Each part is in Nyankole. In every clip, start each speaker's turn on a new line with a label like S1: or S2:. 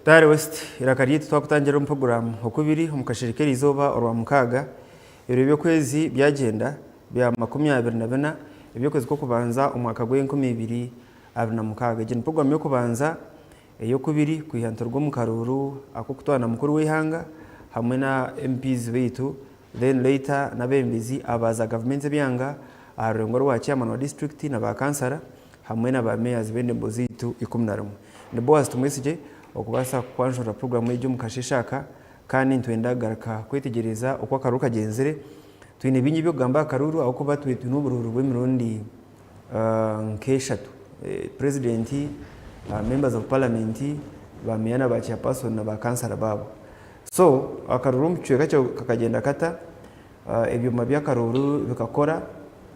S1: Tayari West, eiraka ryaitu twakutangira omu puroguraamu okubiri omu kasheeshe k'eriizooba Orwamukaaga, ebiro by'okwezi byagyenda bya 24 eby'okwezi kw'okubanza omwaka gw'enkumi ibiri abiri na mukaaga. Egi ni puroguraamu y'okubanza ey'okubiri kwiha nituruga omu karuuru ak'okutwara na mukuru w'eihanga hamwe na MPs baitu then later n'abeebembezi aba za gavumenti z'ebyanga aha rurengo rwa chairman wa disiturikiti na ba kansara hamwe na ba mayors b'endembo zaitu 11. Ndi Boaz Tumwesigye okubaasa kukwanjurira puroguraamu egi omu kasheeshe aka kandi nitwenda kugaruka kwetegyereza oku akaruuru kagyenzire. Twine bingi eby'okugamba aha karuuru ahabw'okuba twine oburuuru bw'emirundi nk'eshatu, Purezidenti, members of parliament, ba meeya na ba chairperson na ba kansara baabo. So akaruuru omu kicweka ekyo kakagyenda kata? Ebyoma by'akaruuru bikakora,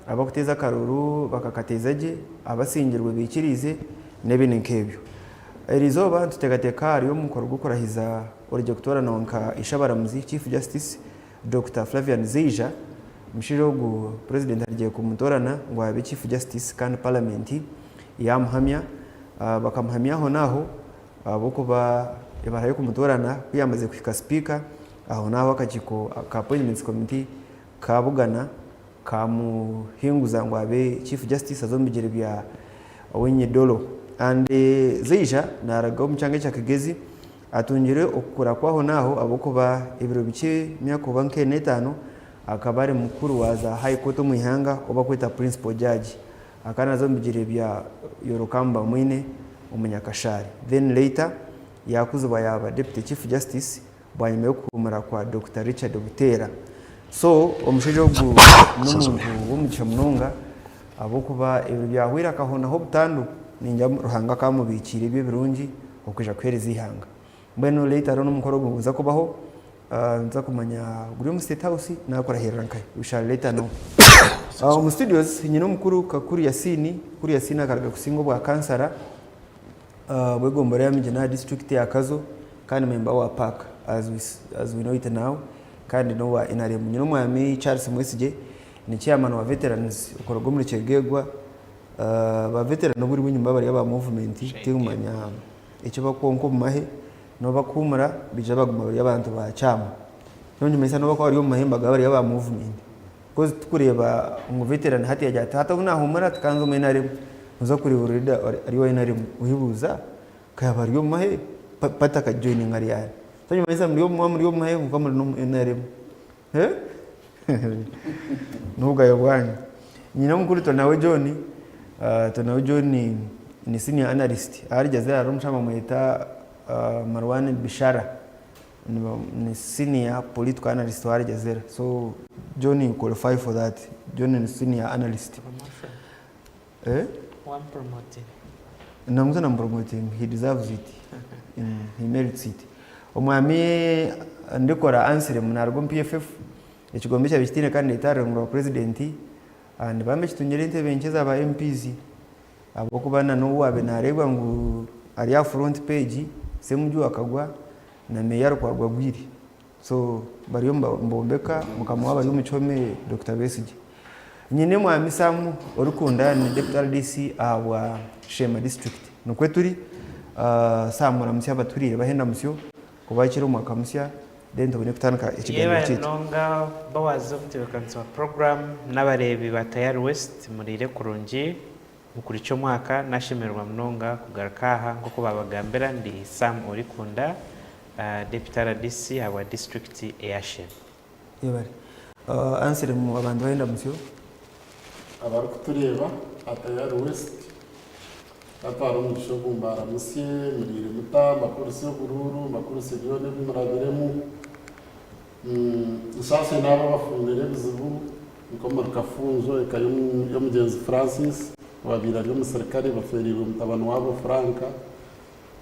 S1: abarikuteeza akaruuru bakakateeza gye, abasingirwe baikiriize n'ebindi nk'ebyo. Eriizooba nituteekateeka ahari omukoro gw'okurahiza origye kutooranwa nka Ishabaramuzi, Chief Justice, Dokita Flavian Zeija. Omushaija ogu Purezidenti arigye kumutoorana ngu abe Chief Justice kandi Paramenti yaamuhamya. Bakamuhamya ahonaaho ahabw'okuba ebara y'okumutoorana ku yaamazire kuhika Sipiika, Ahonaaho akakiiko ka Appointments Committee kaabugana kaamuhinguza ngu abe Chief Justice aze omu bigyere bya Owiny Dollo. And Zeija naaraga omu kyanga ekya Kigezi atungire okukura kw'ahonaaho ahabw'okuba ebiro bikye emyaka oba nk'ena etaano akaba ari mukuru wa za High Court omu ihanga ou barikweta Principal Judge. Akaba naaza omu bigyere bya Yorokamu Bamwine Omunyakashaari. Then later yaakuzibwa yaaba Deputy Chief Justice bwanyima y'okuhuumura kwa Dokita Richard Buteera. So omushaija ogu n'omuntu w'omugisha munonga ahabw'okuba ebiro byahweire akahonaho obutandu, ningira Ruhanga akaba amubiikiire ebyo ebirungi okwija kuheereza eihanga. Mbwenu later hariho n'omukoro ogu niguza kubaho, nituza kumanya guri omu State House naaba kurahirira nkahi, we shall later know. Omu studios nyine omukuru Kakuru Yasini, Kakuru Yasini akaruga kusinga obwa kansara, bw'egombolola ya Migyera aha disiturikiti ya Kazo kandi memba wa PAC as we, as we know it now kandi n'owa NRM. Nyine omwami Charles Mwesigye ni chairman wa veterans okuruga omuri Kyegegwa. Ba veteran oburi bw'enyima bari aba movement tinkumanya eki bakwonka omu mahe n'obu bakuhumura baija baguma bari abantu ba kyama. Nikimanyisa n'obu bakuba bari omu mahe nibaguma bari aba movement. Coz tikureeba ngu veteran hati yagira ati hati obu nahumura ati kanze omu NRM noza kureeba already ari owa NRM oyebuuza ka yaba ari omu mahe party akagijoininga ryari so nikimanyisa muri omu muri omu mahe kwonka muri n'omu NRM n'obugabe bwanyu. Nyine omukuru Tonawe John, Tonawe John ni senior analyst aha Al Jazeera hariho omushaija bamweta Marwan Bishara. Ni senior political analyst wa Aljazeera so John you qualify for that John ni senior analyst eh? Namuza na promoting he deserves it he merits it omwami ndikora Anselm naruga omu PFF ekigombe ekyabaire kitaine candidate aha rurengo rwa president and bambi ekitungire entebe nkye eza ba MPs Ahabw'okuba na n'obu waabaire naareebwa ngu ari aha front page, Ssemujju akagwa na Meeya Lukwago agwire. So bariyo nibombeka mukama waabo ari omu kihome Dokita Besigye. Nyine Mwami Sam orikunda ni Deputy RDC ahabwa Sheema district. Nikwo turi. Sam ramutsya abaturiire bahe endamutsyo kubaakira omwaka musya then tubone kutandika ekiganiro
S2: Yebare
S1: kyaitu.
S2: munonga Boaz omutebeekanisa wa program n'abareebi ba Tayari West muriire kurungi. Mukuru ky'omwaka nashemererwa munonga kugaruka aha nk'oku babagambira ndi Sam Orikunda Deputy RDC ahabwa disiturikiti eya Sheema.
S1: Yebare. Anselm abantu bahenda musyo.
S3: Abarikutureeba aha Tayari West Natwara omugisha ogu mbaramutsye, muriire muta, mbakurise oburuuru, mbakurise byona ebi murabiremu. Nsaase n'abo abafungire ebizibu nk'omuri Kafunzo eka y'omugyenzi Francis owabaire ari omusirikare bafeereirwe mutabani waabo Frank.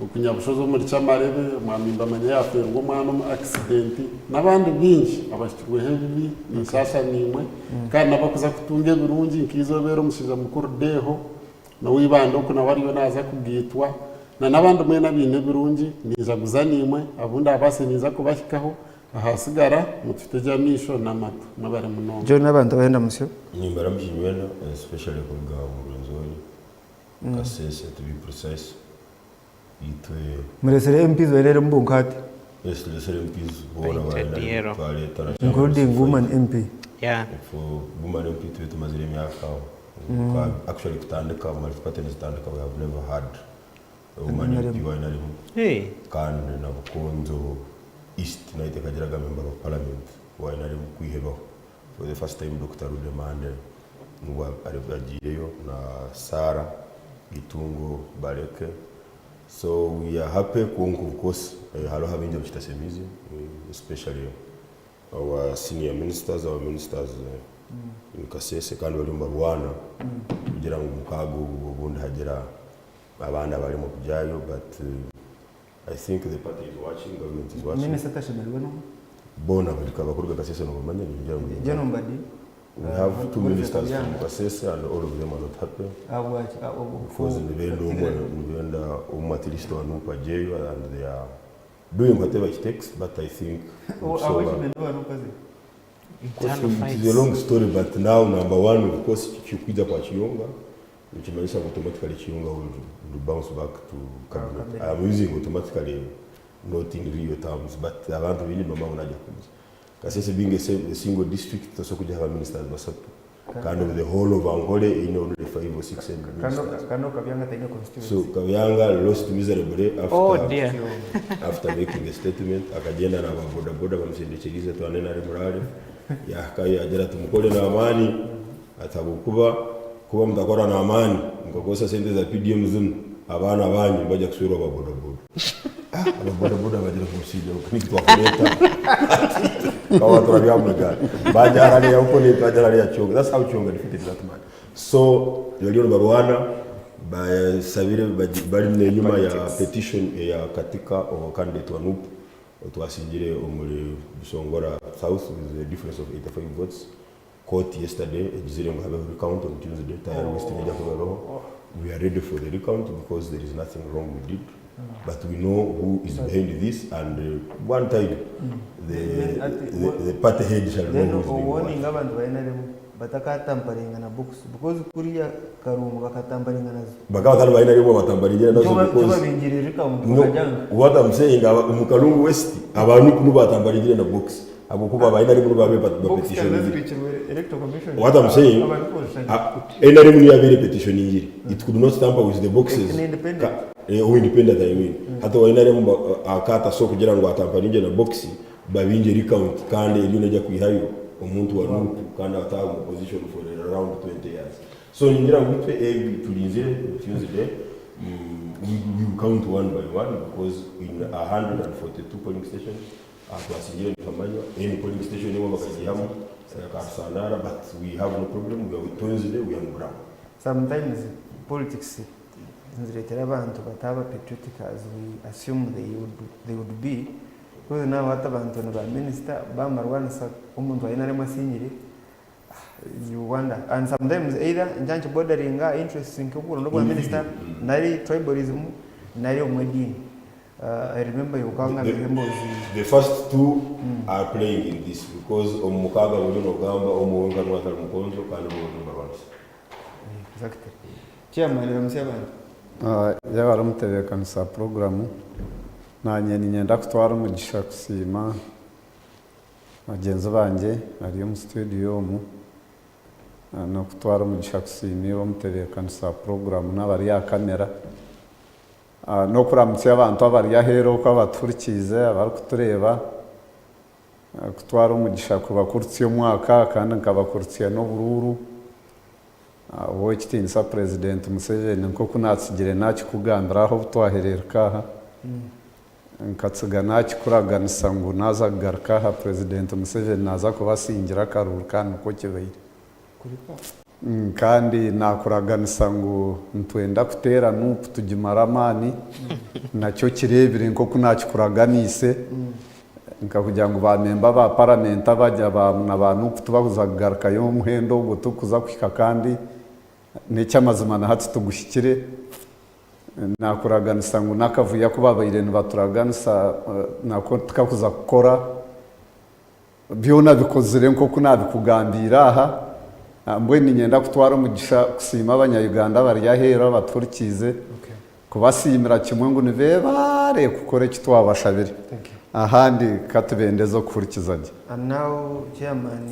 S3: Oku Nyabushozi omuri Kyamarebe, Omwami Mbamanya yaafeerwa omwana omu akisidenti n'abandi baingi abahikirweho ebibi. Ninshaasha naimwe kandi n'abarikuza kutunga ebirungi nk'eizooba eri omushaija mukuru Deeho n'owa Ibanda oku nawe ariyo naaza kugaitwa na n'abandi mwena abaine ebirungi ninjaguza naimwe abu ndaabaase ninza kubahikaho ahasigara mututegye amaisho n'amatu. Mwebare munonga.
S1: John n'abantu abahenda musyo.
S4: Nimbaramutsya inywena especially kuruga omu Rwenzori. Kasese to be precise itwe.
S1: Muresire MPs baine erimu bonka hati.
S4: Yes turesire MPs boona
S2: Painted
S4: baine
S2: yellow.
S4: twareta na
S1: Including woman MP.
S2: Yeah.
S4: For woman MP tube tumazire emyaka actually kutandika multiparty nizitandika we have never had a woman MP
S1: NRM.
S4: wa NRM
S2: Hey.
S4: kandi na Bukonzo East nayo tekagiraga member of parliament wa NRM kwihebaho For the first time Dokita Rudemande nibwo agiireyo na Sarah Itungo Baleke so we are happy kwonka of course hariho abaingi abu kitasemiize especially our senior ministers, our ministers in Kasese kandi bariyo nibarwana kugira ngu omukaaga ogu obundi hagira abandi abarimu kugyayo but I think the party is watching, government is watching.
S1: Minisita atashemereirwe n'oha?
S4: Boona buri abakuruga Kasese nobamanya ningira ngu
S1: General Mbadi.
S4: We have two
S1: Godfrey
S4: ministers from
S1: Kabyanga.
S4: Kasese and all of them are not happy.
S1: Ahabwaki?
S4: Because nibenda omwe nibenda omwe at least wa NUP agyeyo and they are doing whatever it takes but I think
S1: Ahabwaki benda owa NUP aze?
S4: Of course,
S2: Internal
S4: it is
S2: fights.
S4: a long story but now number one of course kikwija kwa Kiyonga nikimanyisa ngu automatically Kiyonga will bounce back to cabinet.
S1: Cabinet.
S4: I am using automatically not in real terms but abantu baingi mama naija kuza. Kasese being a single district tosobola kugyaho aba ministers basatu kandi of the whole of Ankole eine only 5 or 6 ministers.
S1: Kano Kabyanga taine
S4: So
S1: constituency.
S4: Kabyanga lost miserably after
S2: Oh dear.
S4: after making a statement akagenda na boda bamusindikirize twane nari murare yahakayo agira ati mukore n'amaani atabukuba kuba mutakora n'amaani mukakozesa sente za PDM zinu abaana banyu bajja kuswerwa aba boda boda. Aba boda boda bagira kumusijja niki twakuleta kawa turabyamuga baja hali ya opponent baja hali ya Chonga. That's how Chonga defeated that man. So bariyo nibarwana basabire bari nenyuma ya petition ya katika of candidate wa NUP twasingire omuri Busongora South with a difference of 85 votes. Court yesterday egizire ngu habeho recount on Tuesday. Tayari West nejja kubeeraho. We are ready for the recount because there is nothing wrong we did. But we know who is behind this and one time
S1: Then at
S4: the party head shall know
S1: Then
S4: who is doing what.
S1: owarning abantu ba NRM batakatamparinga na books because kuriya Karungu bakatamparinga nazo.
S4: Bakaba batari ba NRM batambaringira nazo because
S1: Tubabingirira recount
S4: No,
S1: bakajanga.
S4: what I'm saying, omu Kalungu West, abantu nubatambaringire na box. Ahabwokuba ba NRM nibo
S1: Books
S4: petition.
S1: zibikirwe electoral commission.
S4: What I'm saying,
S1: Abantu bose.
S4: NRM niyo yabaire petition ingiri. It could not tamper with the boxes.
S1: An independent.
S4: Oh, independent I mean. Hata wa NRM akata so kugira ngu atamparinge na box babinge recount kandi eriyo nejja kwihayo omuntu wa NUP kandi ataha mu position for around 20 years. So ningira ngu itwe tulinzire Tuesday we will count one by one because in 142 polling stations twasingire nikamanywa any polling station imwe bakagihamu Karsandara, but we have no problem. We are with Tuesday, we are on ground.
S1: Sometimes politics nziretera abantu bataba patriotic as we assume they would be because now hata abantu na ba minister bamarwanisa omuntu aine arimo asinyire, you wonder, and sometimes either njanchi bordering interests nk'okuronda bwa minister nari tribalism nari omwedini. I remember yokanga embozi.
S4: The first two are playing in this because omukaga buri nogamba omuwenga nwatari mukonzo kandi bo barwanisa.
S1: Exactly. Chairman, ramusi abantu.
S5: Yaba ari omutebeekanisa puroguramu naanye niinyenda kutwara omugisha kusiima bagyenzi bangye bari omu studio omu n'okutwara omugisha kusiima iwe omutebeekanisa puroguramu n'abari aha kamera n'okuramutsya abantu abari aheeru okwo abatuhurikiize abarikutureeba. Kutwara omugisha kubakurutsya omwaka kandi nkabakurutsya n'oburuuru. Ow'ekitiinisa Purezidenti Museveni nk'oku naatsigire naakikugambira aha obu twahereeruka aha, nkatsiga naakikuraganisa ngu naaza kugaruka aha Purezidenti Museveni naaza kubasingira akaruuru kandi nikwo kibaire. Kandi naakuraganisa ngu nitwenda kuteera Nup tugimare amaani, nakyo okireebire nk'oku naakikuraganiise, nkakugira ngu ba memba ba paramenti abagye aba na ba Nup tibakuza kugarukayo omuhendo ogwo tigukuza kuhika kandi n'eky'amazima na hati tiguhikire. Naakuraganisa ngu n'akavuyo aku babaire nibaturaganisa nako tikakuza kukora. Byona bikozire nk'oku naabikugambiire aha. Mbwenu niinyenda kutwara omugisha kusiima Abanya-Uganda abari aheeru abatuhurikiize, kubasiimira kimwe ngu nibeebare kukora eki twabashabire. Ahandi ka tubendeze okuhurikiza gye.
S1: And now chairman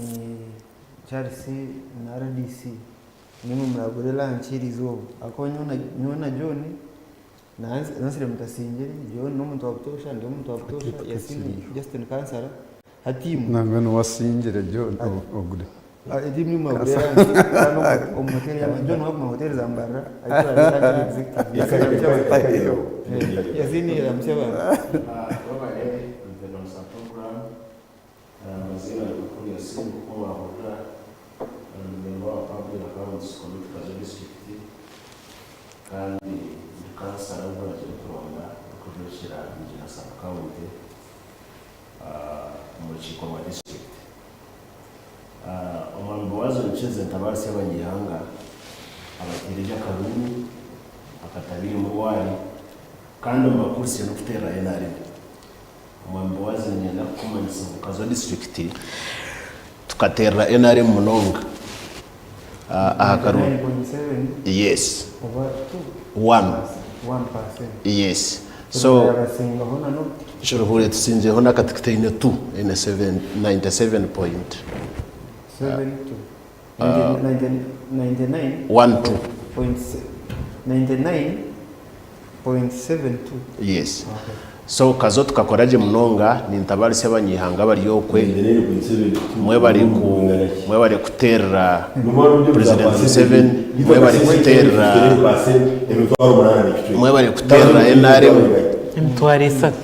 S1: Charles na rdc nimwe muragure lunch erizooba ahakuba nyowe na John Nansire Mutasingiri, John n'omuntu wa butoosha, ndi omuntu wa butoosha, Yasin Justin kansara, hati imwe.
S5: Nangwa niwe asingire John ogure.
S1: Egi imwe mwagura eranki kandi omu hoteri ya John waguma hoteri za Mbarara ahi executive. Yasin ramutsya abantu.
S6: Webale kutebeekanisa program. Amaziina ni Mukuru Yasin nk'oku mwahurira. Ndi memba wa Public Accounts Committee Kazo District kandi ndi kansara ou kuronda orikujwekyera Mugina Sub County omu rukiiko rwa disiturikiti. Omwami Boazi Omukiza ntabaarisa y'abanyaihanga abateire gye akaruuru akatabairemu rwari kandi omu bakurisye n'okuteerera NRM. Omwami Boazi niinyenda kukumanyisa ngu Kazo disiturikiti tukateerera NRM munonga aha karuuru. Yes. One. Yes. So Kiruhura etusingyireho n'akati kitaine two, eine 97 point. One two. Yes. So Kazo tukakora gye munonga, nintabaarisa abanyaihanga abari okwe, mwebare ku mwebare kuteerera President Museveni, mwebare kuteerera mwebare kuteerera nrm.
S2: Emitwaro esatu.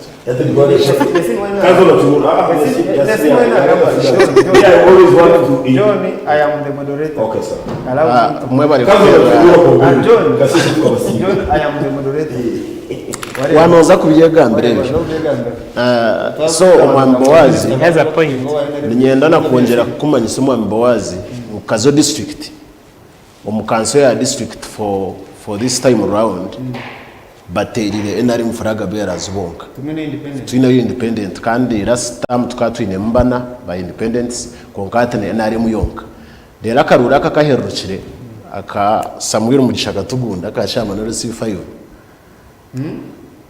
S6: Mwebare kuteerera. Wanoza kubyegambira ebyo. So Omwami Boazi,
S2: He has a point.
S6: niinyenda na kwongyera kukumanyisa Omwami Boazi ngu Kazo district omu kanso ya district for for this time round bateerire NRM flag bearers bonka. Twineyo independent kandi last term tukaba twinemu bana ba independents kwonka hati ni NRM yonka. Reero akaruuru aka akahererukire aka Samuel Mugisha Katugunda aka chairman LC5,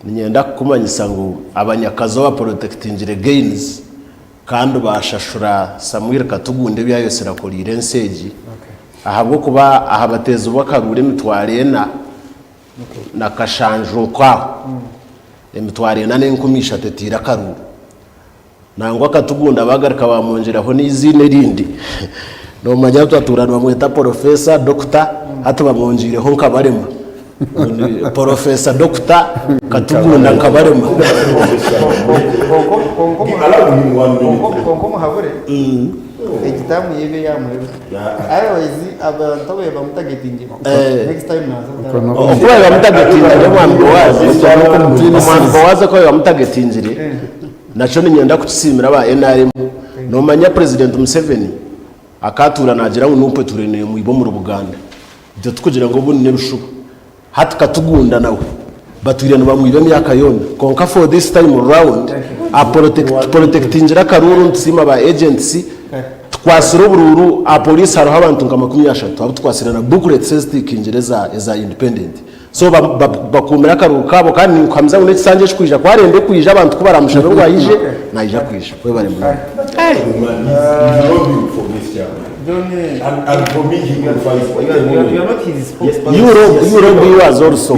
S6: niinyenda kukumanyisa ngu abanyakazo baporotekitingire gains kandi baashashura Samuel Katugunda ebi ayosire akoriire ensi egi ahabw'okuba aha bateezi b'akaruuru emitwaro ena na kashanju nk'aho, emitwaro ena n'enkumi ishatu etaire akaruuru. Nangwa Katugunda baagaruka baamwongyeraho n'eiziina erindi. Noomanya twatuura nibamweta Porofeesa, Dokita, hati bamwongyeireho Nkabarema. Ngu ni Porofeesa Dokita Katugunda Nkabarema.
S1: Kwonka omuhabure, egi taamu ye ebe yaamuhebwa. Otherwise abantu abu bamutagetingire, next time naaza kutandika.
S6: Oku baabaire bamutagetingire Omwami Boazi, Omwami Boazi oku baabaire bamutagetingire, Nakyo niinyenda kukisiimira aba nrm. Noomanya Purezidenti Museveni akaatuura naagira ngu Nup etuure neemwiba omuri Buganda. Itwe tikugira ngu obundi n'ebishuba. Hati Katugunda nawe batwire nibamwiba emyaka yoona kwonka for this time round aporotekitingire akaruuru nitusiima ba agents tukwatsire oburuuru aha police hariho abantu nka 30 abu tukwatsire na booklets ezitikingire eza independent. So bakuumire akaruuru kaabo kandi ninkuhamiza ngu n'ekisanja ekirikwija ku arenda kwija abantu ku baraamushabe ngu aije, naija kwija. Webare munonga. You lobby yours also.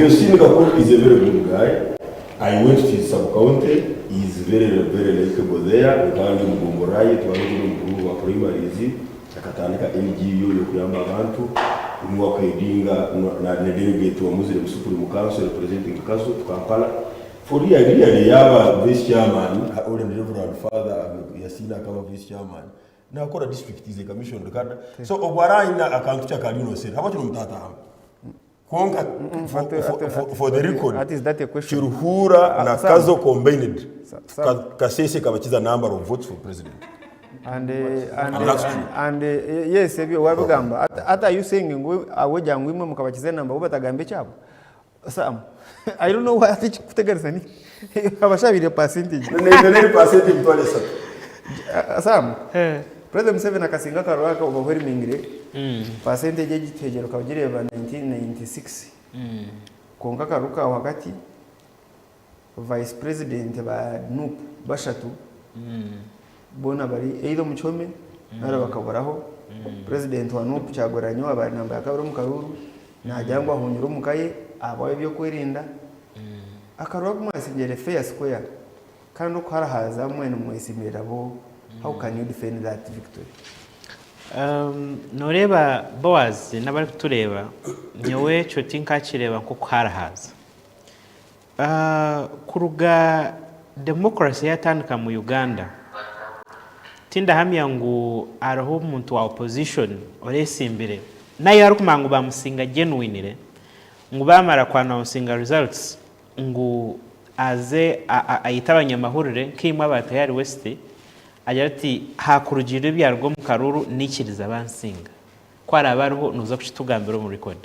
S4: I went to his sub county, he is very very likeable there, nkaba ndi omu gomborora ye, twaba turi omu group bwa primaries, akatandika NGO y'okuyamba abantu, niwe akuheadinga na na delegate wa Muslim Supreme Council representing Kazo to Kampala. For real really yaaba vice chairman, already Reverend Father Yasiina akaba vice chairman, nakora district is a commissioned cadre, so obwo araba aine akantu ki akari innocent, habwaki nomutatahamu? Kwonka for the record, Kiruhura na Kazo combined, Kasese ekabakiza number of votes for president.
S1: And, and, and that's true. And, yes, ebyo wabigamba. Ata are you saying ngu awoja ngu imwe mukabakiza enamba bo batagamba ekyabo? Sam, I don't know why ati kikuteganisa ni abashabire percentage.
S4: Neri percentage 3000.
S1: Sam, President Museveni akasinga akaruru aka overwhelmingly, percentage egi tuhegyire okagireeba 1996. Kwonka akaruru ka wagati, Vice President ba NUP bashatu boona bari either omu kihome nari bakaburaho. President wa NUP Kyagulanyi owaaba ari namba ya kabiri omu karuru naagira ngu ahungire omu ka ye ahabw'ebyokwerinda. Akaruru aku mwasingire fair square. Kandi oku harahaza mwena mwesimirira bo how can you defend that victory?
S2: Noreeba Boaz n'abarikutureeba, nyowe ekyo tinkakireeba nk'oku harahaza. Kuruga democracy yatandika mu Uganda, tindahamya ngu hariho omuntu wa opposition oresimbire nayo arikumanya ngu bamusinga genuinely ngu bamara ku announcinga results ngu aze ayete abanyamahurire nkaimwe aba Tayari West agire ati hakurugiirira ebyaruga omu karuuru naikiriza bansinga. Ku araabe ariho noza kukitugambira omu record.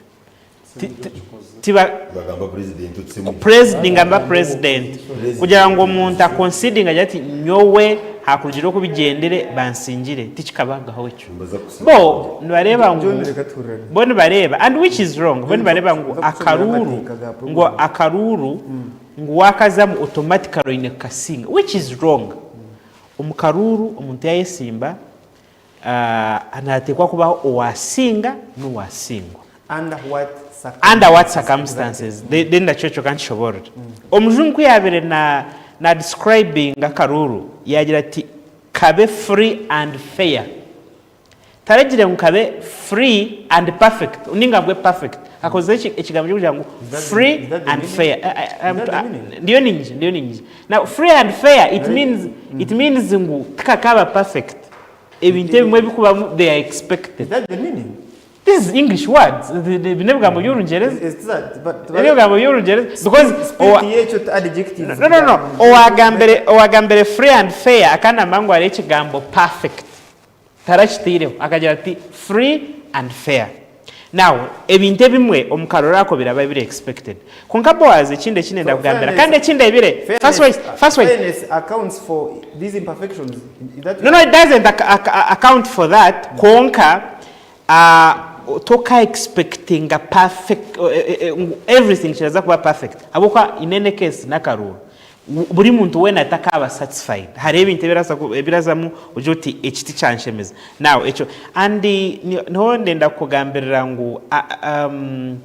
S2: Tiba
S4: Bagamba president otusemwe.
S2: Pres ningamba president kugira ngu omuntu a conceding agire ati nyowe hakurugiirira oku bigyendire bansingire tikikabagaho ekyo.
S4: Mbaza kusinga.
S2: Bo nibareeba ngu
S1: John reka tuhurane.
S2: bo nibareeba and which is wrong bo nibareeba ngu
S1: Nza kukusomera
S2: akaruuru
S1: amateeka ga
S2: ngu
S1: program.
S2: akaruuru ngu wakazamu automatically oine kukasinga which is wrong. Omu karuuru omuntu yayesimba nihateekwa kubaho owasinga n'owasingwa.
S1: Under what
S2: Under what circumstances? Then nakyo ekyo kankishoboorore. Omujungu ku yaabaire na na describinga akaruuru yaagira ati kabe free and fair. Taragire ngu kabe free and perfect, ninga ngu perfect. Akozesa ekigambo ky'okugira ngu free and fair. Ndiyo niinyija, ndiyo niinyija. Now free and fair it means, it means ngu tikakaaba perfect. Ebintu ebimwe ebikubamu they are expected.
S1: Is that the meaning?
S2: This is English words. Ebi n'ebigambo by'Orungyereza. Ebi n'ebigambo by'Orungyereza. Because
S1: Spirit y'ekyo adjectives.
S2: No, no, no. Owagambire, owagambire free and fair akanamba ngu hariho ekigambo perfect. Tarakitaireho. Akagira ati free and fair. Now, ebintu ebimwe omu karoro ako biraba biri expected. Kwonka Boaz ekindi eki nenda
S1: So,
S2: kugambira,
S1: fairness-
S2: kandi eki ndebire, first
S1: Fairness,
S2: wait, first wait.
S1: fairness accounts for these imperfections. Is that
S2: No, no, it doesn't ac ac account for that. Kwonka, uh, toka expectinga perfect, uh, uh, everything kiraza kuba perfect. Ahabw'okuba in any case n'akaruuru. Buri muntu weena takaaba satisfied. Hariho ebintu ebiraza ebirazamu ogire oti eki tikyanshemeza. Now ekyo and niho ndenda kukugambirira ngu um,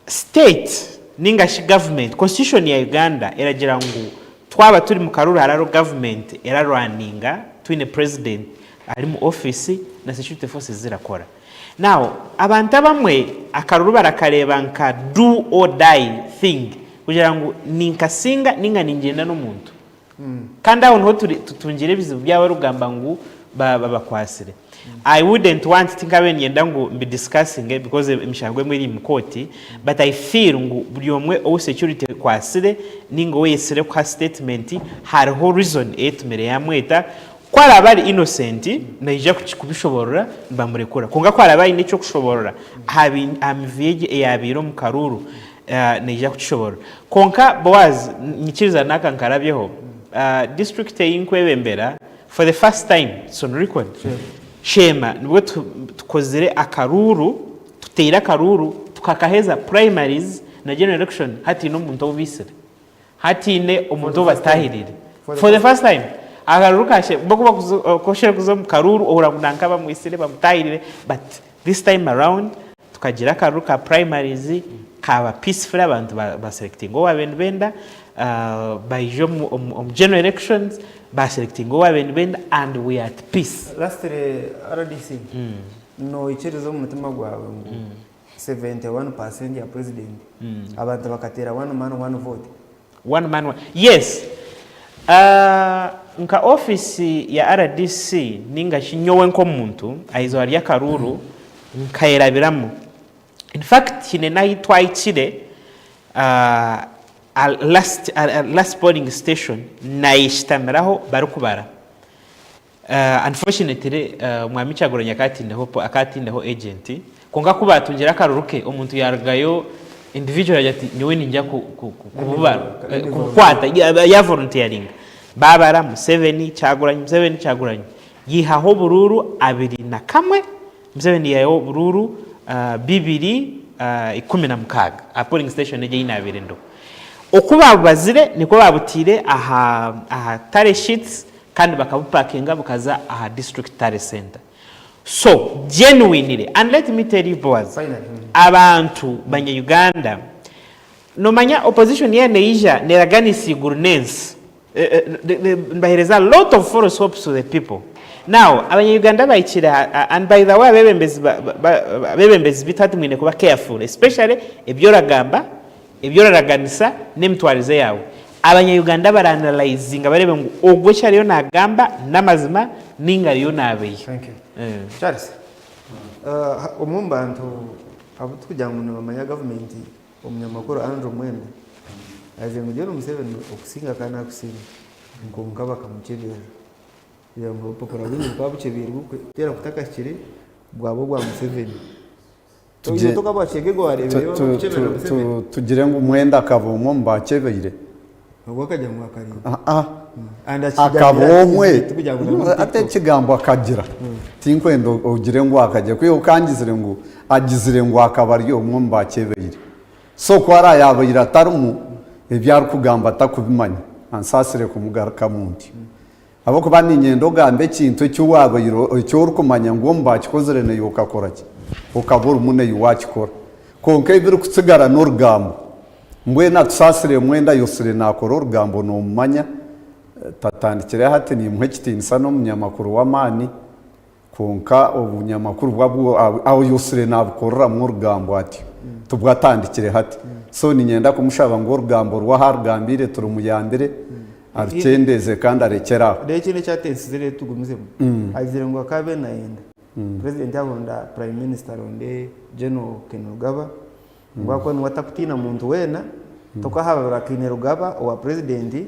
S2: state ninga shi government, constitution ya Uganda eragira ngu twaba turi mu karuru hararo government erarwaninga twine president ari mu office na security forces zirakora. Now abantu abamwe akaruru barakareeba nka do or die thing kugira ngu ninkasinga ninga ningyenda n'omuntu. Kandi aho niho turi tutungira ebizibu byabo barikugamba ngu babakwasire. I wouldn't want tinkabaire niinyenda ngu mbi discussinge because emishango emwe eri omu kooti but I feel ngu buri omwe ou security ekwasire ninga oweyetsire kuha statement hariho reason eyetumire yamweta Ku araabe ari innocent, naija kubishoboorora nibamurekura. Kwonka ku araabe aine eky'okushoboorora aha mivuyo egi eyaabaire omu karuuru, naija kukishoboorora. Kwonka Boaz, nyikiriza n'aka nkarabyeho, district ei nkwebembera, for the first time, it's on record, Sheema, nibwo tukozire akaruuru, tuteire akaruuru, tukakaheza primaries na general election hataine omuntu ou baitsire. Hataine omuntu ou batahirire. For the first time. Akaruru kashe bo ku oshere kuza omu karuru ohurira ngu nanka bamwisire bamutahirire but this time around tukagira akaruru ka primaries Kaaba peacefully abantu ba selectinga ou baabaire nibenda, baija omu general elections ba selectinga ou baabaire nibenda and we are at peace.
S1: Lastly rdc, noikiriza omu mutima gwawe ngu 71% ya president abantu bakateera one man one vote?
S2: One man one, yes nka office ya rdc ninga shi nyowe nk'omuntu aha izooba ry'akaruuru nkayerabiramu. In fact haine n'ahi twahikire last last polling station nayeshitamiraho barikubara. Unfortunately Omwami Kyagulanyi akaba ataineho akaba ataineho agent kwonka ku baatungire akaruru ke omuntu yaarugayo individually agira ati nyowe niinyija kububara kubukwata ya volunteeringa baabara Museveni Kyagulanyi Museveni Kyagulanyi yaihaho oburuuru 21 Museveni yaihaho oburuuru 216 aha polling station egyo ei naabaire ndiho. Oku baabubazire nikwo baabutaire aha aha tally sheets kandi bakabupakinga bukaza aha district tally centre. So genuinely and let me tell you Boaz, abantu banya Uganda nomanya opposition yaaba neija neraganisa eiguru n'ensi nibahereza a lot of false hopes to the people. Now abanya Uganda bahikire and by the way abebembezi abebembezi bitu hati mwine kuba careful especially ebyoragamba Ebi oraraganisa n'emitwarize yaawe. Abanya-Uganda baranalaizinga bareebe ngu ogwo eki ariyo naagamba n'amazima nainga ariyo naabeiha.
S1: Thank you. Charles, omwe omu bantu abu turikugira ngu nibamanya gavumenti, omunyamakuru Andrew Mwenda, agizire ngu Gen Museveni okusinga akaba naakusinga kwonka bakamukyebera kugira ngu obupapura bwingi bukaba bukyebeirwe kuteera kutakahikire bwaba obwa Museveni.
S5: Tugire ngu Mwenda akaba omwe omu baakyebeire? Akaba omwe? Hati ekigambo akagira, tinkwenda ogire ngu akagira, kwiha okangizire ngu agizire ngu akaba ari omwe omu baakyebeire. So ku araayabaire atarimu, ebi arikugamba takubimanya. Ansaasire kumugarukamu ntyo. Ahabw'okuba niinyenda ogambe ekintu eki waabaire eki orikumanya ngu omu baakikozire naiwe okakora ki? Okaba orimu naiwe waakikora. Kwonka ebirikutsigara n'orugambo. Mbwenu atusaasire mwenda ayosire naakora orugambo noomumanya, tatandikire hati niimuha ekitiinisa n'omunyamakuru w'amaani. Kwonka obunyamakuru bwe abu ayosire nabukoreramu orugambo atyo tibwo atandikire hati. So niinyenda kumushaba ngu orugambo rwe ahu arugambiire turumuyambire arukyendeeze kandi arekyere aho.
S1: Reero ekindi ekyatensize reero tugumizemu, agizire ngu akaba abaire nayenda Purezidenti aronda Prime Minister aronde General Kainerugaba ngu ahakuba niwe atakutiina muntu weena, tokahababira Kainerugaba owa Purezidenti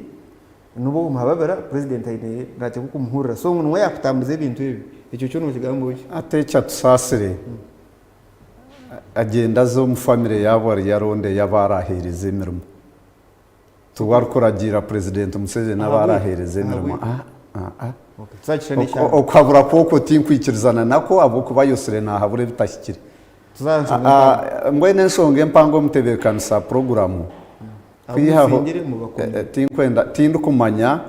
S1: N'obu omuhababira, purezidenti aine naateekwa kumuhurira. So ngu niwe yaakutambuza ebintu ebyo. Ekyo kyo nookigamba oti?
S5: Hati ekyo atusaasire, agyende aze omu famire yaabo ariyo arondeyo abu araaheereze emirimo. Tiwe arikuragiira purezidenti Museveni abu araaheereze emirimo. Okuhabura kwe okwo tinkwikirizana nakwo ahabw'okuba ayosire naahabura ebitahikire. Mbwenu enshonga empango omu ntebeekanisa puroguraamu kwihaho tinkwenda tindikumanya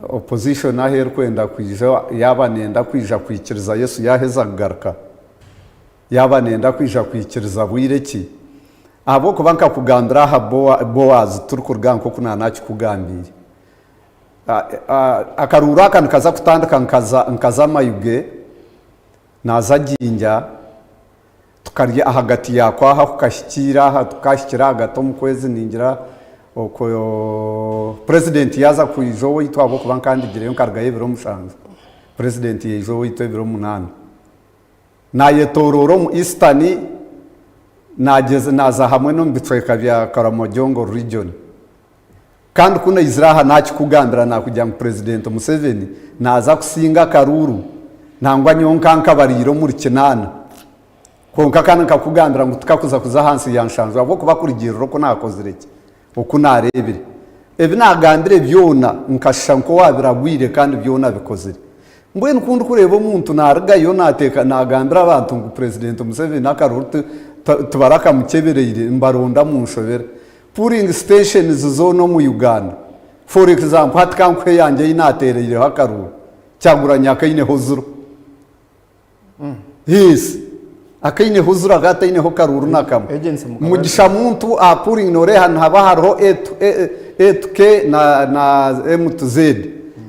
S5: opposition ahu erikwenda kwija yaaba nenda kwija kwikiriza Yesu yaaheza kugaruka yaaba nenda kwija kwikiriza bwire ki ahabw'okuba nkakugambira aha Boazi turikuruga nk'oku naanakikugambiire akaruuru aka nikaza kutandika nkaza Mayuge Naaza Jinja, tukarya ahagati ya Kwaha kukahikiira aha, tukahikira ahagati omu kwezi ningira okwo purezidenti yaaza kwija owaitu ahabw'okuba nkandigireyo nkarugayo ebiro mushanju, purezidenti yaija owaitu ebiro munaana. Naayetooroora omu Eastern, naagyeza naaza hamwe n'omu bicweka bya Karamojongo region. Kandi ku naizire aha naakikugambira naakugira ngu Purezidenti Museveni naaza kusinga akaruuru nangwa nyowe nka nkabariire omuri kinaana. Kwonka kandi nkakugambira ngu tikakuza kuza ahansi ya nshanju ahabw'okuba kurugiirira oku naakozire ki, oku naareebire. Ebi naagambire byona nkashusha nk'owaabiragwire kandi byona bikozire. Mbwenu ku ndikureeba omuntu naarugayo naateeka naagambira abantu ngu Purezidenti Museveni akaruuru tibarakamukyeberaire nibaronda munshobera. Pulling stations zoona omu Uganda for example hati kankuhe eyangye ei naateereireho akaruuru Kyagulanyi akaineho ziro. Yes. Akaineho ziro akataineho karuuru na kamwe.
S1: Agency mukaba-
S5: Mugisha Muntu aha pooling noreeba nihaba hariho A to, A, A to K na, na M to Z.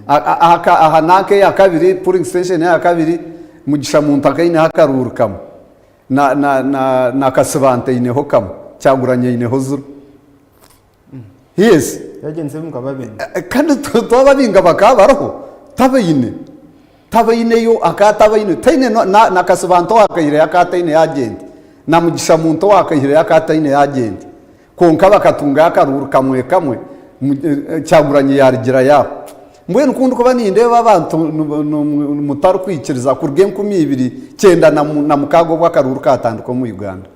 S5: A- a- Aha, ka- aha nanka eya kabiri pooling station eya kabiri Mugisha Muntu akaineho akaruuru kamwe na, na, na, na Kasibante aineho kamwe Kyagulanyi aineho ziro. Yes.
S1: Agency mukaba baine.
S5: Kandi twababinga bakaba bariho tabaine tabaineyo akaba tabaine taine na kasibantu owakaihireyo akaba ataineyo agenti na mugisha muntu owakaihireyo akaba ataineyo agenti kwonka bakatungayo akaruuru kamwe kamwe Kyagulanyi yarugirayo aho. Mbwenu ku ndikuba nindeeba abantu mutarikwikiriza kuruga 2096 obu akaruuru katandika omu Uganda.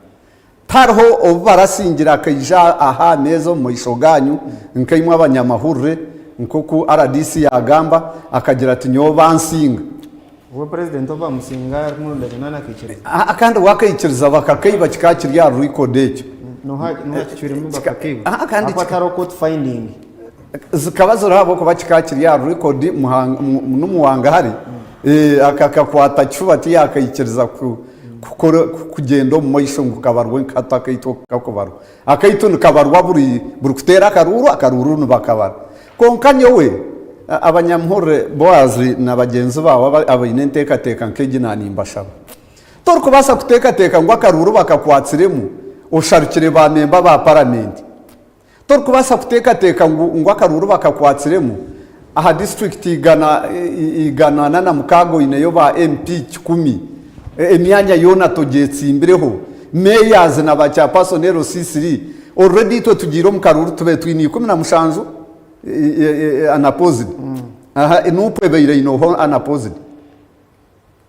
S5: Tihariho obu barasingira akaija aha meeza omu maisho gaanyu nkaimwe abanyamahurire, nk'oku rdc yaagamba, akagira ati nyowe bansinga.
S1: We purezidenti obu bamusinga arikumurondera naani akaikiriza?
S5: Aa kandi we akaikiriza bakakaiba kikaba kiri aha record ekyo.
S1: Noha noha kicwiremu bakakaiba?
S5: Aa kandi
S1: Ahakuba
S5: kika-
S1: tihariho court finding.
S5: Zikaba ziriho ahabw'okuba kikaba kiri aha record Muhanga n'omuwangahari akakwata kifuba tiyakaikiriza kukora kugyenda omu maisho ngu kabarwe nkahati akaitu oku kakubarwa. Akaitu nikabarwa buri buri kuteera akaruuru, akaruuru nibakabara. Kwonka nyowe abanyamuhurire Boaz na bagyenzi baawe abaine enteekateeka nk'egi naanimbashaba. Torikubaasa kuteekateeka ngu akaruuru bakakwatsiremu osharukire ba memba ba paramenti. Torikubaasa kuteekateeka ngu ngu akaruuru bakakwatsiremu aha disiturikiti 146 oineyo ba MP 100, emyanya yoona togyetsimbireho, mayors na ba chairperson LC3, already itwe tugiire omu karuuru tubaire twine 17 unopposed, Nup ebaire eineho unopposed.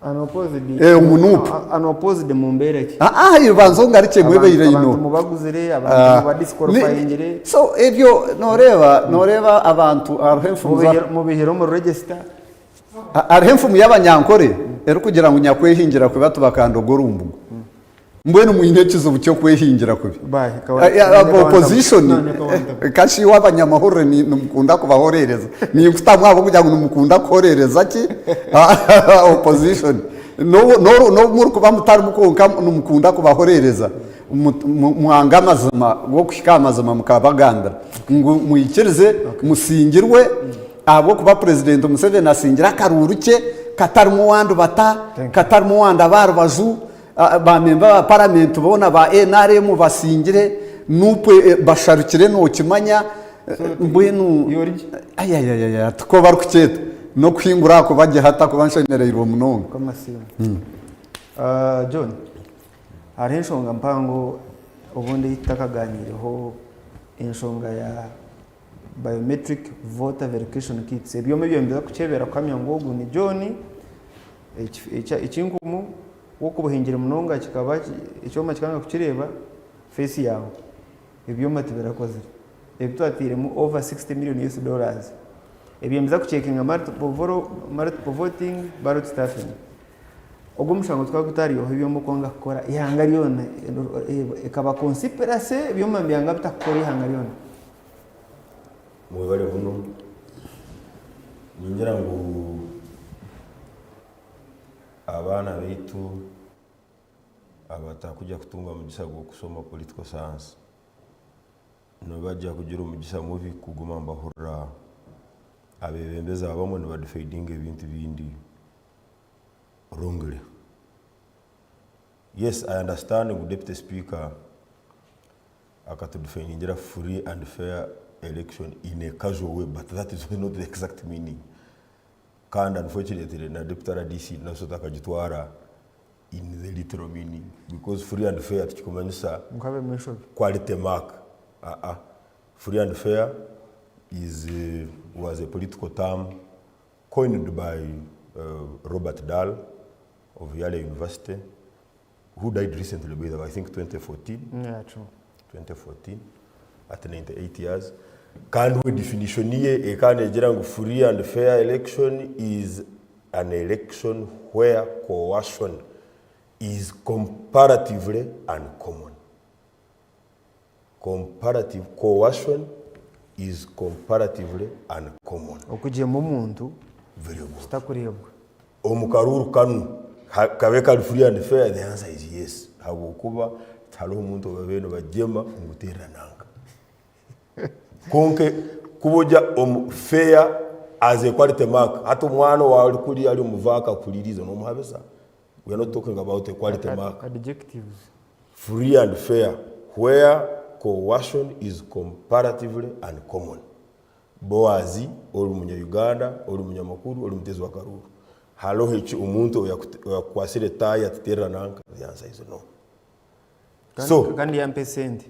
S1: Unopposed.
S5: Eh, omu NUP.
S1: Unopposed mu mbeera ki?
S5: Ah, ah, banza ongarukye ebaire
S1: Abantu
S5: ino.
S1: mubaguzire, abantu mubadisqualifyingire.
S5: So ebyo noreeba noreeba abantu hariho enfumu za
S1: Mubihire omu register.
S5: Hariho enfumu y'abanyankore erikugira ngu nyakwehingira kubi ati bakandoga orumbugu. Mbwenu mwine ekizibu ky'okwehingira kubi. Opposition kashi iwe abanyamahurire nimukunda kubahoreereza. Ninkutamu ahabw'okugira ngu nimukunda kuhoreereza ki? Opposition. N'obu murikuba mutarimu kwonka nimukunda kubahoreereza. Mwanga amazima g'okuhika aha mazima mukabagambira ngu mwikirize musingirwe ahabw'okuba Purezidenti Museveni asingire akaruuru kye katarimu owandibata, katarimu owandaba aha rubaju. Ba memba ba paramenti boona ba nrm basingire, nup basharukire nokimanya mbwenu ayayayaya tikwo barikukyeta n'okuhingura aha kuba gye hati ahakuba nshemereirwe munonga.
S1: John, hariho enshonga mpango obundi ei tutakaganiireho enshonga ya biometric voter verification kits ebyoma ebyo nibiza kukyebera kuhamya ngu ogu ni John, Ekinkumu wokubuhingire munonga kikaba ekyoma kikanga kukireeba face yaawe. Ebyoma tibirakozire. Ebi twatairemu over 60 million US dollars. Ebyo nibiza kucekinga multiple voting, ballot stuffing. Ogwo omushango tukaba gutariho ebyoma okwanga kukora eihanga ryona ekaba conspiracy ebyoma nibyanga bitakukora eihanga ryona.
S4: Mwebare muno. Ningira ngu abaana baitu abatakuja kutunga mugisa gw'okushoma political science nibajja kugira omugisa mubi kuguma nibahurira abebembezi abamwe nibadifeidinga ebintu bindi wrongly. Yes, I understand ngu Deputy Speaker akatudifeiningira free and fair election in a casual way but that is not the exact meaning. Kandi unfortunately na Deputy RDC naso takagitwara in the literal meaning because free and fair tikikumanyisa
S1: Ngu habemu enshobi.
S4: quality mark aa. Free and fair is was a political term coined by Robert Dahl of Yale University who died recently by the way, I think 2014.
S1: Yeah, true.
S4: 2014 at 98 years kandi we definition ye ekaba negira ngu free and fair election is an election where coercion is comparatively uncommon. Comparative, coercion is comparatively uncommon.
S1: Okugyema omuntu
S4: Very good.
S1: kitakureebwa.
S4: Omu karuuru kanu kabe kari free and fair? The answer is yes. Habwokuba tihariho omuntu ou babaire nibagyema ngu teera nanka. Kwonka kuba ori omu fair as a quality mark, hati omwana owaari kuriya ari omu vaaka akuhuriiriize nomuhabisa? We are not talking about a quality mark.
S1: Adjectives.
S4: Free and fair where coercion is comparatively uncommon. Boaz ori munya Uganda, ori munyamakuru, ori muteezi wa karuuru. Hariho eki omuntu oyakukwasire taayi ati teerera nanka? The answer is no. So,
S1: Kandi yampa esente.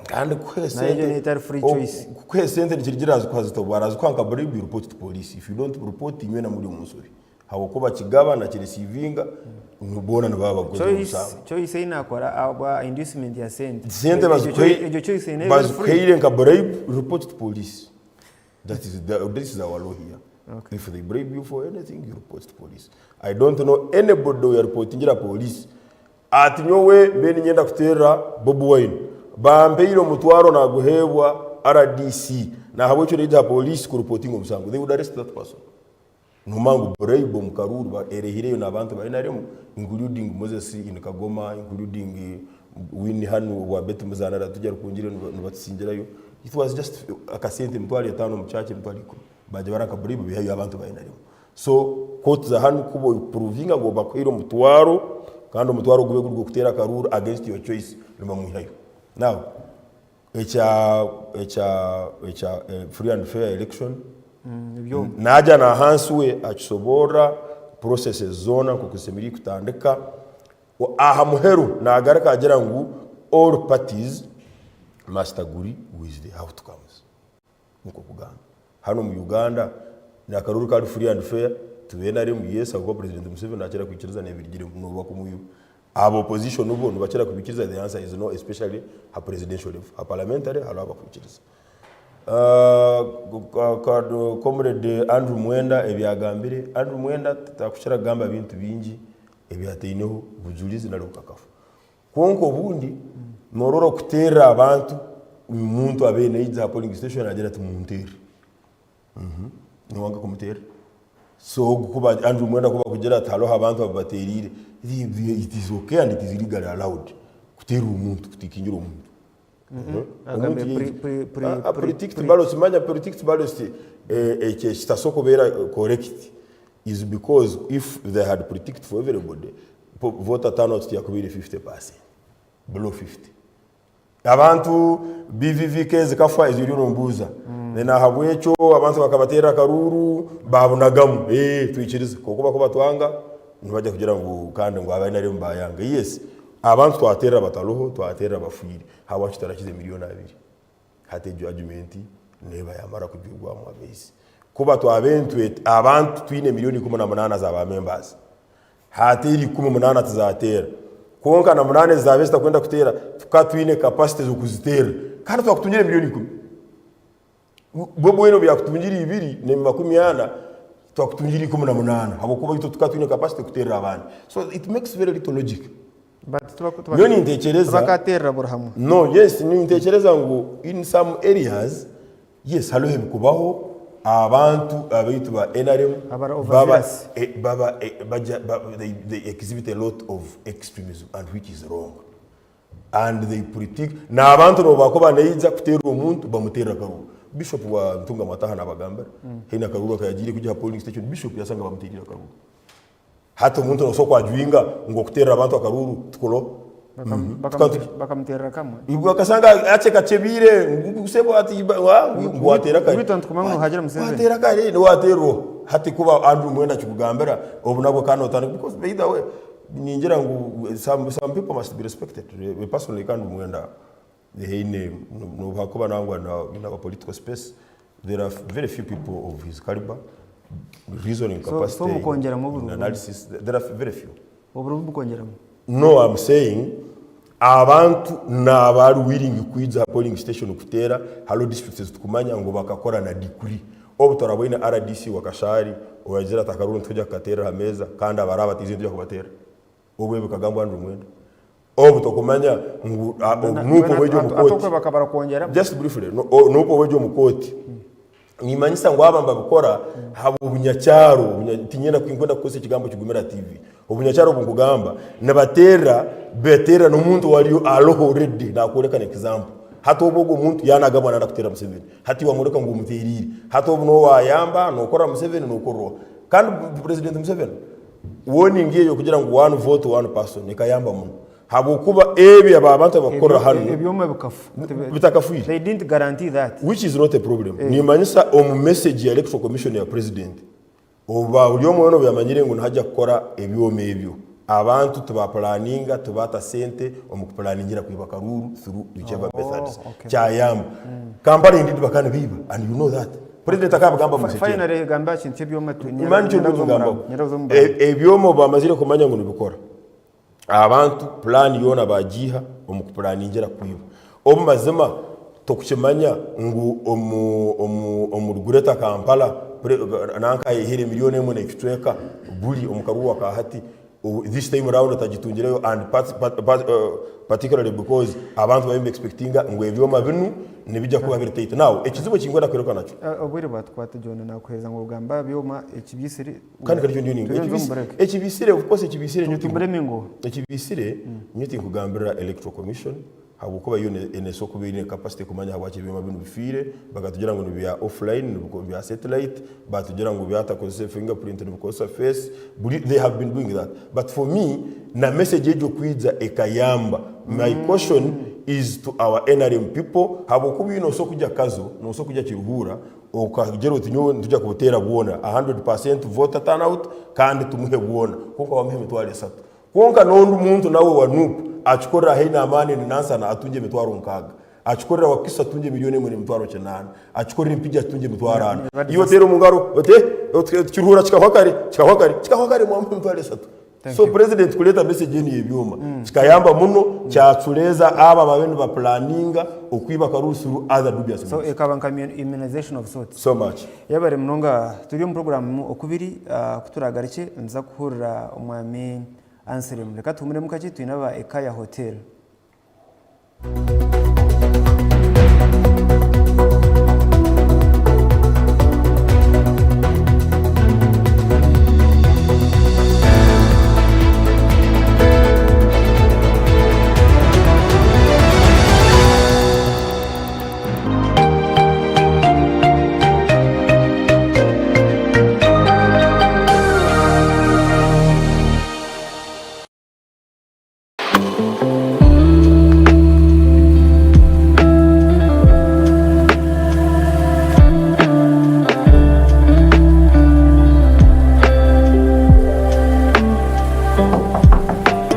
S4: kandi kukuha
S1: Nayo
S4: esente
S1: neetari free choice.
S4: kukuha esente nikirigira arazikuha zita obu arazikuha nka bribe you report to police if you don't report inywe na muri omu nsobi habwokuba kigaba na kiresiivinga boona nibaba bagukoze
S1: Choice,
S4: omusango.
S1: choice ei naakora ahabwa inducement ya sente.
S4: Sente
S1: Egyo choi- egyo choice eine eri free.
S4: bazikuhaire nka bribe report to police. That is the, this is our law here.
S1: Okay.
S4: If they bribe you for anything, you report to police. I don't know anybody who reportingira police. Ati nyowe mbe niinyenda kuteerera Bobi Wine, bampaire omutwaro naaguheebwa rdc nahabwekyo naija aha police kureportinga omusango. They would arrest that person. Noomanya ngu bribe omu karuuru erehireyo n'abantu ba nrm including Moses in Kagoma, including Winnie hanu owa Betty Muzaana aratugye Rukungiri nibatusingirayo. It was just akasente emitwaro etaano omu church emitwaro ikumi. Baagira bari aka bribe baihayo abantu ba nrm. So kooti za hanu ku opuruvinga ngu bakuhaire omutwaro kandi omutwaro gube guri ogw'okuteera akaruuru against your choice nibamwihayo. Now ekya ekya ekya free and fair election naagya nahansi we akisoboorora processes zoona nk'oku zisemeriire kutandika. Aha muheru naagaruka agira ngu all parties must agree with the outcomes. Nikwo kugamba. Hanu omu Uganda akaruru kari free and fair twena ari ngu yes ahabw'okuba president Museveni nakira kwikiriza n'ebirugiremu nobu bakumwiba. Aba opposition bo nibakira kubikiriza the answer is no especially ha presidential level. Ha parliamentary hariho abakwikiriza. Comrade Andrew Mwenda ebi agambire, Andrew Mwenda takukira kugamba bintu bingi ebi ataineho bujurizi nari obukakafu. Kwonka obundi norora okuteerera abantu omuntu abaire naija aha polling station agira ati munteere. Niwanga kumuteera? So ogu kuba Andrew Mwenda kuba akugira ati hariho abantu ababateeriire, it is okay and it is legally allowed kuteera omuntu, kutikingira omuntu.
S1: Agambire
S4: Omuntu
S1: pre-
S4: yaija-
S1: pre- pre-
S4: Ah, ah,
S1: pre-
S4: predict
S1: pre-
S4: ballots, manya predict ballots ekyo ekitaso kubeera correct is because if they had predict for everybody, voter turnout tiyakubaire 50%, below 50. Abantu BVVK zikafa ezo oriyo nombuuza. Then ahabwekyo abantu bakabateerera akaruuru baabunagamu. Eeh twikirize. Kwonka bakuba batwanga nibaija kugira ngu kandi ngu aba NRM bayanga. Yes, abantu twateerera batariho, twateerera abafiire. Habwaki tutarakize miriyoni abiri? Hati egyo argument neeba yamara kujurwamu amaizi. Kuba twabaire nitwe abantu twine miriyoni 18 za ba members. Haateera 18 tizateera. Kwonka na munaana ezaabaire zitakwenda kuteera tukaba twine capacity z'okuziteera. Kandi twakutungire miriyoni ikumi. Bobi Wine obu yakutungire ibiri na 40, twakutungire 18 habw'okuba itwe tukaba twine capacity kuteerera abandi. So it makes very little logic.
S1: But
S4: Nyowe nintekyereza
S1: tibakateerera buri hamwe.
S4: No, yes, nintekyereza ngu in some areas, yes, hariho ebikubaho, abantu abaitu ba nrm
S1: Abari
S4: baba,
S1: overzealous.
S4: eh, baba, eh, baja, ba, they, they exhibit a lot of extremism and which is wrong. And they predict, n'abantu n'obu bakuba naija kuteerera omuntu, bamuteerera akaruru. Bishop wa Ntungamo ataaha nabagambira, haine akaruru akayagiire kugya aha polling station, Bishop yasanga bamuteeriire akaruru. Hati omuntu nosobola kwajwinga ngu okuterera abantu akaruuru tikuro.
S1: Bakamuterera kamwe.
S4: Bakasanga acekacebiire ngu sebo ati ngu wateera kare.
S1: Itwe nitukumanya ngu hagira Museveni.
S4: Wateera kare niwateerwa oha? Hati kuba Andrew Mwenda akikugambira obu nabwo kandi notandika because either way ningira ngu some, some people must be respected. A person like Andrew Mwenda haine nobu hakuba nangwa in our political space There are very few people of his caliber, reasoning
S1: So-
S4: capacity,
S1: so mukongyeramu
S4: in
S1: obururu.
S4: analysis, there are very few.
S1: Obururu bukongyeramu.
S4: No, I'm saying abantu nabari willing kwija aha polling station kuteera hariho districts ezitukumanya ngu bakakora na decree. Obu turaboine RDC wa Kashari owagira ati akaruru nituja kukateerera aha meeza kandi abaraba batiizire nituja kubateera. Obu ebi bikagambwa Andrew Mwenda. Obu tokumanya ngu nuupo
S1: Mbwenu
S4: bwija omu
S1: ati
S4: kooti.
S1: okwe bakaba barakwongyeramu.
S4: Just briefly, nuupo bwija omu kooti. Nimanyisa ngu aba nibabikora ahabw'obunyakyaro, tinyenda kwenda kukozesa ekigambo kigumire aha TV. Obunyakyaro obu nkugamba nibateerera beteerera n'omuntu owariyo ariho already nakworeka na example. Hati obu ogwo omuntu yaaba nagamba ngu nayenda kuteera Museveni, hati iwe wamworeka ngu omuteeriire, hati obu niiwe wayamba nokorera Museveni nokorera oha? Kandi President Museveni warning ye ey'okugira ngu one vote one person ekayamba muno. Habwokuba ebi aba abantu abakukorera hanu
S1: Ebyoma bikafa.
S4: bitakafiire.
S1: They didn't guarantee that.
S4: Which is not a problem. Nimanyisa omu message ya electoral commission ya president oba buri omwe wena obuyamanyire ngu nihajya kukora ebyoma ebyo abantu tibapulaninga tibata sente omu kupulaningira kwiba karuuru through whichever methods.
S1: Okay.
S4: Kyayamba. Kampala indeed bakaba nibaiba and you know that. President akabigamba omu message ye.
S1: Finally gamba aha kintu ky'ebyoma tu.
S4: Imani nikyo
S1: Nyaraza
S4: ndikugambaho.
S1: omurambo. Nyaraza omurambo.
S4: Ebyoma obu bamazire kumanya ngu nibikora. Abantu puraani yoona baagiiha omu kupuraaningira kwiba. Obu mazima tokukimanya ngu omuri Greater Kampala nanka ayehaire miliyooni emwe n'ekicweka buri omu karuuru aka hati, this time round tagitungireyo and particularly because abantu bariyo niba expectinga ngu ebyoma binu nibija kuba biri tight. Now ekizibu eki ndikwenda kwiruka nakyo.
S1: Obwire bwatukwata John nakuheereza ngu ogambe aha byoma ekibyitsire.
S4: Kandi kati nyowe
S1: Turenze omu break.
S4: Ekibisire of course ekibisire nyowe
S1: Tubureme engoho.
S4: Ekibisire nyowe tinkugambirira electoral commission habwokuba yo eneso kuba eine capacity kumanya habwaki ebyoma binu bifiire bakatugira ngu nibya offline nibya satellite batugira ngu byatakozesa fingerprint nibikozesa face buri they have been doing that but for me na message egyo kwija ekayamba my caution is to our NRM people habwokuba iwe nosobola kugya Kazo nosobola kugya Kiruhura Okagira oti nyowe nituja kubuteera bwona, a hundred percent voter turnout kandi tumuhe bwona. Kwonka wamuha emitwaro esatu. Kwonka n'ondi muntu nawe wa nup akikorera haine amaani ni Nansana atungye emitwaro nkaaga. Akikorera Wakiso atungye milioni emwe n'emitwaro kinaana. Akikorera Mpigi atungye emitwaro ana. Iwe oteera omu ngaro oti eh Kiruhura kikahwa kare, kikahwa kare, kikahwa kare mwamuha emitwaro esatu. So president kureeta message enu y'ebyoma kikayamba muno kyacureeza abo ababaire nibapulaninga okwiba akaruuru through other dubious
S1: So
S4: means.
S1: ekaba nka immunization of sorts.
S4: So much.
S1: Yebare munonga turi omu program okubiri kuturagarukye nituza kuhurira omwami Anselm. Reka tuhumuremu kakye twine aba Ekaya Hotel.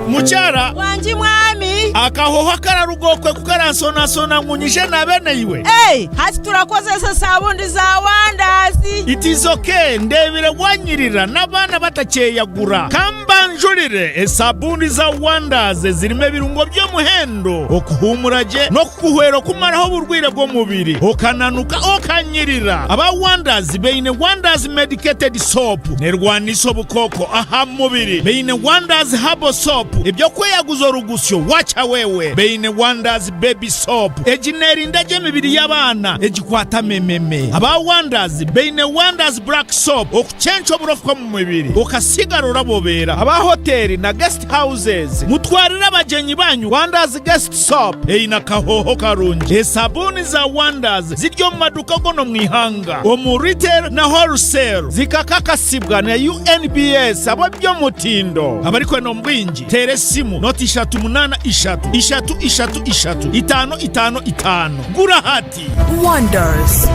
S7: Mukyara.
S8: Wangi mwami.
S7: Akahoho akararuga okwe ku karansonasona ngu nyije naabe naiwe.
S8: Ei, hati turakozesa sabundi za Wanders.
S7: It is okay, ndeebire wanyirira n'abaana batakyeyagura. Ka Mbanjurire esabuuni za Wonders ezirimu ebirungo by'omuhendo okuhuumura gye n'okukuhwera okumaraho oburwaire bw'omubiri okananuka okanyirira. Aba Wonders baine Wonders Medicated Soap nerwanisa obukooko aha mubiri, baine Wonders Herbal Soap eby'okweyaguza orugusyo wacha wewe, baine Wonders Baby Soap egi nerinda gye emibiri y'abaana egikwata mememe. Aba Wonders baine Wonders Black Soap okucenca oburofa omu mubiri okasigara orabobeera. Aba hoteeri na guest houses mutwarire abagyenyi banyu Wonders Guest Soap eine akahooho karungi. Esabuuni za Wonders ziri omu maduuka goona omu ihanga omu retail na wholesale zikakakasibwa na UNBS ab'eby'omutindo. Abarikwenda omu bwingi teera esimu noti 3 8 3 3 3 5 5 5. Gura hati!
S9: Wonders.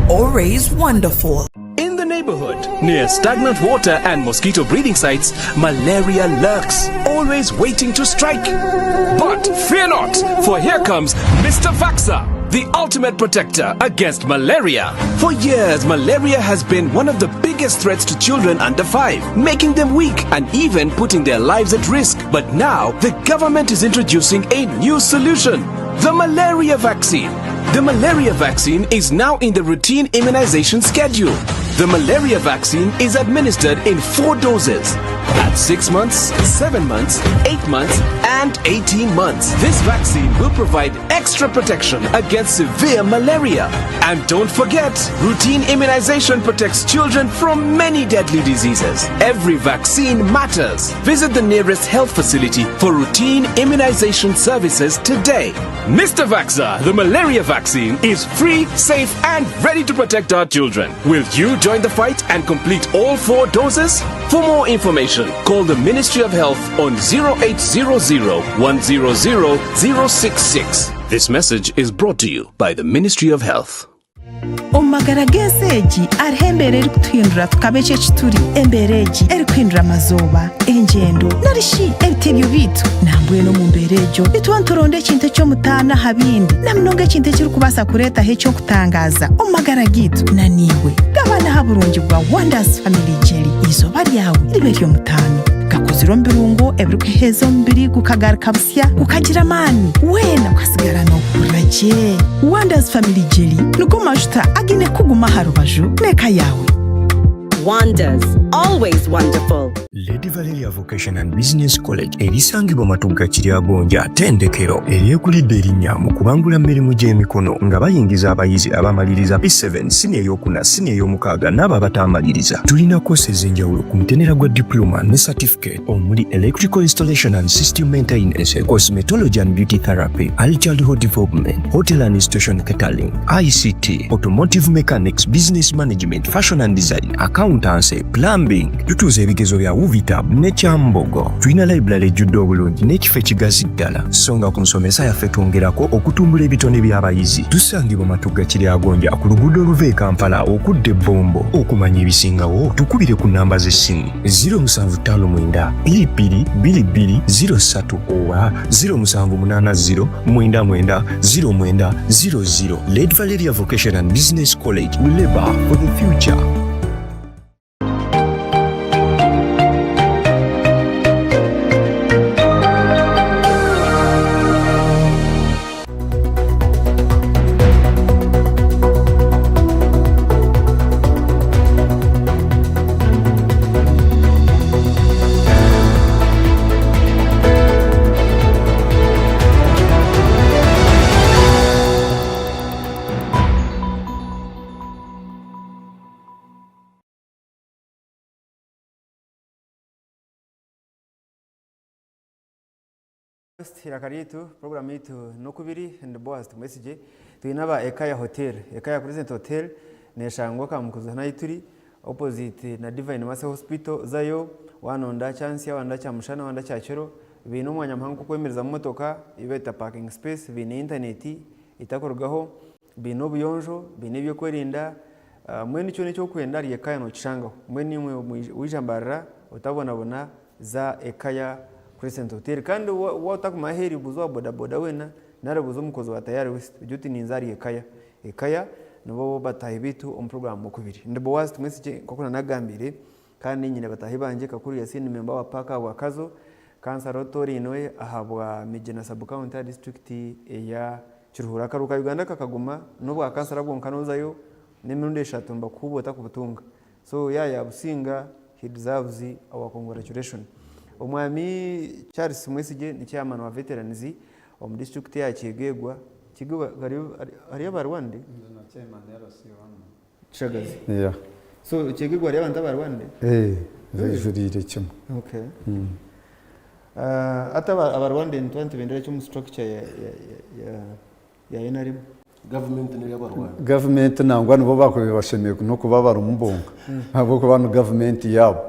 S9: Always wonderful.
S10: In the neighborhood, near stagnant water and mosquito breeding sites, malaria lurks, always waiting to strike. But fear not, for here comes Mr. Vaxa, the ultimate protector against malaria. For years, malaria has been one of the biggest threats to children under 5, making them weak and even putting their lives at risk. But now, the government is introducing a new solution the malaria vaccine. The malaria vaccine is now in the routine immunization schedule. The malaria vaccine is administered in four doses at 6 months, 7 months, 8 months, and 18 months. This vaccine will provide extra protection against severe malaria. And don't forget, routine immunization protects children from many deadly diseases. Every vaccine matters. Visit the nearest health facility for routine immunization services today. Mr. Vaxa, the malaria vaccine, is free, safe, and ready to protect our children. Will you join the fight and complete all four doses? For more information, call the Ministry of Health on 0800 100 066. This message is brought to you by the Ministry of Health.
S9: Omu magara g'ensi egi hariho embeera erikutuhindura tukaba eki eki turi. Embeera egi erikuhindura amazooba, engyendo, nari shi ebitebyo byaitu. Nambwenu omu mbeera egyo nituba nituronda ekintu eky'omutaano aha bindi, na munonga ekintu ekirikubaasa kureetaho eky'okutangaaza omu magara gaitu. Na naiwe gabana aha burungi bwa Wonders Family Jelly, eizooba ryawe ribe ery'omutaano. Gakozirwe omu birungo ebirikuheheeza omubiri gukagaruka busya, gukagira amaani, weena okasigara noohurira gye. Wonders Family Jelly nigo majuta againe kukuguma aha rubaju n'eka yaawe.
S11: Wonders, always wonderful.
S12: Lady Valeria Vocation and Business College erisangibwa Matugga Kiryagonja ttendekero eryekulidde erinnya mu kubangula mu mirimu gy'emikono nga bayingiza abayizi abamaliriza P7, siniya ey'okuna, siniya ey'omukaaga n'abo abataamaliriza. Tulina koosi ez'enjawulo ku mutendera gwa diploma ne certificate omuli Electrical Installation and System Maintenance, Cosmetology and Beauty Therapy, Early Childhood Development, Hotel and Institution Catering, ICT, Automotive Mechanics, Business Management, Fashion and Design, Accountancy, Plumbing. Tutuuza ebigezo bya UVITAB ne Kyambogo. Tulina library ejjudde obulungi n'ekifo ekigazi ddala. So nga ku nsomesa yaffe twongerako okutumbula ebitone by'abayizi. Tusangibwa Matugga Kiryagonja ku luguudo oluva e Kampala okudda e Bombo. Okumanya ebisingawo tukubire ku nnamba z'essimu 0759 22 22 03 oba 0780 99 09 00. Lady Valeria Vocation and Business College, we labor for the future.
S1: Iraka ryaitu, puroguraamu yaitu n'okubiri ndi Boaz Tumwesigye. Twine aba Ekaya Hotel. Ekaya Crescent Hotel neshangwa Kamukuzi hanu ahu turi opposite na Divine Mercy Hospital zayo wanonda kyansya, wanoonda kyamushana, wanoonda kyakiro. Baine omwanya muhango gw'okwemerezamu motoka ei beeta parking space, baine internet etakurugaho, baine obuyonjo, baine ebyokwerinda, mbwenu kyona eki orikwenda ahari Ekaya nokishangaho. Mbwenu imwe waija Mbarara otabonabona za Ekaya Crescent Hotel. Kandi waaba otakumanya ahu eri buuza owa boda boda weena nari buuza omukozi wa Tayari West ogire oti ninza ahari Ekaya. Ekaya nibo bataahi baitu omu puroguraamu Okubiri. Ndi Boaz Tumwesigye nk'oku naanagambire kandi nyine bataahi bangye Kakuru Yasin memba wa paaka ahabwa Kazo, kansara otoorainwe ahabwa Migina Sub County aha disiturikiti eya Kiruhura. Akaruuru ka Uganda kakaguma n'obwa kansara bwonka noozayo n'emirundi eshatu nibakuhuuba otakubutunga. So ya yabusinga he deserves our congratulation. Omwami Charles Mwesigye ni chairman wa veterans omu district ya Kyegegwa. Kyegegwa hariyo hariyo abarwande? Kishagazi.
S5: Yeah.
S1: So Kyegegwa hariyo abantu abarwande?
S5: Eh, bejuriire kimwe.
S1: Okay. Uh, hati abarwande nituba nitubendera ki omu structure ya, ya, ya, ya ya NRM.
S6: Gavumenti n'ey'abarwani.
S5: Gavumenti nangwa nibo baakubaire bashemereire n'okuba barimu bonka ahabw'okuba ni gavumenti yaabo.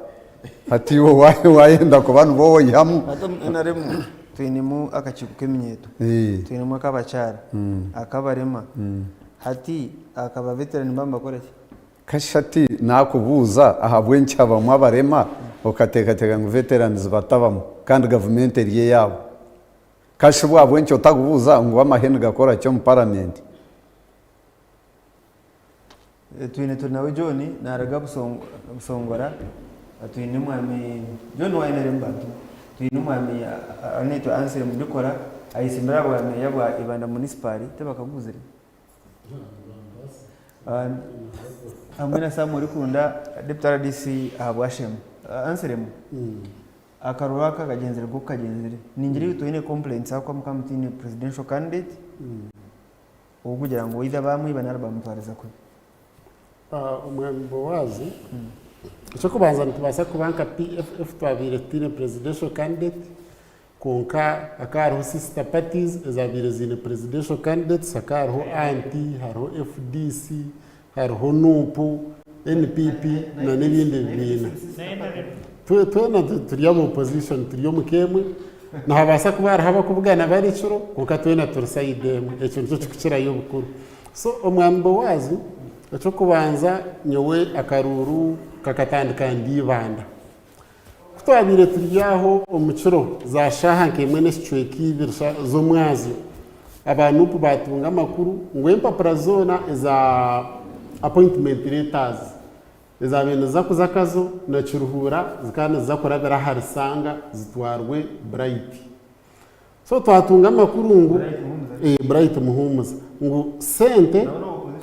S5: Hati iwe waayenda kuba nibo waihamu.
S1: Hati omu NRM twinemu akakiiko k'eminyeeto, twinemu ak'abakyara, ak'abarema, hati akaba veterani nibaba nibakora ki?
S5: Kashi hati naakubuuza ahabw'enki habamu abarema okateekateeka ngu veterans batabamu kandi gavumenti eri eyaabo? Kashi ahabw'enki otakubuuza ngu amahe nigakora ki omu paramenti?
S1: Twine turi nawe John naruga Busongora twine omwami John wa NRM bantu twine omwami anaitwe Anselm Ndikora ayetsimbire aha bwa meeya bwa Ibanda munisipaali tibakaguzire? Hamwe na Sam Orikunda Deputy RDC ahabwa Shema. Anselm, akaruru aka kagyenzire nk'oku kagyenzire. Ningira iwe toine complaints ahakuba mukaba mutaine presidential candidate ow'okugira ngu either baamwiba nari baamutwariza kubi.
S3: Omwami Boazi, eky'okubanza nitubaasa kuba nka PFF twabaire tutaine presidential candidate Kwonka hakaba hariho sister parties ezabaire ziine presidential candidates, hakaba hariho anti, hariho FDC, hariho NUP, NPP na n'ebindi bibiina. Twena turi aba opposition turi omu ka emwe, nihabaasa kuba hariho abakubugana bari ekiro kwonka twena turi side emwe, ekyo nikyo kirikukirayo obukuru. So omwami Boazi, eky'okubanza nyowe akaruuru kakatandika ndi Ibanda. Ku twabaire turi aho omu kiro za shaaha nk'emwe n'ekicweka ibiri z'omwazyo, aba Nup baatunga amakuru ngu empapura zoona eza appointment letters ezaabaire niziza kuza Kazo na Kiruhura zikaba niziza kurabira ahari Sanga zitwarwe Bright. So twatunga amakuru ngu Bright Muhumuza ngu sente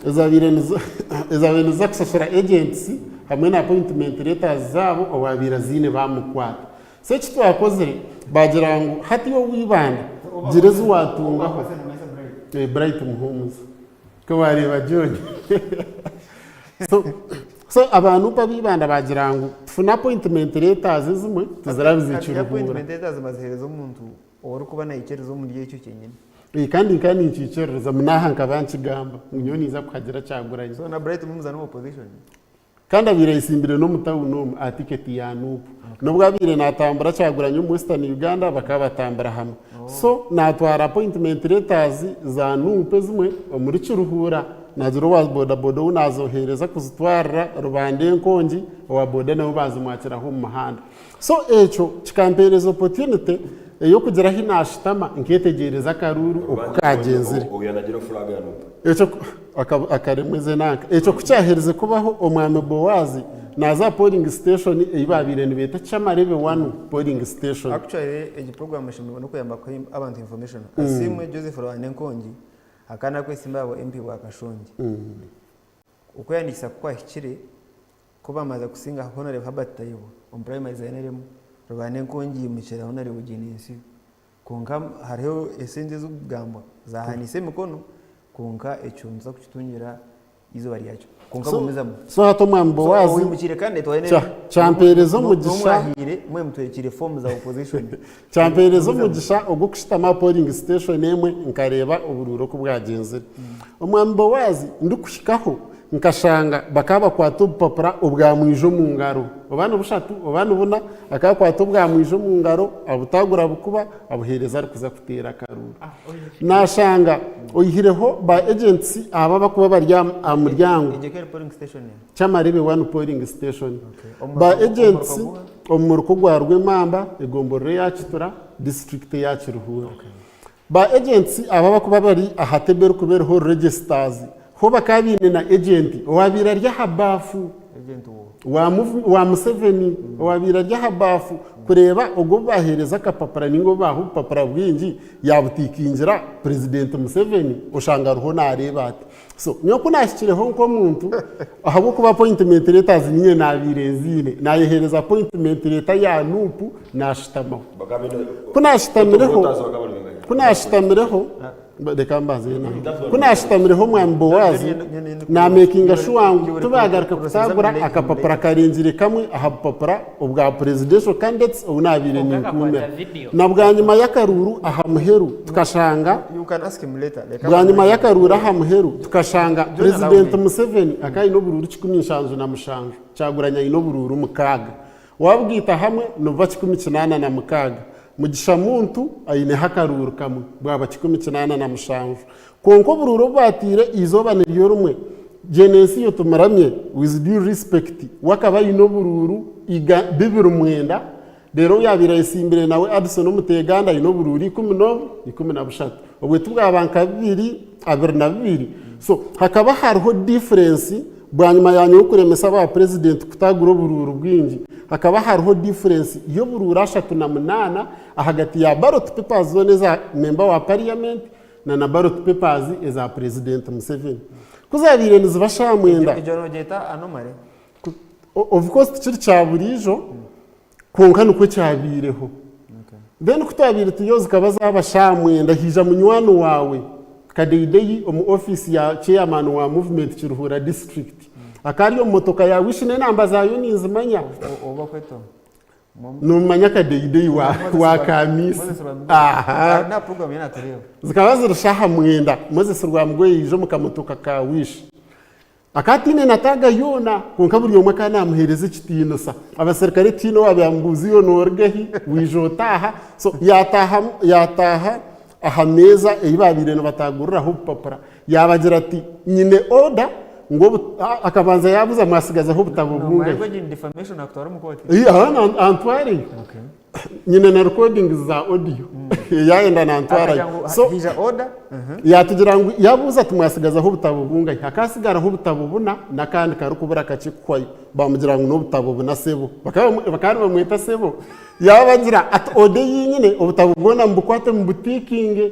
S3: ezabaire niziza kushashura agents hamwe na appointment letters zaabo owabaire aziine bamukwata. So eki twakozire bagira ngu hati iwe ow'eibanda gira ezi watungaho. Bright Muhumuza. Ku wareeba John. So so abantu ab'eibanda bagira ngu tufune appointment letters ezimwe tuzirabize
S1: Kati
S3: Kiruhura.
S1: appointment letters baziheereza omuntu orikuba naikiriza omuri ekyo kyenyini.
S3: Eh, kandi nkaba ninkiikiririza munaaha nkaba nkigamba ngu nyowe ninza kuhagira Kyagulanyi.
S1: So na Bright Mumuza n'owa opposition?
S3: Kandi abaire ayesimbire n'omu tawuni omu aha tiketi ya Nup. N'obu abaire natambura Kyagulanyi omu Western Uganda bakaba batambura hamwe. So natwara appointment letters za Nup ezimwe omuri Kiruhura nagira owa boda boda ou nazohereza kuzitwarira rubanda enkongi owa boda nawe bazimwakiraho omu muhanda. So ekyo kikampereza opportunity ey'okugira ahi nashutama nketegyereza akaruuru oku kagyenzire. Ekyo akaremwa eze nanka. Ekyo ku kyaherize kubaho, omwami Boazi naaza aha polling station ei baabaire nibeeta Kyamarebe Wanu polling station.
S1: Actually egi program eshemereire nokuyamba kuha abantu information. Asiimwe Joseph Rwanda Enkongi akaba nakwesimba ahabwa MP bwa Kashongi. Okweyandikisa kukwahikire, kubamaze kusinga Hon Herbert Tayebwa omu primaries za NRM, Rwanda Enkongi yimukira Hon Gyenensiyo. Kwonka hariho esente ezirikugambwa zaahaniise emikono kwonka ekyo nituza kukitungira eizooba ryakyo. Kwonka
S3: So-
S1: gumizamu.
S3: so hati omwami
S1: So,
S3: Boazi,
S1: owimukiire candidate wa NRM,
S3: kya- kyampeereza omugisha.
S1: N'omwahiire mwe mutwekiire fomu za opposition.
S3: Kyampeereza
S1: Gumizamu.
S3: omugisha ogw'okushutama aha polling station emwe nkareeba oburuuru oku bwagyenzire. Omwami Boazi ndikuhikaho Nkashanga bakaba bakwata obupapura obwamwija omu ngaro, oba ni bushatu oba ni buna, akaba akwata obwamwija omu ngaro abutaagura bukuba abuheereza arikuza kuteera akaruuru. Naashanga oihireho ba agents aba abakuba bari aha muryango, Kyamarebe One Polling Station, ba agents omu muruka ogwa Rwemamba, egomborora eya Kitura, disiturikiti eya Kiruhura. Ba agents aba abakuba bari aha table erikuba eriho registers ho bakaba baine na agent owabaire ari aha baafu wa Museveni owabaire ari aha baafu kureeba ogwo obu baheereza akapapura ninga obu baaha obupapura bwingi yabutikingira president Museveni oshanga ariho nareeba ati. So nyowe ku naahikireho nk'omuntu ahabw'okuba appointment letters niinye naabaire nziine, naayeheereza appointment letter ya Nup naashutamaho. Ku naashutamireho, ku naashutamireho, reka mbanze naanye. Ku naashutamireho omwami Boazi, naamekinga shuwa ngu tibaagaruka kutaagura akapapura karengire kamwe aha bupapura obwa presidential candidates obu naabaire ninkuumira. Na bwanyima y'akaruuru aha muheru tukashanga Bwanyima y'akaruuru aha muheru tukashanga Purezidenti Museveni akaba aine oburuuru 177, Kyagulanyi aine oburuuru mukaaga. Wabugaita hamwe nibuba 186. Mugisha Muntu aineho akaruuru kamwe bwaba 187. Kwonka oburuuru obu baataire eizooba niryo rimwe, Genensiyo Tumuramye, with due respect, we akaba aine oburuuru 29, Reero ou yaabaire ayesimbire nawe Adson Omuteeganda aine oburuuru ikumi n'obu, 13. Obwe tibwaba nka bibiri, 22. So hakaba hariho difference bwanyima ya nyowe kuremesa ba president kutaagura oburuuru bwingi, hakaba hariho difference y'oburuuru 38 ahagati ya ballot papers zoona eza member wa parliament na na ballot papers eza president Museveni. Ku zaabaire niziba shaaha mwenda.
S1: Egyo noogyeta anomaly?
S3: Of course tikiri kya buriijo kwonka nikwo kyabaireho. Then ku twabaire turiyo zikaba zaaba shaaha mwenda haija munywani waawe Kadeideyi omu ofiisi ya chairman wa movement Kiruhura district. Akaba ari omu motoka ya Wish n'enamba zaayo ninzimanya.
S1: Ou bakweta oha?
S3: Nomumanya Kadeideyi wa, wa Kamiisi. Aha.
S1: Na program ye natureeba.
S3: Zikaba ziri shaaha mwenda Moses Rwamugoye yaija omu kamotoka ka Wish. Akaba ataine na taaga yoona, kwonka buri omwe akaba naamuheereza ekitiinisa. Abaserukare tihaine owaabaire amubuuza iwe noruga hi, waija otaaha. So yaataaha yaataaha aha meeza ei baabaire nibataaguriraho obupapura, yaabagira ati, Nyine oda ngu obu akabanza yaabuuza mwatsigazaho obutabo
S1: Noomanya
S3: bungahi?
S1: ngu egi ni defamation naakutwara omu kooti?
S3: Ii, aha antwareyo. Nyine na recordings za audio yaayenda nantwarayo.
S1: Akagira ngu
S3: So
S1: haija order.
S3: Yatugira ngu yabuuza ati mwasigazaho obutabo bungahi? Hakasigaraho obutabo buna n'akandi karikubura kakye kuhwayo. Bamugira ngu n'obutabo buna sebo. Bakaba nibamweta sebo. Yabagira ati oda ei nyine obutabo bwona mubukwate mubutiikinge.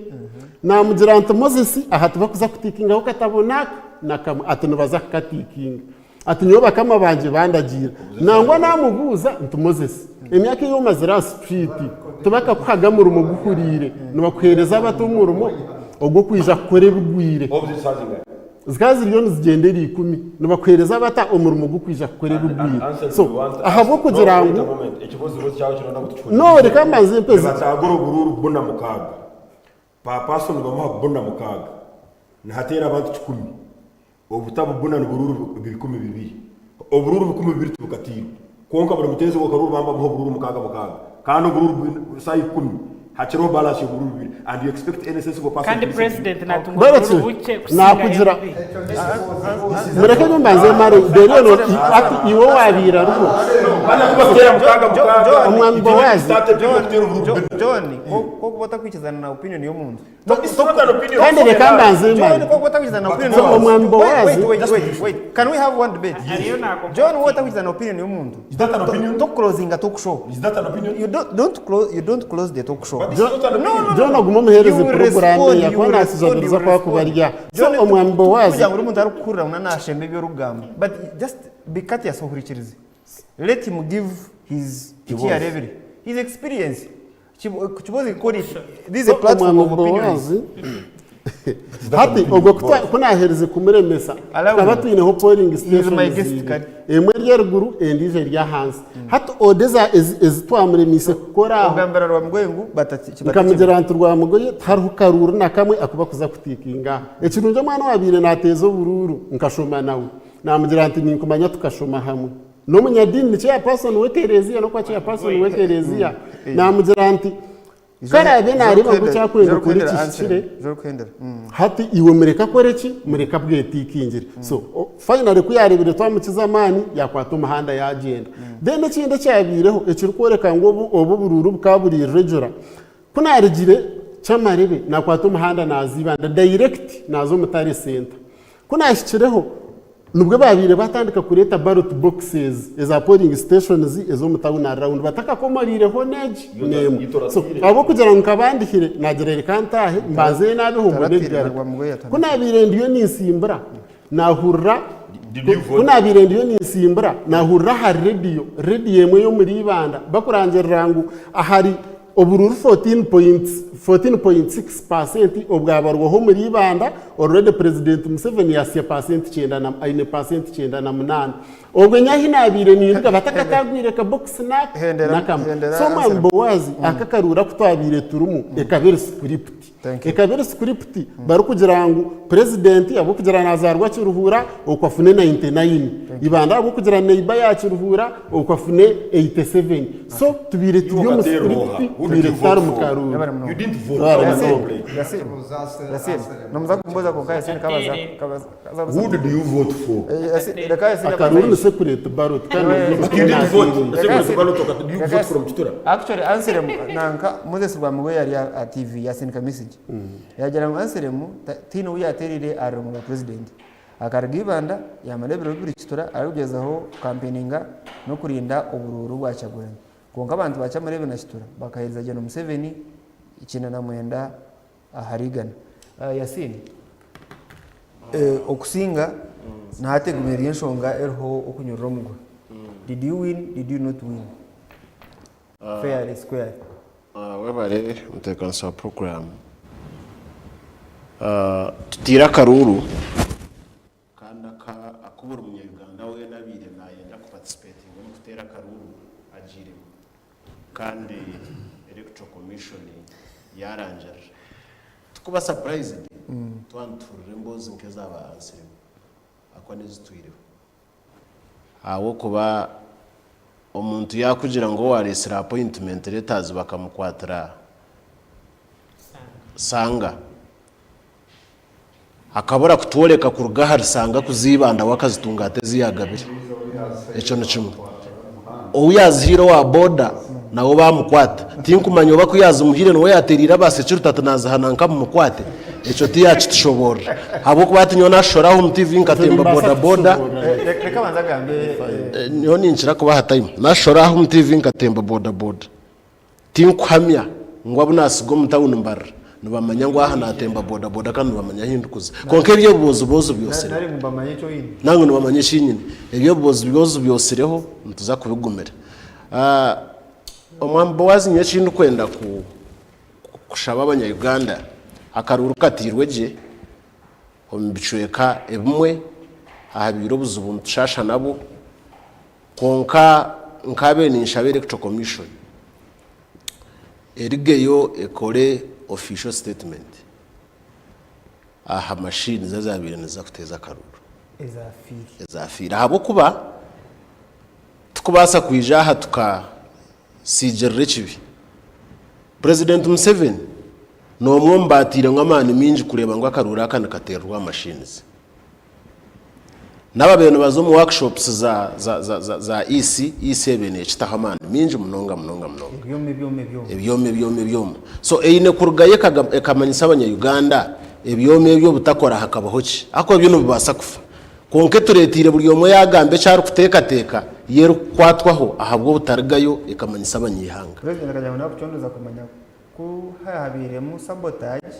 S3: Namugira nti Moses aha tibakuza kutiikingaho katabo n'aka na kamwe. Ati nibaza kukatiikinga. Ati nyowe bakama bangye bandagiira. Nangwa namubuuza nti Moses, emyaka ei omazire aha situriiti tibakakuhaga murimo guhuriire, nibakuheereza bata omurimo ogw'okwija kukora ebigwire? Zikaba ziriyo nizigyenda eri ikumi, nibakuheereza bata omurimo gw'okwija kukora ebigwire? So ahabw'okugira ngu No, reka mbanze mpeze.
S4: Nibatagura oburuuru buna mukaaga. Per person nibamuha buna mukaaga. Nihateera abantu kikumi. Obutabo buna niburuuru 2,000. Oburuuru 2,000 tibukatiirwe. Kwonka buri muteezi w'akaruuru baba nibamuha oburuuru mukaaga mukaaga. Kandi oburuuru bwine saaha ikumi hakireho balance y'oburuuru bubiri and you expect any sensible person
S2: Kandi
S4: to listen to you.
S2: president natunga
S3: Baretse,
S2: oburuuru bukye kusinga
S3: nakugira
S2: MP.
S3: mureke nyowe mbanze mare reero no ati iwe owabiire ariho
S4: Kubateera mukaaga mukaaga,
S3: Omwami
S4: you didn't
S3: Bowazi.
S4: start a people kuteera oburuuru bubiri.
S1: John, kokuba otakwikizana na opinion y'omuntu.
S3: Kandi reka mbanze mare. So, omwami Bowazi
S1: Wait, wait, wait. Can we have one debate? John, wowe otakwikizana opinion y'omuntu.
S4: Is that an opinion?
S1: Tokuclosinga talk show.
S4: Is that an opinion?
S1: You don't, don't close you don't close the talk show.
S4: But this is not an opinion.
S3: John aguma omuheereze
S1: You will
S3: puroguramu
S1: respond, you
S3: yakuba
S1: will
S3: naakijaguriza
S1: respond, you will
S3: ku akuba
S1: respond.
S3: arya. So
S1: John,
S3: omwami Bowazi
S1: kugira ngu ori omuntu arikukuhurira ngu nashemba ebi orikugamba. But just be courteous ohurikirize. Let him give his eki yareebire. His experience. Kibozi kori this is a platform
S3: omwami
S1: of opinions.
S3: Bowazi hati ogwo ku naaherize kumuremesa
S1: Allow
S3: tukaba
S1: me.
S3: twineho polling
S1: He is my
S3: stations
S1: guest,
S3: ibiri
S1: Kari.
S3: emwe eri eruguru endiijo eri ahansi hati oda eza- ezi ezi twamuremiise kukora aho
S1: Ogambira Rwamugoye ngu batati
S3: nkamugira nti Rwamugoye tihariho karuuru na kamwe aku bakuza kutiikinga aha ekirungi omwana owaabaire naateeza oburuuru nkashoma nawe naamugira nti ninkumanya tukashoma hamwe N'omunyadiini ni chairperson w'ekereziya n'okuba chairperson w'ekereziya naamugira nti ku araabe naareeba ngu eki arikwenda kukora kihikire, hati iwe mureke akore ki? Mureke abwetiikingire. So finally ku yaareebire twamukiza amaani, yaakwata omuhanda yaagyenda. Then ekindi ekyabaireho ekirikworeka ngu obu obu oburuuru bukaba buri irregular, ku naarugire Kyamarebe naakwata omuhanda naaza Ibanda direct naaza omu Tare Centre. Ku naahikireho, nibwo baabaire baatandika kureeta ballot boxes eza polling stations ez'omu tawuni ahari rawundi batakakomoriireho n'egi n'emwe. So ahabw'okugira ngu nkaba ndihire, naagira reka ntaahe mbanze naabeho mbone kugaruka. Ku naabaire ndiyo ninsimbura, naahurira ku naabaire ndiyo ninsimbura, naahurira ahari rediyo, rediyo emwe y'omuri Ibanda bakurangirira ngu ahari Oburuuru 14.6 per cent obwabarwaho omuri Ibanda, already Purezidenti Museveni yasya paasenti kyenda na aine paasenti 98. Obwe nyowe ahi nabaire ninduga batakatagwire kabokisi nakamwe. So Omwami Boaz aka akaruuru aku twabaire turimu ekaba eri script. Ekaba eri script barikugira ngu Purezidenti ahabw'okugira nazaarwa Kiruhura okwo afune 99, Ibanda ahabw'okugira neiba ya Kiruhura okwo afune 87. So tubaire turi omu script tubaire tutari mu karuuru. Akaruuru ni secret ballot kandi
S1: Actually Anselm nanka Moses Rwamugoye yari aha TV yasindika message yagira ngu Anselm tihaine ou yatereire aha rurengo rwa president. Akaruga Ibanda yamara ebiro bibiri Kitura arikugyezaho kukampeninga n'okurinda oburuuru bwa Kyagulanyi. Kwonka abantu ba Kyamureebe na Kitura bakaheereza Gen Museveni 99 ahari igana. Yasin. Okusinga na hati eguma eri enshonga eriho okunyurura omuguha. Did you win, did you not win? Fairly, squarely.
S6: Webare omutebeekanisa wa puroguraamu. Tutaire akaruuru kandi aku buri munya-Uganda weena abaire naayenda kupatisipeetinga omu kuteera akaruuru agiiremu kandi Electoral Commission yaarangirira. Tikuba surprised twaba nituhurira emboozi nk'eza ba Ansiremu ahakuba n'ezitwireho. Ahabw'okuba omuntu yaakugira ngu owareetsire appointment letters bakamukwatira Sanga, akabura kutworeka kuruga ahari Sanga kuza Ibanda we akazitunga ata ezi yaagabire. Ekyo ni kimwe. Ou yaazihaire owa boda nawe baamukwata. Tinkumanya oba ku yaazimuhaire niwe yaateereire aba security ati naaziha nanka mumukwate. Ekyo tiyaakitushoboorora. Ahabw'okuba hati nyowe naashoshora aha omu TV nkatemba
S3: Nimbaasa
S6: boda boda.
S3: kukushoboorora.
S1: Reka abanze agambe.
S6: Nyowe ninkira kubaha time. Naashoshora aha omu TV nkatemba boda boda. Tinkuhamya ngu abu naatsiga omu tawuni Mbarara nibamanya ngu aha naatemba bodaboda kandi nibamanya ahu ndikuza. Kwonka eby'ebibooziboozi byotsireho.
S1: Nari ngu bamanye eki oine.
S6: Nari ngu nibamanya eki nyine. Eby'ebibooziboozi byotsireho nituza kubigumira. Omwami Boazi nyowe eki ndikwenda kushaba abanya-Uganda, akaruuru katairwe gye omu bicweka ebimwe, ahabaire obuzibu nitushaasha nabwo. Kwonka nkaabaire ninshaba Electoral Commission erigeyo ekore official statement aha machines ezabaire niziza kuteeza akaruuru ezafiire ahabw'okuba tikubaasa kwija aha tukasiigirira ekibi. President Museveni n'omwe omu baatairemu amaani maingi kureeba ngu akaruuru aka nikateererwa aha machines. N'ababaire nibaza omu workshops za, za, za, za, za EC, EC ebaire neekitaho amaani maingi munonga munonga munonga.
S1: Ebyoma, ebyoma, ebyoma.
S6: Ebyoma, ebyoma, ebyoma. So eine kurugayo ekaga- ekamanyisa abanya-Uganda ebyoma ebyo obutakora hakabaho ki. Ahakuba byo nibibaasa kufa. Kwonka etureeteire buri omwe yaagamba eki arikuteekateeka, yo erikukwatwaho ahabw'obutarigayo ekamanyisa abanyaihanga.
S1: Purezidenti akagira ngu naakucondooza kumanya ku haabairemu sabotage,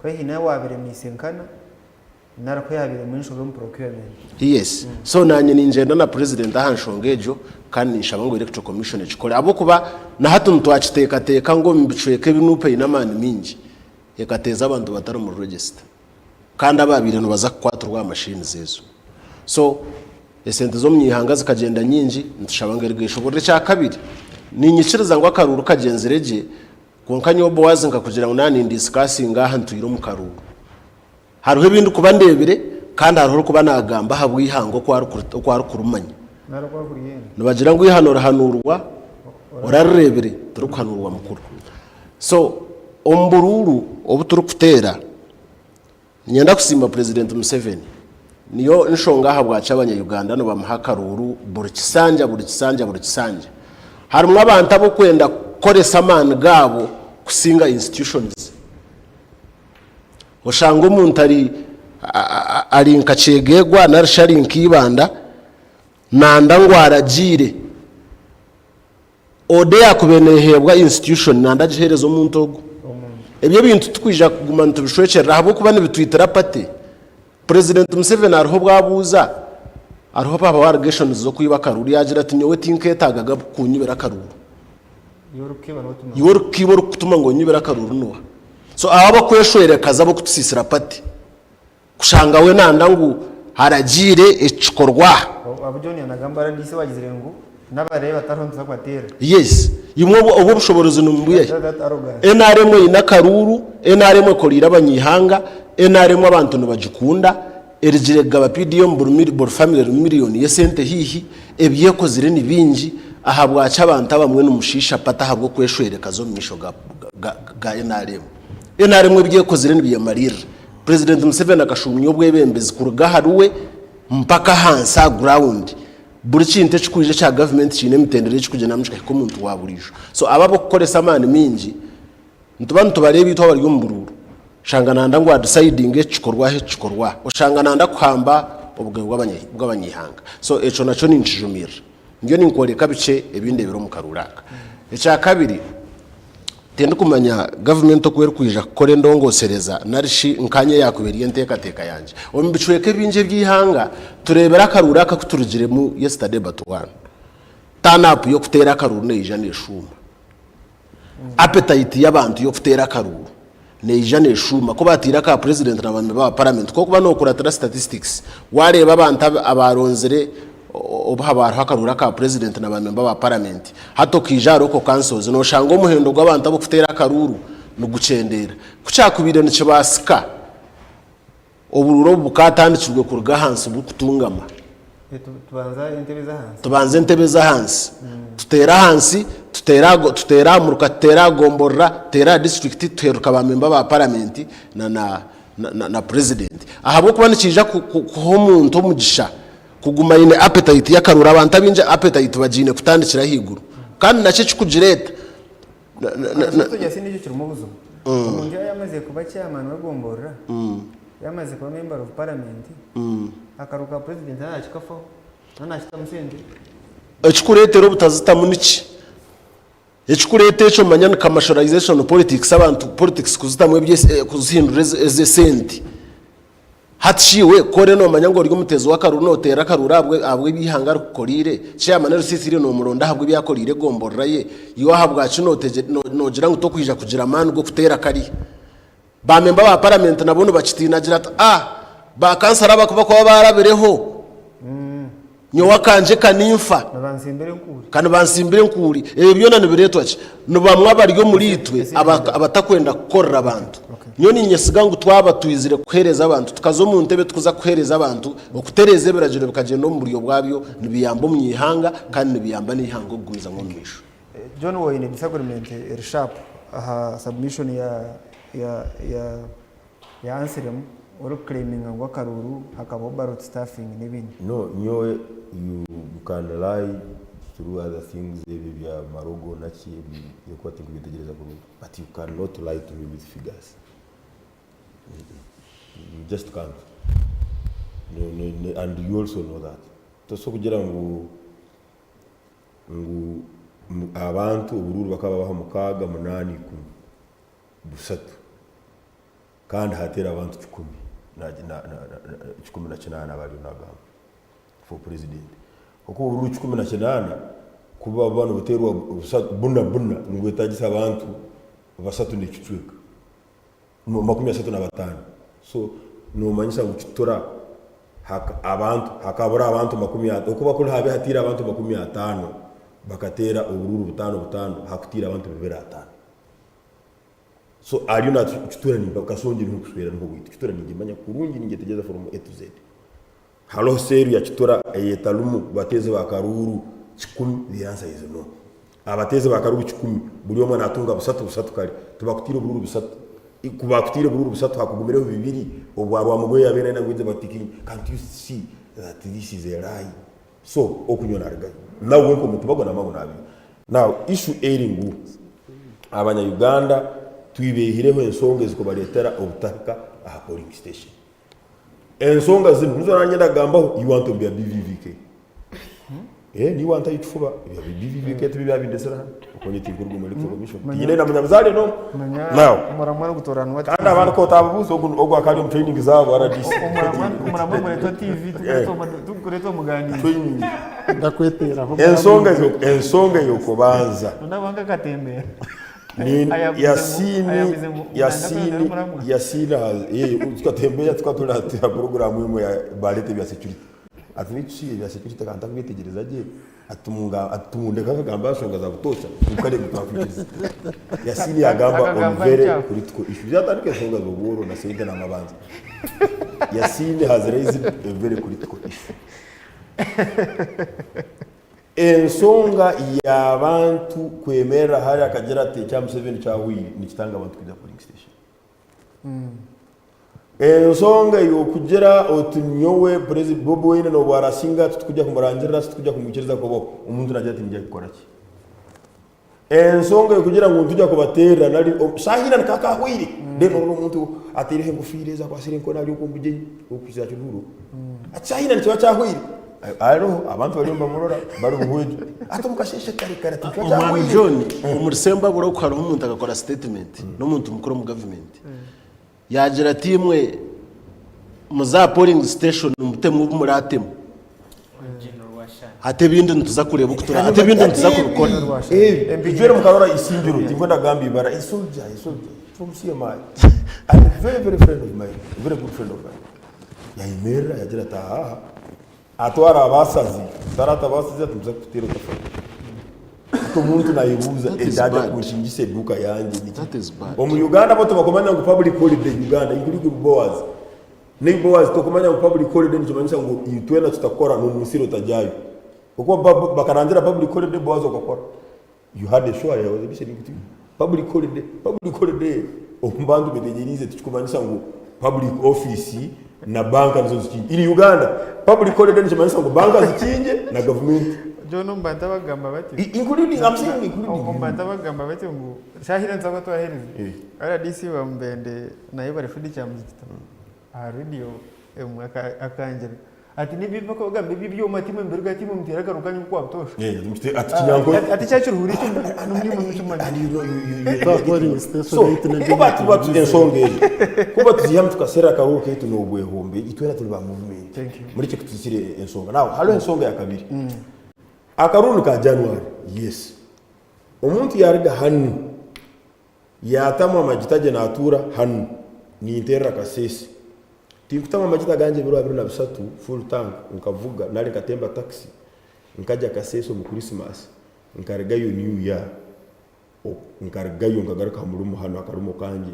S1: ku haine owaabiremeise nkana. Nari ku yaabairemu enshobe omu procurement.
S6: Yes. So naanye ningyenda na president aha nshonga egyo kandi ninshaba ngu electoral commission ekikore ahabw'okuba na hati nitwakiteekateeka ngu omu bicweka ebi Nup eine amaani maingi ekateeza abantu batari omuri register kandi abaabaire nibaza kukwatirwa aha machines ezo. So esente z'omunyaihanga zikagyenda nyingi nitushaba ngu erige eshoboorore. Ekyakabiri, niinyikiriza ngu akaruuru kagyenzire gye kwonka nyowe Boaz nkakugira ngu naaba nindisikasinga aha ntwire omu karuuru. Hariho ebi ndikuba ndeebire, kandi hariho orikuba naagamba ahabw'eihanga oku arikurimanya. Nibagira ngu eihano rihanuurwa orarireebire, tirikuhanuurwa mukuru. So omu buruuru obu turikuteera, niinyenda kusiima Purezidenti Museveni. Niyo nshonga ahabwaki abanya-Uganda nibamuha akaruuru buri kisanja, buri kisanja, buri kisanja. Harimu abantu ab'okwenda kukoresa amaani gaabo kusinga institutions. Oshanga omuntu ari ari nka Kyegegwa nari shi ari nka Ibanda nanda ngu aragiire order eyakubaire neheebwa institution nanda agiheereze omuntu ogwo. Ebyo ebintu titukwija kuguma nitubishwekyerera ahabw'okuba nibitwitira party. President Museveni hariho obu abuuza, hariho obu habaho allegations z'okwiba akaruuru yaagira ati nyowe tinkeetaagaga kunyibira akaruuru. Iwe orikukiiba orikukutuma ngu onyibire akaruuru n'oha? So abo abakweshwerekaza ab'okutusiisira party kushanga we nanda ngu haragiire ekikorwa.
S1: Abu John yanagamba RDC bagizire ngu n'abareeba tariho nituza kubateera.
S6: Yes. Imwe obwo obwo obushoborozi nimubwiha hi?
S1: That arrogance.
S6: NRM eine akaruuru, NRM ekoreire abanyaihanga, NRM abantu nibagikunda, erigire kugaba PDM buri buri family erimu million y'esente haihi, ebi ekozire ni bingi, ahabwaki abantu abamwe nimushiisha party ahabw'okweshwerekaza omu maisho ga ga ga NRM? NRM ebi ekozire nibyemariirira. President Museveni akashuumya obwebembezi kuruga ahari we mpaka ahansi aha ground. Buri kintu ekirikwija ekya gavumenti kiine emitendera ekirikugyenda kikahika omuntu wa buriijo. So abo abarikukoresa amaani maingi nituba nitubareeba itwe abari omu buruuru oshanga nanda ngu adisayidinge eki kikorwe aha eki kikorwe aha. Oshanga nanda kuhamba obugabe bw'abanyaihanga. So ekyo nakyo ninkijumirira. Ndiyo ninkworeka bikye ebi ndeebire omu karuuru aka. Ekyakabiri. Tindikumanya gavumenti oku erikwija kukora endongosereza nari shi nkaanye yaakuba eri enteekateeka yangye. Omu bicweka ebingi eby'eihanga, tureebire akaruuru aka aku turugiremu yesterday but one. Turn up y'okuteera akaruuru neija neeshuuma. Appetite y'abantu y'okuteera akaruuru neija neeshuuma. Ku bateire aka president na ba member ba parliament, ku orikuba nookuratira statistics, waareeba abantu abaaronzire obu haba hariho akaruuru aka president na ba member ba parliament, hati okaija aha local councils, nooshanga omuhendo gw'abantu abarikuteera akaruuru nigukyendeera. Ku kyakubaire nikibaasika, Oburuuru obu bukaatandikirwe kuruga ahansi burikutungama.
S1: Tubanza entebe ez'ahansi.
S6: Tubanza entebe ez'ahansi. Tuteera ahansi, tuteera aha tuteera aha muruka, tuteera aha gomborora, tuteera aha disiturikiti, tuheeruka ba memba ba paramenti na na na na purezidenti. Ahabw'okuba nikiija kuha omuntu omugisha kuguma aine apetayiti y'akaruuru. Abantu abaingi apetayiti bagiine kutandikira ahaiguru. Kandi nakyo ekirikugireeta
S1: Akashotogyasi nikyo kirimu obuzibu. Omuntu yaaba yamazire kuba chairman w'egomborora, yamazire kuba member of parliament, akaruuru ka president nawe nakikafaho, nawe nakitamu sente.
S6: Ekikureetera obutazitamu niki? Ekikureeta ekyo manya ni commercialization politics abantu politics kuzitamu kuzihindura ez'esente. Hati shi iwe ku oriyo noomanya ngu ori omuteezi w'akaruuru nooteera akaruuru ahabw'ebi eihanga rikukoreire, chairman risiiti iriyo noomuronda ahabw'ebi akoreire egomborora ye, iwe ahabwaki noogira ngu tokwija kugira amaani g'okuteera kariya? Baamemba ba paramenti nabo nibakitiina agira ati, Ah! Baakansara aba ku bakuba baarabireho, Nyowe akangye kaninfa. Ka nibansimbira enkuuri. Ebyo byona nibireetwa ki? Ni bamwe abari omuriitwe abatakwenda kukorera abantu. Nyowe niinyesiga ngu twaba twizire kuheereza abantu, tukaza omu ntebe tukuza kuheereza abantu, okutereeza ebiragiro bikagyenda omu buryo bwabyo, nibiyamba omunyaihanga kandi nibiyamba n'eihanga okugumizamu omu maisho.
S1: John Woine disagreement eri sharp aha submission ya ya ya ya Anselm ori ku claiminga ngu akaruuru hakabaho ballot stuffing n'ebindi.
S4: No nyowe you can lie through other things ebyo ebya marogo naki ebyokuba tinkubyetegyereza kurungi but you can not lie to me with figures you just can't and you also know that tosobola kugira ngu ngu abantu oburuuru bakaba babaha mukaaga munaana ikumi busatu kandi hateera abantu 118 abariyo nagamba for president oku obururu 18 kuba buba nibuteerwa buna buna nibwetagisa abantu basatu nekicweka 35 so nomanyisa ngu kitura abantu hakabura abantu makumi okuba kuri habe hatiire abantu 50 bakateera obururu butano butano hakutiire abantu 25. So ariyo nakitura nimba kasongi niho nkuswera niho bwitu kitura ningimanya kurungi ningyetegyereza from A to Z. Haroho seru ya kitura eyetarumu bateezi ba karuuru kikumi the answer is no. Abateezi ba karuuru kikumi buri omwe natunga busatu busatu kare tibakutiire oburuuru busatu kubakutiire oburuuru busatu hakugumireho bibiri obwa Rwamugoye yabaire nayenda ngu baije batikinye can't you see that this is a lie so okunywa narugayo nawe wenka omutima gwe namanya ngu nabiiba. Now issue eri ngu abanya Uganda twibehireho ensonga ezikubaretera obutahika aha polling station. Ensonga zinu nizo nanye ndagambaho you want omu bya BVVK. Eh niwe wantayo ekifuba ebya BVVK tibyo byabindesire hanu okwo nye tinkuruga omu electoral commission. Tinyine na munyabuzare n'omwe. Now
S1: Omuramwa arikutoranwa
S4: kandi abandi ku otababuuza ogu ogu akaba ari omu training zaabo RDC.
S1: Omuramwa gureetwa TV tigukureetwa muganiiro.
S4: Training.
S3: Ndakweteraho.
S4: Ensonga ensonga ey'okubanza
S1: Nonaba nk'akatembeya.
S4: ni
S1: Ayavuze ngu
S4: Yasini
S1: ayavuze ngu nanga
S4: Yasini
S1: kwenda omuramwa.
S4: Yasini has eh tukatembeya tukaba turi aha program emwe ya bareeta ebya security. Ati beitu shi ebya security ka ntakubyetegyereza gye ati munga ati mundeke akagamba aha nshonga za butoosha kwonka reero twakwikiriza. Yasini yagamba on
S1: Akagamba
S4: very
S1: ekyago.
S4: critical issue. Yatandika enshonga z'obworo na sente n'amabanja. Yasini has raised a very critical issue. Ensonga y'abantu kwemerera hare akagira ati ekya Museveni kyahweire nikitanga abantu kwija polling station. Ensonga ey'okugira oti nyowe President Bobi Wine n'obu arasinga titukujya kumurangirira titukujya kumwikiriza kubaho omuntu nagira ati ningya kukora ki? Ensonga ey'okugira ngu nitujya kubateerera nari shaaha ina nikaba kaahweire then orora omuntu ataireho enkofiira ezi akwasire enkoni ari okwo omu bugyenyi okuhikira Kiruhura ati shaaha ina nikiba kyahweire. Ariho abantu bariyo nibamurora bari buhwegye. Hati omu kasheeshe kare kare ati
S6: Omwami John, omuri Sembabule oku hariho omuntu akakora statement, n'omuntu mukuru omu gavumenti. Yaagira ati imwe muze aha polling station mutemu obu muratemu. Hati ebindi nituza kureeba oku tura, hati ebindi nituza kubikora.
S4: Ijwere mukarora Isingiro, tinkwenda kugamba ibara, a soldier, a soldier from CMI and a very very friend of mine, a very good friend of mine. Yayemerera yagira ati ahaha, atwara abasazi, tarata abasazi ati nituza kukuteera otafa. Hati omuntu nayebuuza
S6: That is
S4: ekyaja
S6: bad.
S4: kunshingisa eduuka yangye niki?
S6: That is bad.
S4: Omu Uganda bo tibakumanya ngu public holiday Uganda including Boaz. Nei Boaz tokumanya ngu public holiday nikimanyisa ngu itwena tutakora nomusiri otajyayo. Okuba bakarangira public holiday Boaz okakora. You had a show I was listening to you. Public holiday, public holiday omu bantu betegyereize tikikumanyisa ngu public office na banka nizo zikingi. In Uganda public holiday nikimanyisa ngu banka zikingye na gavumenti.
S1: John omu bantu abakugamba batyo.
S4: Including, I'm saying including
S1: Omu
S4: you.
S1: bantu abakugamba batyo ngu shaaha ira nituba twaherize. RDC wa Mubende naye bari Fred Kyamuzikita aha radio emwe akangira ati n'ebi bakugamba eby'ebyoma timwe mubiruga timwe muteera akaru kanyu nk'okwa butoosha.
S4: Ati kinyankore.
S1: Ati ekyakiruhura ekyo nimwe mukimanya.
S4: So kuba tuba ensonga ezo kuba tuzihamu tukaserra akaruru kaitu n'obwehumbi itwena turi ba movement murekye kutuzikira ensonga. Now hariho ensonga ya kabiri akaruru ni ka January yes omuntu yaruga hanu Yaatamu amagita gye naatuura hanu ninteerera Kasese. Tinkutamu amagita gangye ebiro 23 full tank nkavuga nari nkatemba taxi nkagya Kasese omu Christmas nkarugayo New Year nkarugayo nkagaruka aha murimo hanu akarimo kangye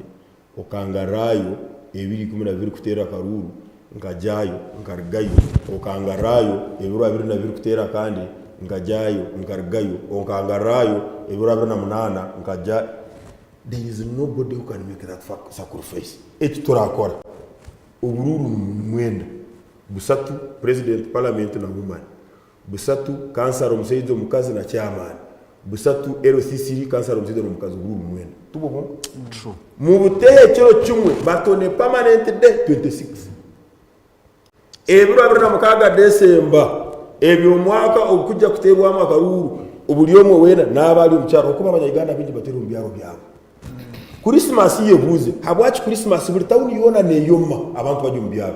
S4: okangarrayo ebiro 12 kuteera akaruuru nkagyayo nkarugayo okangarrayo ebiro 22 kuteera akandi nkagyayo nkarugayo okangarrayo ebiro 28 nkagya there is nobody who can make that sacrifice eki turakora oburuuru ni mwenda busatu president parliament na woman busatu kansara omusaija omukazi na chairman busatu LC3 kansara omusaija n'omukazi oburuuru mwenda tibwo bwonka mubuteho ekiro kimwe batone permanent day 26 Ebiro 26 Desemba eby'omwaka ogukujja kuteerwamu akaruuru, buri omwe weena naaba ari omu kyaro ahabw'okuba Abanya-Uganda baingi batwire omu byaro byabo. Kurisimasi yebuuze, habwaki Kurisimasi buri tawuni yoona neeyoma abantu bari omu byaro?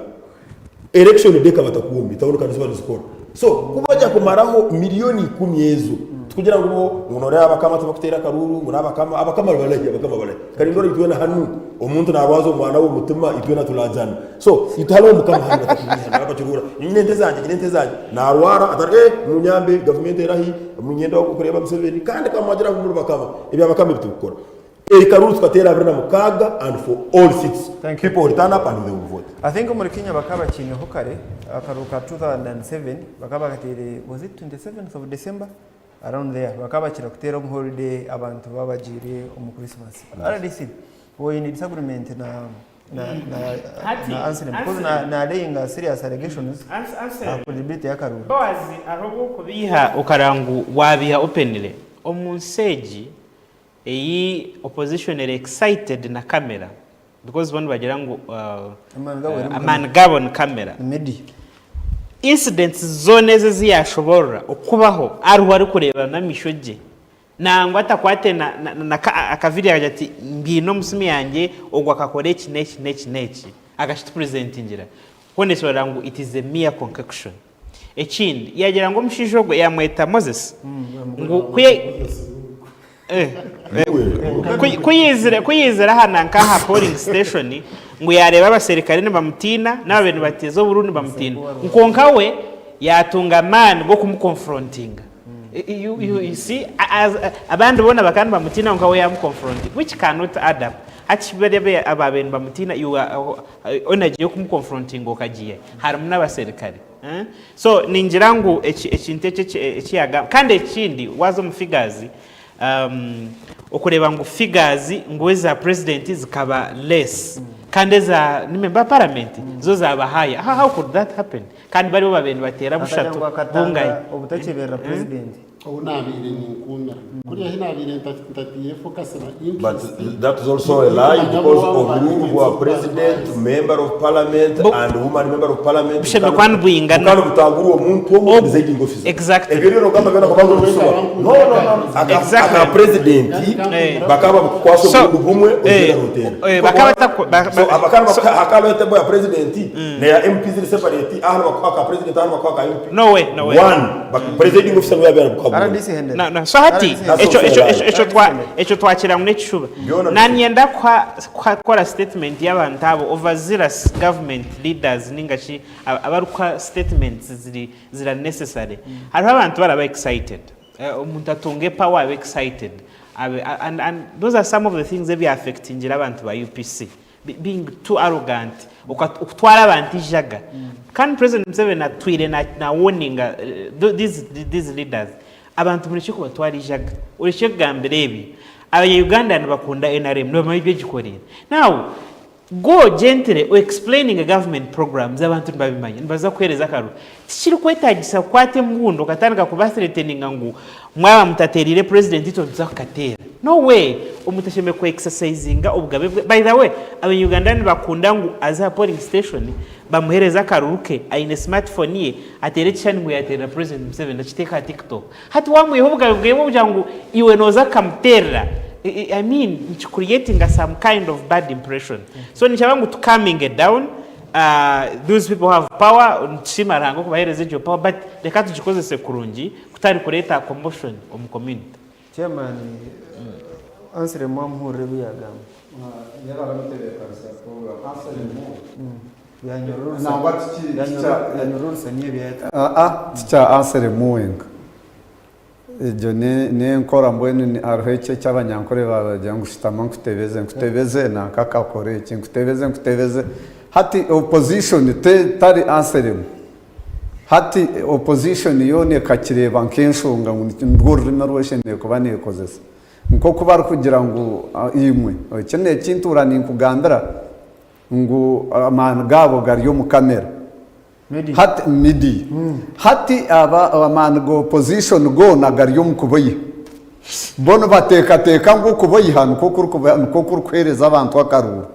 S4: Election day ekaba takuwoma, etawuni ka niziba nizikora. So ku bajya kumaraho miriyoni ikumi ezo, tikugira ngu bo ngu nooreeba abakama tibakuteera akaruuru, ngu n'abakama, abakama barahi, abakama barahi? Kare ndora itwena hanu omuntu naarwaza omwana we omutima itwena turaajana. So itwe hariho omukama hanu batakubiiha nabakirura nyine ente zangye nyine ente zangye narwara atari eh munyambe gavumenti erahi niinyenda kureeba Museveni kandi kamwagira ngu muri bakama ebya bakama ebi tubikora ekaruru tukateera 26 and for all seats people will turn up and they will vote.
S1: I think omuri Kenya bakaba bakiineho kare akaruru ka 2007 bakaba bakateire was it 27th of December around there bakaba bakira kuteera omu holiday abantu baba bagiire omu Christmas. RDC oine disagreement na na na
S2: Hati,
S1: na Anselm because
S2: Anselm.
S1: na na laying serious allegations
S2: Anselm.
S1: aha credibility y'akaruru.
S2: Boaz hariho obu orikubiiha okareba ngu waabiiha openly. Omu nsi egi ei opposition eri excited na camera because bo nibagira ngu
S1: Amaani gaabo gari omu
S2: amaani gaabo ni camera.
S1: Ni media.
S2: Incidents zoona ezi ezi yaashoboorora okubaho ariho arikureeba n'amaisho gye Nangwa atakwate na, na, na ka, akavidiyo akagira ati, Mbiine omu simu yangye, ogu akakora eki n'eki n'eki n'eki. Akakitupurezentingira. Hoona orora ngu it is a mere concoction. Ekindi, yaagira ngu omushaija ogwo yaamweta Moses, ngu ku ya, eh, ku, ku yaizire, ku yaizire aha nanka aha polling station, ngu yaareeba abaserikare nibamutiina, n'ababaire nibateeza oburuuru nibamutiina. Kwonka we yaatunga amaani g'okumukonfurontinga. You, you, you see, as, abandi boona bakaba nibamutiina kwonka we yamuconfronting, which cannot add up. Hati bari abe abaabaire nibamutiina you are, uh, energy y'okumuconfrontinga okagiiha harimu n'abaserikare. Eh? So ningira ngu eki, ekintu eki eki eki yagamba kandi ekindi waaza omu figures um, okureeba ngu figures ngu eza president zikaba less kandi eza ni member wa parliament zo zaaba higher. How, how could that happen? Kandi bari bo babaire nibateera
S1: Akagira
S2: bushatu
S1: ngu akatanga
S2: bungahi?
S1: obutakyeberera president.
S3: Ou naabaire ninkuumira. Kuriya ahi naabaire ntataire focus na
S4: But
S3: interest,
S4: that is also a lie
S3: tindikumanya
S4: because
S3: bo waaba
S4: oburungi bwa president, member of parliament and woman member of parliament
S2: Bushemereire kuba nibwingana.
S4: bukaba nibutangurwa omuntu omwe presiding officer.
S2: Exactly.
S4: Ebyo rero ogamba byona kuba ngu nibishuba. No no no. Aka
S2: Exactly.
S4: aka president bakaba bakukwasa
S2: So,
S4: omurundi gumwe
S2: eh,
S4: ogyenda noteera.
S2: eh, bakaba bataku- ba-
S4: So
S2: ba-
S4: abakaba
S2: so-
S4: hakaba table ya president neya MP ziri separate aha nibakuha aka president aha nibakuha aka MP.
S2: No way, no way.
S4: One. But presiding officer niwe yabaire arikuha bwona.
S1: RDC hendera.
S2: No, no. So hati
S4: That's
S2: ekyo
S4: also
S2: ekyo
S4: a lie.
S2: ekyo ekyo twa ekyo twakira ngu n'ekishuba.
S4: Byona
S2: Nanyenda kuha kuha- kukora statement y'abantu abo overzealous government leaders ninga shi ab- abarikuha statements ziri ziri unnecessary. Hariho abantu baraba excited. Eh, omuntu atunga epower abe excited. Abe, and, and those are some of the things ebya affectingire abantu ba UPC. Being too arrogant okutwara abantu eijaga kandi president Museveni atwire na warninga these leaders abantu murekye kubatwara eijaga orekye kugambira ebi abanya Uganda nibakunda nrm nibamanya ebi egikoreire now go gently o explaininge government programs abantu nibabimanya nibaza kukuhereza akaruru tikirikwetagisa kukwata embundu okatandika kuba threateninga ngu Mwaba mutatereire president itwe nituza kukateera. No way! Omuntu ashemereire ku exercisinga obugabe bwe. By the way, abanya Uganda nibakunda ngu aze aha polling station bamuhereze akaruru ke aine smartphone ye ateere ekishushani ngu yateerera president Museveni akiteeke aha tiktok. Hati wamwiha obugabe bweye bw'okugira ngu iwe noza kukamuteerera I mean niki creatinga some kind of bad impression. So ninshaba ngu tu calminge down. Those people have power, nitusiima Ruhanga okubaheereza egyo power but reka tugikozese kurungi kutari kureeta commotion omu community.
S1: Chairman answer mwamuhurira ebi yagamba.
S5: Tikya answeremu wenka. Egyo n'enkora mbwenu hariho eki eki abanyankore baabagira ngu shutama nkutebeze, nkutebeze nanka akakora eki, nkutebeze nkutebeze. Hati opposition tari answeremu. Hati opposition yoona ekakireeba nk'enshonga ngu nirwo rurimi oru eshemereire kuba neekozesa. Nk'oku barikugira ngu imwe, eki n'eki ntuura ninkugambira ngu amaani gaabo gari omu kamera. Hati media. Hati aba amaani ga opposition goona gari omu kuboiha. Bo nibateekateeka ngu okuboiha nikwo nikwo kurikuheereza abantu akaruuru.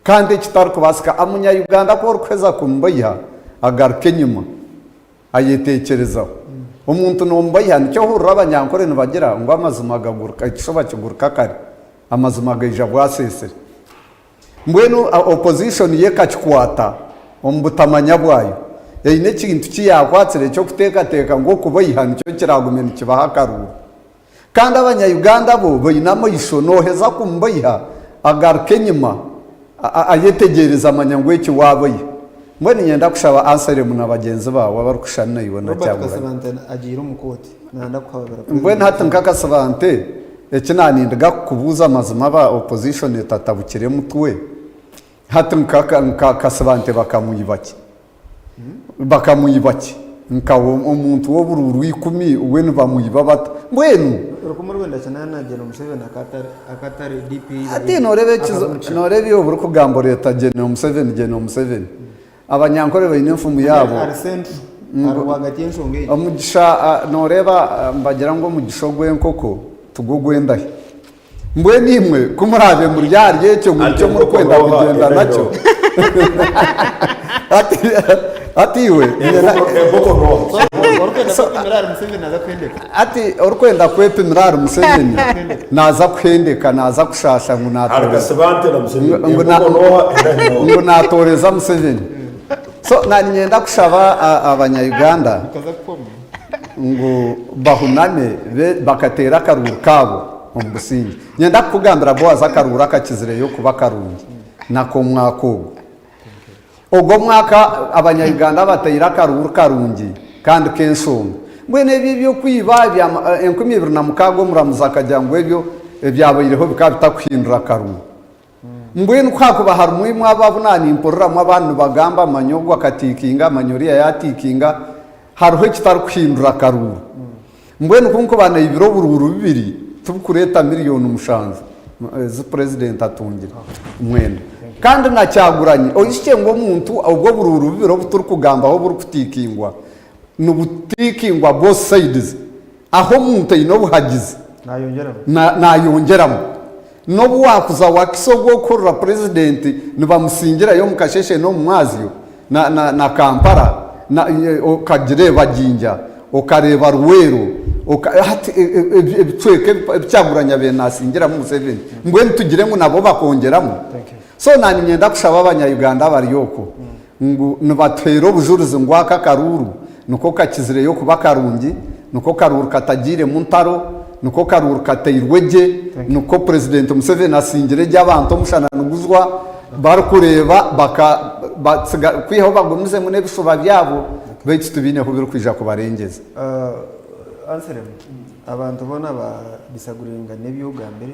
S5: Kandi ekitarikubaasika, omunya Uganda ku orikuheza kumuboiha agaruka enyima ayeteekyerezaho. Omuntu nomuboiha nikyo ohurira abanyankore nibagira ngu amazima gaguruka ekishuba kiguruka kare, amazima gaija bwaseesire. Mbwenu opposition yo ekakikwata omu butamanya bwayo. Eine ekintu ki yaakwatsire eky'okuteekateeka ngu okubaiha nikyo kiraagume nikibaha akaruuru. Kandi abanya-Uganda bo baine amaisho, nooheza kumubaiha agaruka enyima ayetegyereza amanya ngu eki waabaiha. Mbwenu niinyenda kushaba Anselm na bagyenzi baawe abarikushushana naiwe na
S1: Robert
S5: Kyagulanyi.
S1: Kasibante agiire omu kooti nayenda kuhababira
S5: Mbwenu hati nka Kasibante eki naanindiga kukubuuza amazima aba opposition etatabukire mutwe, hati nka nka Kasibante bakamwiba ki? Bakamwiba ki? Nkawe omuntu w'oburuuru ikumi we nibamwiba bata? Mbwenu.
S1: 1980 Gen Museveni akatare DP
S5: Hati noreeba ekizo noreeba iwe oburikugamba oreeta Gen Museveni Gen Museveni. Abanyankore baine enfumu yaabo.
S1: Ari central ari rwagati y'enshonga egi.
S5: Omugisha noreeba nibagira ngu omugisha ogw'enkoko tigwo gw'endahi. Mbwenu imwe ku muraabe muri ahari ekyo ngu nikyo murikwenda kugyenda nakyo, hati iwe hati orikwenda kwepimira ahari Museveni naaza kuhendeka, naaza kushaasha ngu ngu naatooreza Museveni. So naanye niinyenda kushaba abanya-Uganda ngu bahuname bakateera akaruuru kaabo omu busingye. Niinyenda kukugambira Boazi akaruuru akakizireyo kuba karungi n'ak'omwaka ogu. Ogu omwaka abanya-Uganda bataire akaruuru karungi kandi k'enshonga. Mbwenu ebyo eby'okwiba ebya 2006 omuramuzi akagira ngu ebyo ebyabaireho bikaba bitakuhindura akaruuru. Mbwenu ku hakuba harimu imwe abo abu naanimpuriramu abandi nibagamba manya ogu akatiikinga, manya oriya yaatiikinga, hariho ekitarikuhindura akaruuru. Mbwenu ku nkuba naibire oburuuru bubiri, tibukureeta miriyoni mushanju ezi purezidenti atungire, mwenda. Kandi na Kyagulanyi, oijukye ngu omuntu obwo oburuuru bubiri obu turikugambaho oburikutiikingwa, nibutiikingwa both sides. Ahu omuntu aine obuhagizi nayongyeramu. N'obu waakuza Wakiso ogwo okuhurira purezidenti nibamusingirayo omu kasheeshe n'omu mwazyo na Kampala okagireeba Jinja, okareeba Luweero, hati ebicweka ebi Kyagulanyi abaire naasingiramu Museveni mbwenu tugire ngu nabo bakongyeramu? So naanye niinyenda kushaba abanya-Uganda abari okwo ngu nibatuheera obujurizi ngu aka akaruuru niko kakizireyo kuba karungi, niko karuuru katagiiremu ntaro, niko karuuru kateirwe gye, niko Purezidenti Museveni asingire gye abantu omushana nigujwa barikureeba baka kwihaho bagumizemu n'ebishuba byabo beitu tibiine ahu birikwija kubarengyeza.
S1: Anselm, abantu boona ba disaguringa n'ebi ogambire.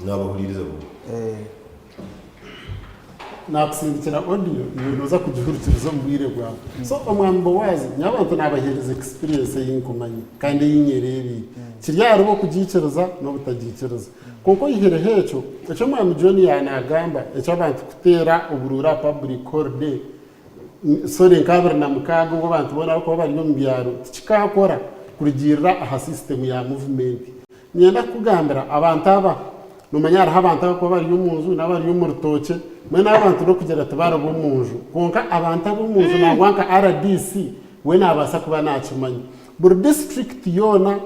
S4: Naabahuriiriza bumwe.
S3: Naakusindikira audio iwe nooza kugihurikiriza omu bwire bwawe. So omwami Boazi, nyowe abantu naabaheereza experience ei nkumanya kandi ei nyereebeire. Kiri aharibo kugiikiriza n'obutagiikiriza. Kwonka oyihireho ekyo, eki omwami John yaanaagamba eky'abantu kuteera oburuuru aha public holiday, sorry nka 26 obu abantu boona barikuba bari omu byaro, tikikaakora kurugiirira aha system ya movement. Niinyenda kukugambira, abantu aba, noomanya hariho abantu abarikuba bari omu nju n'abari omu rutookye, mbwenu abo abantu n'okugira tibari b'omu nju. Kwonka abantu ab'omu nju nangwa nka rdc we naabaasa kuba naakimanya. Buri disiturikiti yoona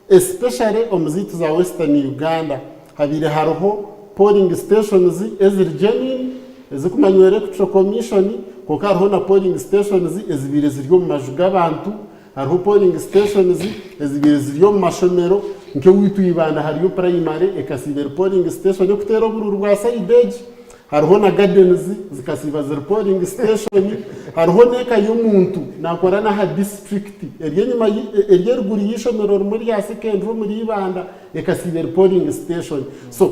S3: especially omu zaitu za Western Uganda habaire hariho polling stations eziri genuine ezirikumanywa Electoral Commission kwonka hariho na polling stations ezibaire ziri omu maju g'abantu, Hariho polling stations ezibaire ziri omu mashomero nk'ewaitu Ibanda hariyo primary ekasiiba eri polling station ekuteera oburuuru bwa side egi, hariho na gardens zikasiiba ziri polling station, hariho n'eka y'omuntu nakora n'aha district eri enyima eri eruguru y'eishomero rimwe rya secondary omuri Ibanda ekasiiba eri polling station. So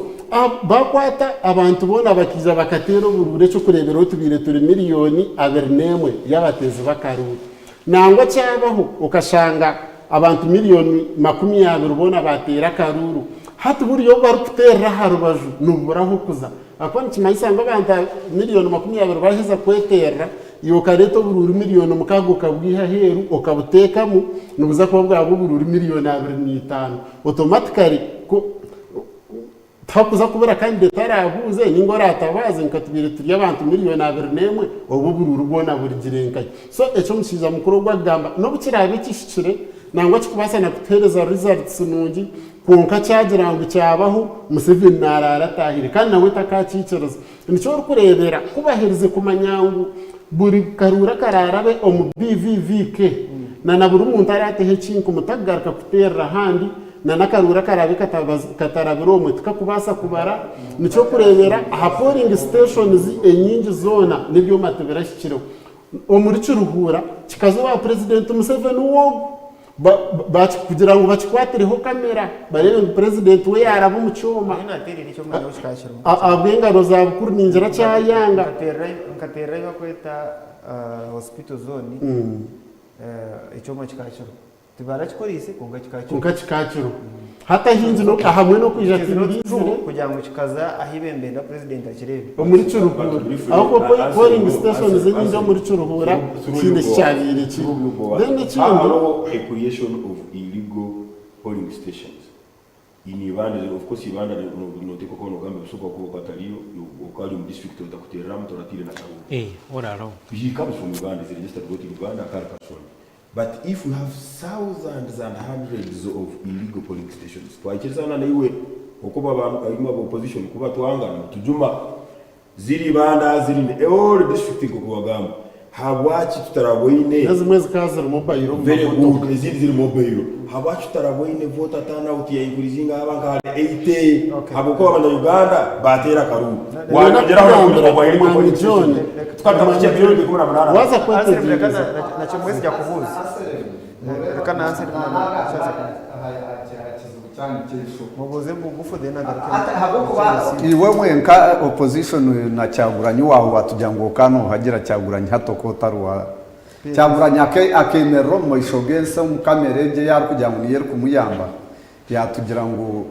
S3: bakwata abantu boona bakaija bakateera oburuuru eky'okureeberaho tubaire turi miriyoni 21 y'abateezi b'akaruuru. Nangwa kyabaho okashanga abantu miriyoni 20 boona baateera akaruuru. Hati buriya obu barikuteerera aha rubaju nibubura ah'okuza. Ahakuba nikimanyisa ngu abantu miriyoni 20 baaheza kweteerera, iwe okareeta oburuuru miriyoni mukaaga okabwiha aheeru okabuteekamu, nibuza kuba bwaba oburuuru miriyoni 25. Automatically ku. Tihakuza kubura candidate araabuuze ninga oraatabaaze nka tubaire turi abantu miriyoni 21 obu oburuuru bwona burugire nkahi. So eki omushaija mukuru ogu akugamba n'obu kiraabe kihikire nangwa kikubaasa na kutuheereza results nungi kwonka kyagira ngu kyabaho Museveni naraara ataahire kandi nawe takakiikiriza. Nikyo orikureebera ku baherize kumanya ngu buri karuuru akaraarabe omu BVVK na na buri muntu araateho ekinkumu takugaruka kuteerera ahandi na n'akaruuru akaraabe katarabire omwe tikakubaasa kubara. Nikyo orikureebera aha polling stations enyingi zoona n'ebyoma tibirahikireho. Omuri Kiruhura kikaza owa Purezidenti Museveni w'ogu. Kugira ngu bakikwatireho kamera bareebe ngu purezidenti we yaaraba omu kyoma. Ahabw'engaro za bukuru ningira kyayanga.
S1: Nkateerera ei barikweta hospital zone ekyoma kikakiriho. Tibarakikoreise kwonka kikakiriho.
S3: Kwonka kikakiriho. Hati ahaingi ahamwe n'okwija tibiriizire.
S1: Kugira ngu kikaza ahu ibembenda purezidenti akireebe.
S3: Omuri Kiruhura. Ahabw'okuba polling stations enyingi omuri Kiruhura tihaine eki kyabaire kiri. Then ekindi.
S4: Hariho a creation of illegal polling stations in Ibanda, of course Ibanda noteekwa kuba nogamba ebishuba kuba okatariyo, okaba ori omu district otakutereramu toratiire na karuuru. He comes from Uganda, is a registered voter in Uganda, akari Kasonde. But if we have thousands and hundreds of illegal polling stations twaikirizana naiwe okuba abantu aimwe aba opposition kuba twanga nimutujuma ziri Ibanda ziri in all district nkoku wagamba habwaki tutaraboine
S3: N'ezimwe zikaba ziri mobile omu
S4: very
S3: mamotoka.
S4: good ezindi ziri mobile habwaki tutaraboine voter turnout ya increasinga haba nka hare 80 habwokuba abanya Uganda bateera akaruru
S3: Wayongyeraho
S4: na
S3: kugambira
S4: obwa illegal
S3: Omwami
S4: polling
S3: John,
S4: stations tukatakuhikya
S3: Omwami
S4: milioni
S3: John,
S4: 18
S3: waaza kwetegyereza.
S5: Iwe wenka opposition na Kyagulanyi waawe watugira ngu okaba nohagira Kyagulanyi hati okaba otari wa Kyagulanyi akemerera omu maisho g'ensi omu camera egyo ei arikugira ngu niyo erikumuyamba Yatugira ngu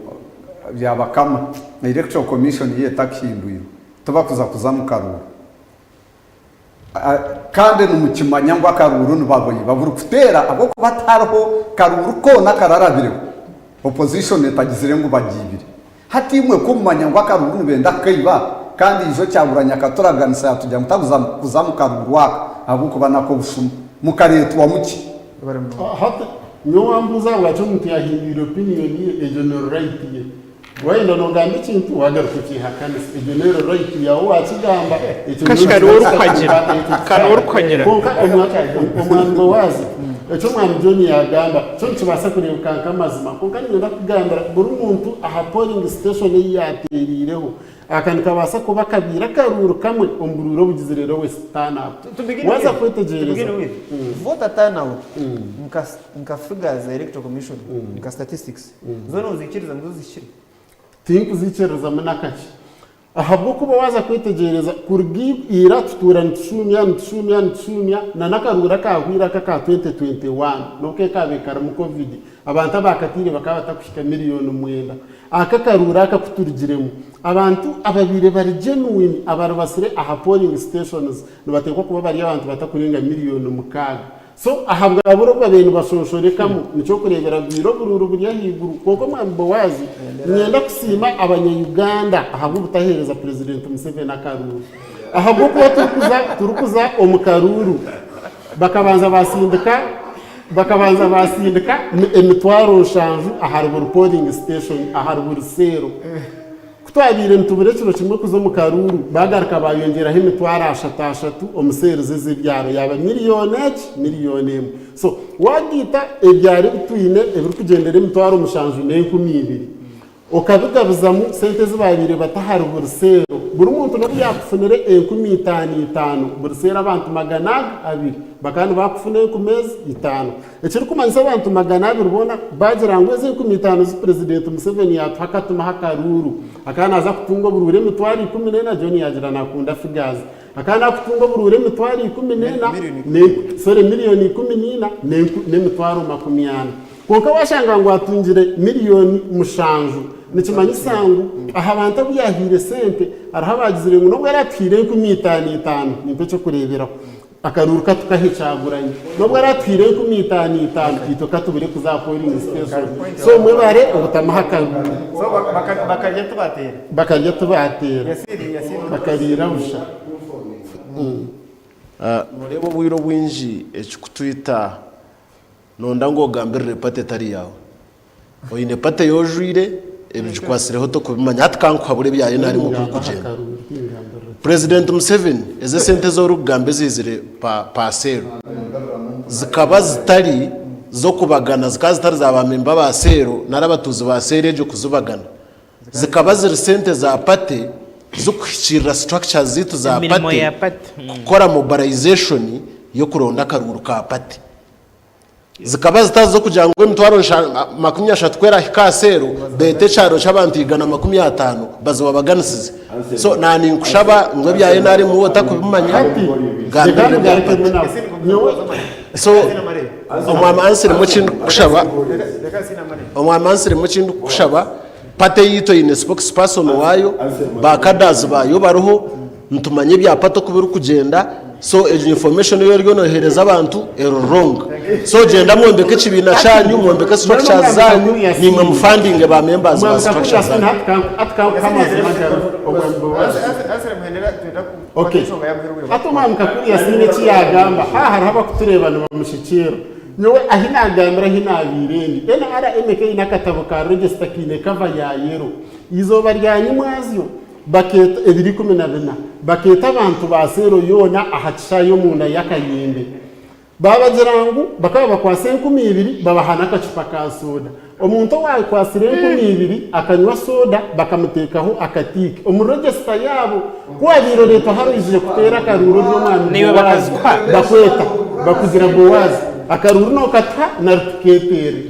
S5: Byabakama Electoral Commission yo etakihindwirwe tibakuza kuza mu karuuru. Kandi nimukimanya ngu akaruuru nibaboiba buri kuteera ahabw'okuba tihariho karuuru koona akararabireho. Opposition etagizire ngu bagiibire. Hati imwe ku mumanya ngu akaruuru nibenda kukaiba kandi ijo Kyagulanyi akaturaganisa yatugira ngu takuza kuza mu karuuru aka ahabw'okuba n'ak'obushuma. Mukareetwamu ki?
S3: Hati nyowe wambuuza ahabwaki omuntu yahindwire opinion ye, egyo ni right ye. Wayenda nogamba ekintu wagaruka okihakanisa egyo neri right yawe wakigamba ekyo
S2: Kashi kariho orikuhagira, kariho orikuhagira.
S3: Kwonka omwami Boazi eki omwami John yagamba kyo nikibaasa kureebeka nk'amazima kwonka niinyenda kukugambira buri muntu aha polling station ei yateeriireho aka nikabaasa kuba kabaire akaruuru kamwe omu buruuru obugizire lowest turn up.
S1: To begin
S3: Waaza
S1: with, to
S3: kwetegyereza
S1: begin with, voter turnout nka nka figures za electoral commission nka statistics Zo noziikiriza ngu zo zihikire?
S3: Tinkuziikiririzamu n'akakye. Ahabw'okuba waaza kwetegyereza, kuruga ira tutuura nitushuumya, nitushuumya, nitushuumya, na n'akaruuru akaahweire aka aka 2021, n'obu kekaabaire karimu Covid, abantu abaakataire bakaba batakuhika miriyoni mwenda. Aka akaruuru aka ku turugiremu, abantu ababaire bari genuine abaribasire aha polling stations nibateekwa kuba bari abantu batakurenga miriyoni mukaaga. So ahabwa buri obu babaire nibashonshorekamu, nikyo okureebera bwire oburuuru buri ahaiguru. Kwonka Omwami Boazi, niinyenda kusiima abanya-Uganda ahabw'obutaheereza Purezidenti Museveni akaruuru. Ahabw'okuba turikuza turikuza omu karuuru, bakabanza baasindika bakabanza baasindika emitwaro nshanju ahari buri polling station, ahari buri seero. Ku twabaire nitubura ekiro kimwe kuza omu karuuru, baagaruka baayongyeraho emitwaro ashatu ashatu omu seeri z'ebyaro, yaaba miriyoni eki, miriyoni emwe. So, waagaita ebyaro ebi twine ebirikugyendera emitwaro mushanju n'enkumi ibiri, okabigabizamu sente ezi baabaire bata ahari buri seero, buri muntu n'obu yaakufunire enkumi itaano itaano, buri seero abantu magana abiri bakaba nibakufuna enkumi ezi itaano. Ekirikumanyisa abantu 200 boona baagira ngu ezi 50,000 ezi Purezidenti Museveni yaatuha akatumaho akaruuru, akaba naaza kutunga oburuuru 14,000, John yaagira naakunda figures, akaba naakutunga oburuuru 14,000 sorry 14,000,000 n'emitwaro 40. Kwonka waashanga ngu atungire 7,000,000 nikimanyisa ngu aha bantu abu yaahaire sente hariho abaagizire ngu n'obu araatuhaire itaano itaano, nimpa eky'okureeberaho, Akaruuru ka tukahe Kyagulanyi n'obu aratuhaire 5000 itaano itwe ka tubure kuza aha polling station so mwebare obutamaho akaruuru.
S1: So bakarya tibateera.
S3: Bakarya tibateera. Bakariira busha.
S6: Noreeba obwire obwingi ekikutwita nonda ngu ogambirire party etari yaawe. Oine party ei ojwaire ebigikwatsireho tokubimanya. Hati kankuhabure ebya nrm oku birikugyenda. President Museveni ezi esente ezi orikugamba eziizire per cell zikaba zitari z'okubagana, zikaba zitari za ba member ba cell nari abatuuzi ba cell egyo kuzibagana. Zikaba ziri sente za party z'okuhikiirira structures zaitu za
S2: Emirimo
S6: party
S2: ya party.
S6: kukora mobilization y'okuronda akaruuru ka party. Zikaba zitari z'okugira ngu emitwaro 30 ku erahika aha seero, beete ekyaro ky'abantu 150 bazibabaganisize. So naaninkushaba ngu ebya nrm waaba otakubimanya, gambirira ebya party. So omwami ansiremu eki ndikukushaba, omwami ansiremu eki ndikukushaba, party yaitu eine spokesperson waayo, ba cadres baayo bariho, Nitumanya ebya party oku birikugyenda so egyo information ei oriyo nohereza abantu eri wrong. So gyenda mwombeke ekibiina kyanyu, mwombeke structures zanyu, naimwe mu fundinge ba members ba structures zanyu.
S3: Hati omwami Kakuru Yasiini eki yaagamba, haaha hariho abakutureeba nibamushekyerera. Nyowe ahi naagambira ahi naabaire ndi, NRM eka eine akatabo ka register kaine cover ya yellow. Eizooba rya nyimwazyo, Bakeeta, ebiro 14, bakeeta abantu ba seero yoona aha kishaayi omunda y'akayembe. Baabagira ngu bakaba babakwatsa 2000 babaha n'akacupa ka sooda. Omuntu owaakwatsire 2000 akanywa sooda bakamuteekaho akatiiki omu regisita yaabo. Ku waabaire oreetwa hare oizire kuteera akaruuru ori omwami
S2: Naiwe
S3: Boazi,
S2: bakazikuha?
S3: bakweta bakugira Boazi, akaruuru nookatuha nari tukeeteere.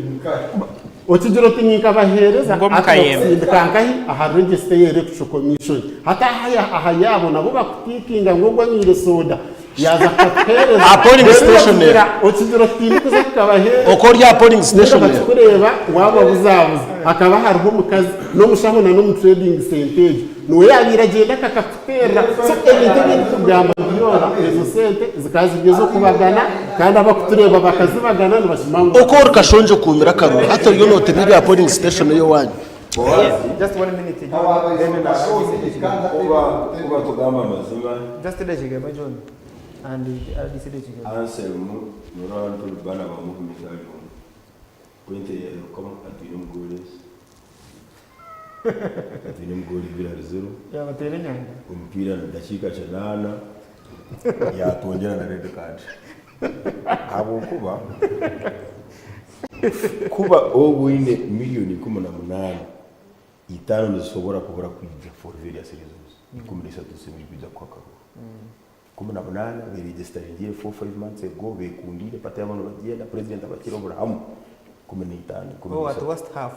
S3: Okigira oti ninkabaheereza
S2: Ngu omu
S3: hati
S2: kayembe.
S3: bakusindika nkahi aha register ya electoral commission hati aha yaabo nabo bakutiikinga ngu ogu anywire soda yaaza kukatuheereza
S6: Aha polling
S3: Reero
S6: station
S3: bakugira okigira oti tindikuza kukabaheereza
S6: Oku ori aha polling
S3: Reero
S6: station eri.
S3: bakikureeba waababuzabuza hakaba hariho omukazi n'omushaho na n'omu trading centre egyo niwe yaabaire agyenda akakakuteerera so ebintu ebi ndikugamba byona ezo sente zikaba ziri ez'okubagana. Kandi abakutureeba bakazibagana nibakimanya ngu.
S6: Oku ori Kashongye okuumire akaruru hati oriyo nootebya ebya polling station ey'owaanyu.
S1: Just one minute John then na RDC Ekigambo.
S4: Kuba tugamba amazima.
S1: Just edakiika emwe John and RDC edakiika emwe.
S4: Anselm norora hanu turi bana ba movement ari omu point eyaherukamu atwine omu goal ezi atwine omu goal 2-0
S1: Yabateera enyanja.
S4: omupiira ni dakiika kinaana yatwongyera na red card ahabwokuba kuba oba oine million 18 itaano nizisobora kubura kwija for various reasons 13 zisemeriire kwija kukuha akaruru 18 beregisitaringire 4 5 months ago bekundiire party yabo nibagyenda president abakire oburi hamwe 15
S1: Oh, at
S4: 13
S1: worst half.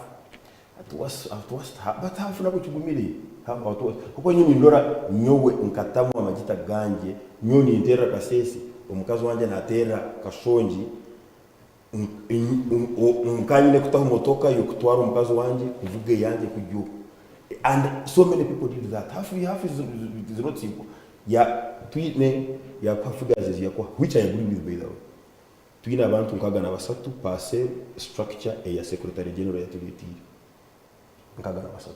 S4: At worst, at worst half, but half nabwo kigumire half at worst kuko nyowe nindora nyowe nkatamu amagita gangye nyowe ninterera Kasese omukazi wangye naterera Kashongi nka nyine kutaho motoka yokutwara omukazi wangye kuvuga eyangye kugya oku and so many people did that half, half is, is not simple ya twine yakuha figures ezi yakuha which I agree with by the way Twine abantu nkaga na basatu per cell structure eya secretary general yatureteire. Nkaga na basatu.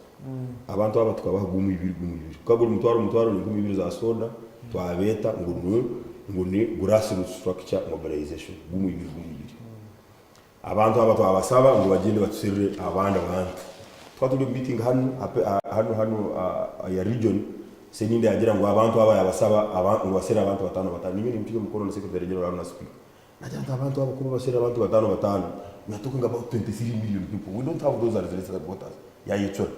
S4: Abantu aba tukabaha gumwe ibiri gumwe ibiri. Kuka guri mutwaro mutwaro nenkumi ibiri za soda twabeta ngu ni ngu ni grassroots structure mobilization gumwe ibiri gumwe ibiri. Abantu aba twabasaba ngu bagyende batuserere abandi bantu. Tukaba turi omu meeting hanu hanu hanu ya region Sseninde yagira ngu abantu aba yabasaba ngu basere abantu batano batano. Ninyowe nimpika omukono na secretary general hanu na speaker. Nagira nti abantu abo kuba basere abantu batano batano, we are talking about 23 million people. We don't have those as registered voters. Yayecura.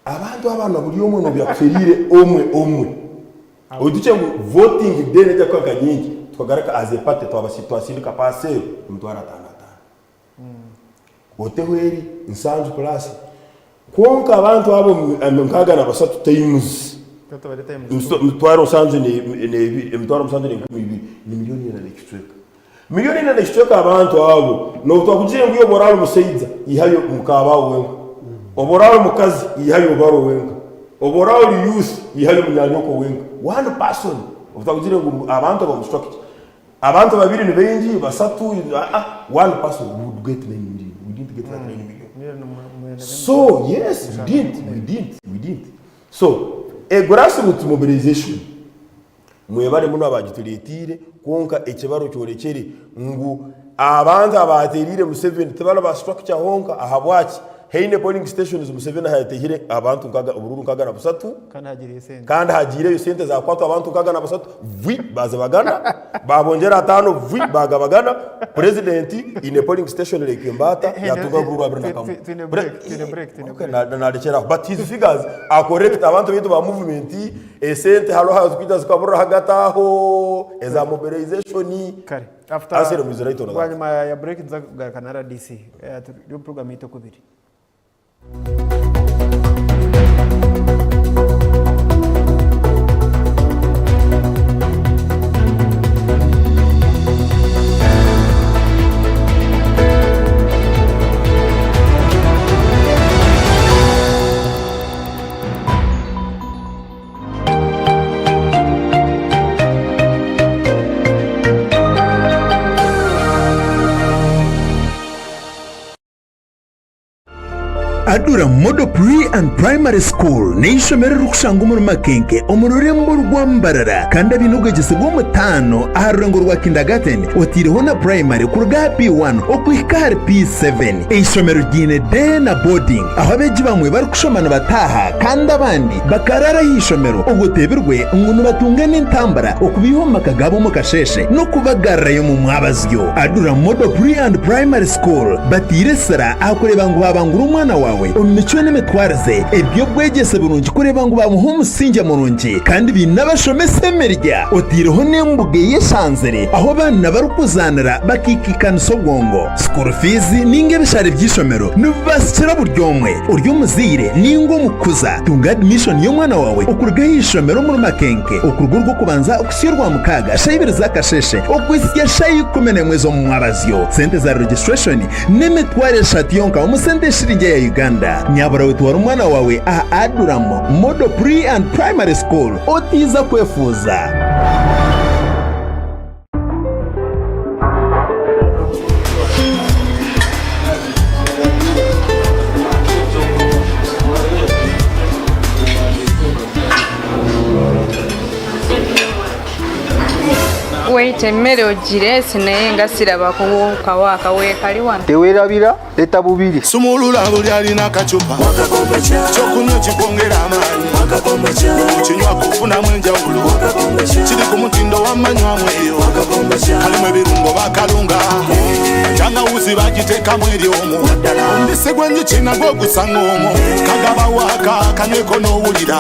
S4: Abantu aba na buri omwe nobu yakuferire omwe omwe. Oijukye ngu voting day neija kuba nka nyingi, tukagaruka as a party twasindika parcel emitwaro atano atano. Oteho eri nsanju plus. Kwonka abantu abo 63 times emitwaro nsanju emitwaro musanju n'enkumi ibiri ni milioni ina n'ekicweka. Milioni ina n'ekicweka abantu abo n'obu twakugire ngu iwe obu oraaba ori musaija ihayo mukaabawe wenka, obu oraaba ori mukazi ihayo baro wenka, obu oraaba ori youth ihayo munyaanyoko wenka. One person obu twakugire ngu abantu aba omu structure Abantu babiri ni baingi, basatu, aa, one person we would get 9 million. We didn't get that 9 million. So, yes, we didn't, we didn't, we didn't. So, a grassroots mobilization, mwebare muno abagitureetiire, kwonka ekibaro kyorekire ngu abantu abaateereire Museveni tibari ba structure honka, ahabwaki? Haine polling stations Museveni ahu yateihire abantu nkaga oburuuru nkaga na busatu,
S1: Kandi hagiireyo sente.
S4: kandi hagiireyo sente zakwatwa abantu nkaga na basatu vwi bazibagana babongyera ataano vwi bagabagana president in a polling station like Mbata yatunga oburuuru abiri na kamwe.
S1: Twine break, twine break, twine
S4: Okay,
S1: break.
S4: narekyera aho but his figures are correct abantu baitu ba movement esente hariho ahazikwiija zikaburira ahagati aho eza mobilization
S1: Kare. After
S4: Anselm is right on that.
S1: bwanyima ya break nituza kugaruka na RDC. Eh, turi omu program yaitu okubiri.
S13: Adura Model Pre and Primary School n'eishomero eririkushangwa omuri Makenke omu rurembo rwa Mbarara kandi abaine obwegyese bw'omutaano aha rurengo rwa kindergarten otaireho na primary kuruga aha P1 okuhika ahari P7. Eishomero ryiine day na boarding ahu abeegi bamwe barikushoma nibataaha kandi abandi bakaraara aha ishomero obwo oteebirwe ngu nibatunga n'entambura okubaiha omu maka gaabo omu kasheeshe n'okubagarurayo omu mwabazyo. Adura Model Pre and Primary School bataire esira aha kureeba ngu baabangura omwana waawe omu micwe n'emitwarize, eby'obwegyese burungi kureeba ngu baamuha omusingye murungi kandi baine abashomesa emirya otaireho n'embuga eyeshanzire ahu abaana barikuzaanira bakaikiikanisa obwongo. School fees ninga ebishare by'eishomero nibibaasikira buri omwe. Ori omuzaire ninga omukuza, tunga admission y'omwana waawe okuruga aha ishomero omuri Makenke okuruga orw'okubanza okuhitsya orwamukaaga shaaha ibiri z'akasheeshe okuhitsya shaaha 11 z'omu mwabazyo. Sente za registration n'emitwaro eshatu yonka omu sente eshiringi eya Uganda. Nyabura we twara omwana waawe aha Adulam Model Pre and Primary School otiiza kwefuuza.
S14: Ekyo emmere ogireese naye nga sirabako kawaaka weekali wano.
S15: Tewerabira leta bubiri.
S16: Sumulula buli alina akacupa kyokunywa kikwongera amaanyi okinywa kufunamu enjawulo kiri ku mutindo wamanywamu eyo kalimu ebirungo bakalunga tangawuzi bagiteekamu eri omwo omubisi gw'enjuki nagwo gusanga omwo kagaba waaka kanyweko n'owulira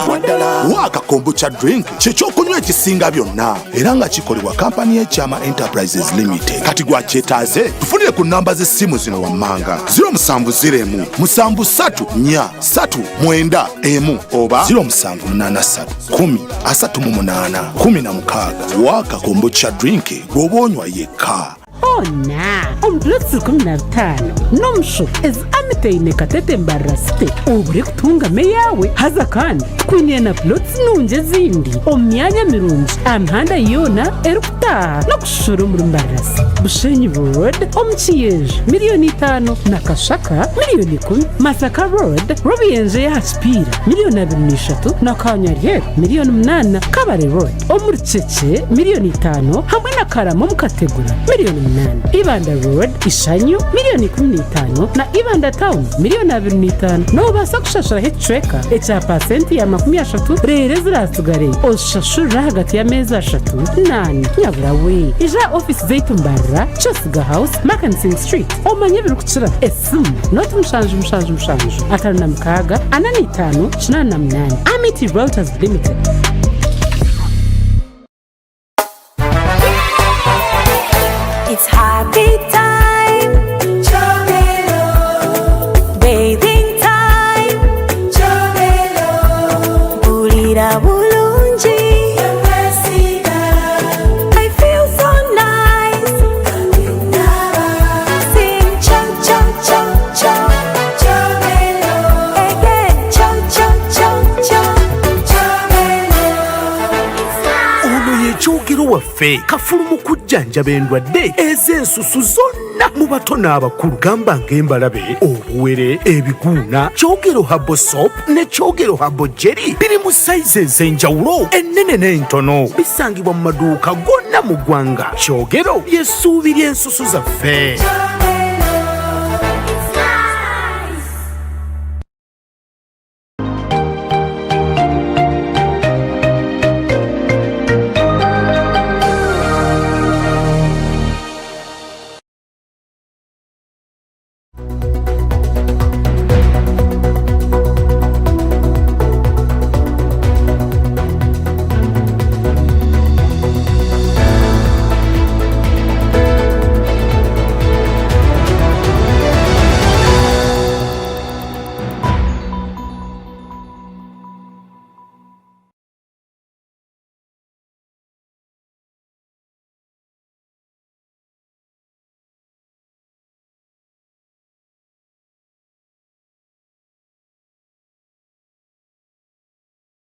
S17: waaka kombucha drink kyekyokunywa ekisinga byonna era nga kikolebwa kampani y'ekyama enterprises limited kati gwakyetaaze tufunire ku namba z'essimu zino wammanga 070 73 4 3 9 1 oba 0783 10 38 16 waaka kombucha drink bw'oba onywa yekka
S18: Hoona omu plots 15 n'omusho ezi Amity Katete Mbarara City obure kutungamu eyaawe haza kandi tukwiniire na plots nungi ezindi omu myanya mirungi aha mihanda yoona erikutaaha n'okushushura omuri Mbarara City. Bushenyi Road omu Kiyenje miriyoni itaano na Kashaka miriyoni ikumi, Masaka Road Rwobuyenje ey'aha Kipiira miriyoni 23 na Kanyaryeru miriyoni munaana, Kabale Road omuri Kyekye miriyoni itaano hamwe na Karama omu Kategura miriyoni munaana, Ibanda Road Ishanyu miriyoni 15 na Ibanda Town miriyoni 25. Noobaasa kushashuraho ekicweka ekya paasenti ya 30 reero eziraatsigare ozishashurire ahagati y'ameezi ashatu n'ana. Nyabura we, ija aha ofiisi zaitu Mbarara, Kyosiga House, Mackensen Street omanye ebirikukiraho. Esimu, nooti mushanju mushanju mushanju, 56, 45, 88. Amity Realtors Limited.
S19: It's happy time. Chomelo. Bathing time. Chomelo. Bulira bulungi. I feel so nice. Sing cho cho cho cho. Chomelo. Again cho cho cho cho. Chomelo.
S20: Ono ye Kyogero waffe kafulu mu kujjanjaba endwadde ez'ensusu zonna mu bato n'abakulu gamba ng'embalabe, obuwere, ebiguuna. Kyogero Herbal Soap ne Kyogero Herbal Jelly biri mu sayizi ez'enjawulo ennene n'entono. Bisangibwa mu maduuka gonna mu ggwanga. Kyogero ly'essuubi ly'ensusu zaffe.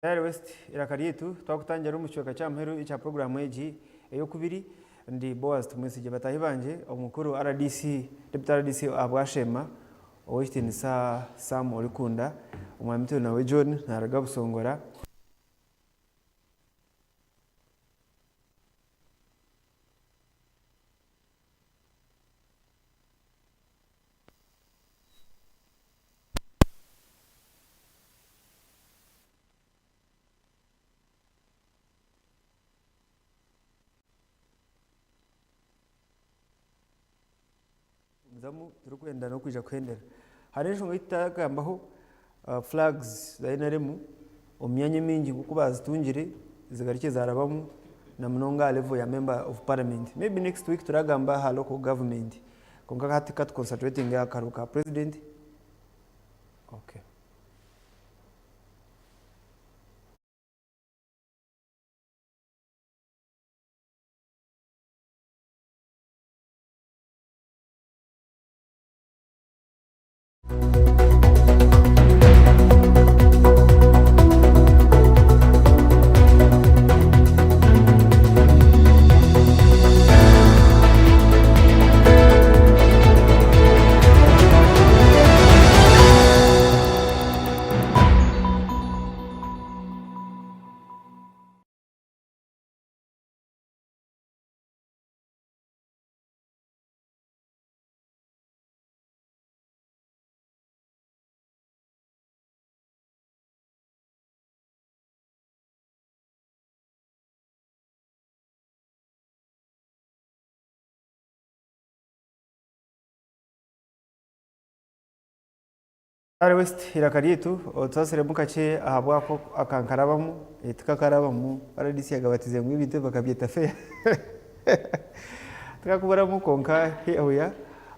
S1: Diary West eiraka ryaitu twakutangira omu kicweka kya muheru ekya puroguraamu egi ey'okubiri. Ndi Boaz Tumwesigye bataahi bangye omukuru rdc Deputy rdc ahabwa Sheema Ow'ekitiinisa Sam Orikunda, Omwami Turinawe John naaruga Busongora. Gumizamu turikwenda n'okwija kuhendera. Hariho enshonga ei tutagambaho flags za NRM omu myanya emingi nk'oku baazitungire zigarukye zaarabamu na munonga aha level ya member of parliament. Maybe next week turagamba aha local government kwonka hati ka tu concentratinge aha karuuru ka president. Okay. Mutare West eiraka ryaitu otusasiremu kakye ahabwako aka nkarabamu tikakarabamu rdc agabatize ngu ebintu ebi bakabyeta fair tikakuburamu kwonka here we are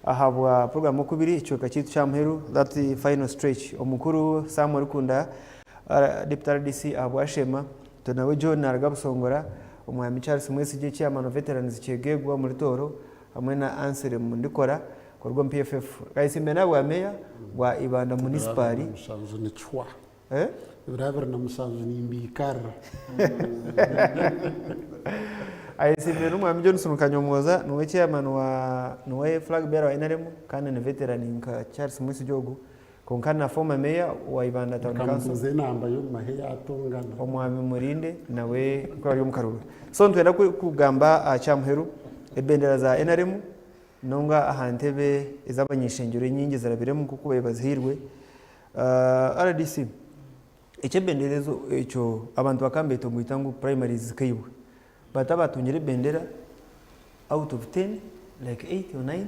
S1: ahabwa program okubiri ekicweka kyaitu kyamuheru that final stretch omukuru Sam Orikunda Deputy rdc ahabwa Sheema Tunawe John naruga Busongora Omwami Charles Mwesigye Chairman of Veterans Kyegegwa omuri Tooro hamwe na Anselm Ndikora Kuruga omu PFF, Kayitsimbe n'ahabwa Meeya wa Ibanda Munisipaali.
S3: Ebiro 27 nikihwa. Ebiro 27 nimbiikarira.
S1: Ayetsimbe n'Omwami Johnson Kanyomooza niwe chairman wa niwe flag bearer wa nrm kandi ni veteran nka Charles Mwesigye ogu kwonka na former mayor wa Ibanda Town Council.
S3: Nkamubuuza enamba y'omumahe yaatongana.
S1: Omwami Murinde nawe ku ari omu karuru. So nitwenda kugamba aha kyamuheru ebendera za nrm Nonga aha ntebe ez'abany'ishengyero enyingi ezirabiremu nk'oku babaire bazihairwe rdc, eky'ebendera ezo ekyo abantu bakaba nibetongoita ngu primaries zikaibwa but abatungire ebendera out of ten like eight or nine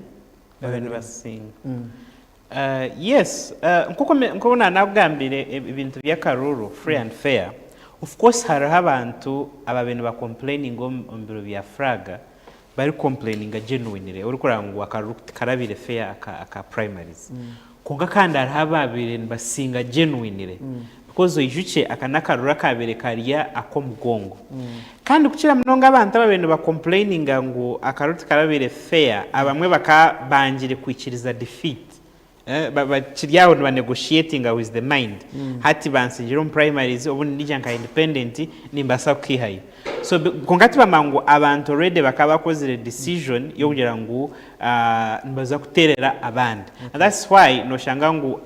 S2: Babaire nibasinga. Yes, nk'oku naanakugambire ebintu by'akaruuru free and fair, of course hariho abantu ababaire niba complaininga omu biro bya flag bari complaininga genuinely orikureba ngu akaruru tikarabaire fair aka aka primaries kwonka kandi hariho ababaire nibasinga genuinely because oijukye aka n'akaruru akabaire kari ak'omugongo kandi kukira munonga abantu ababaire niba complaininga ngu akaruru tikarabaire fair abamwe bakaba bangire kwikiriza defeat Bakiri aho niba negotiatinga with the mind hati bansingira omu primaries obundi nija nka independent nimbaasa kukihayo so kwonka tibamanya ngu abantu already bakaba bakozire decision yokugira ngu nibaza kuterera abandi and that's why noshanga ngu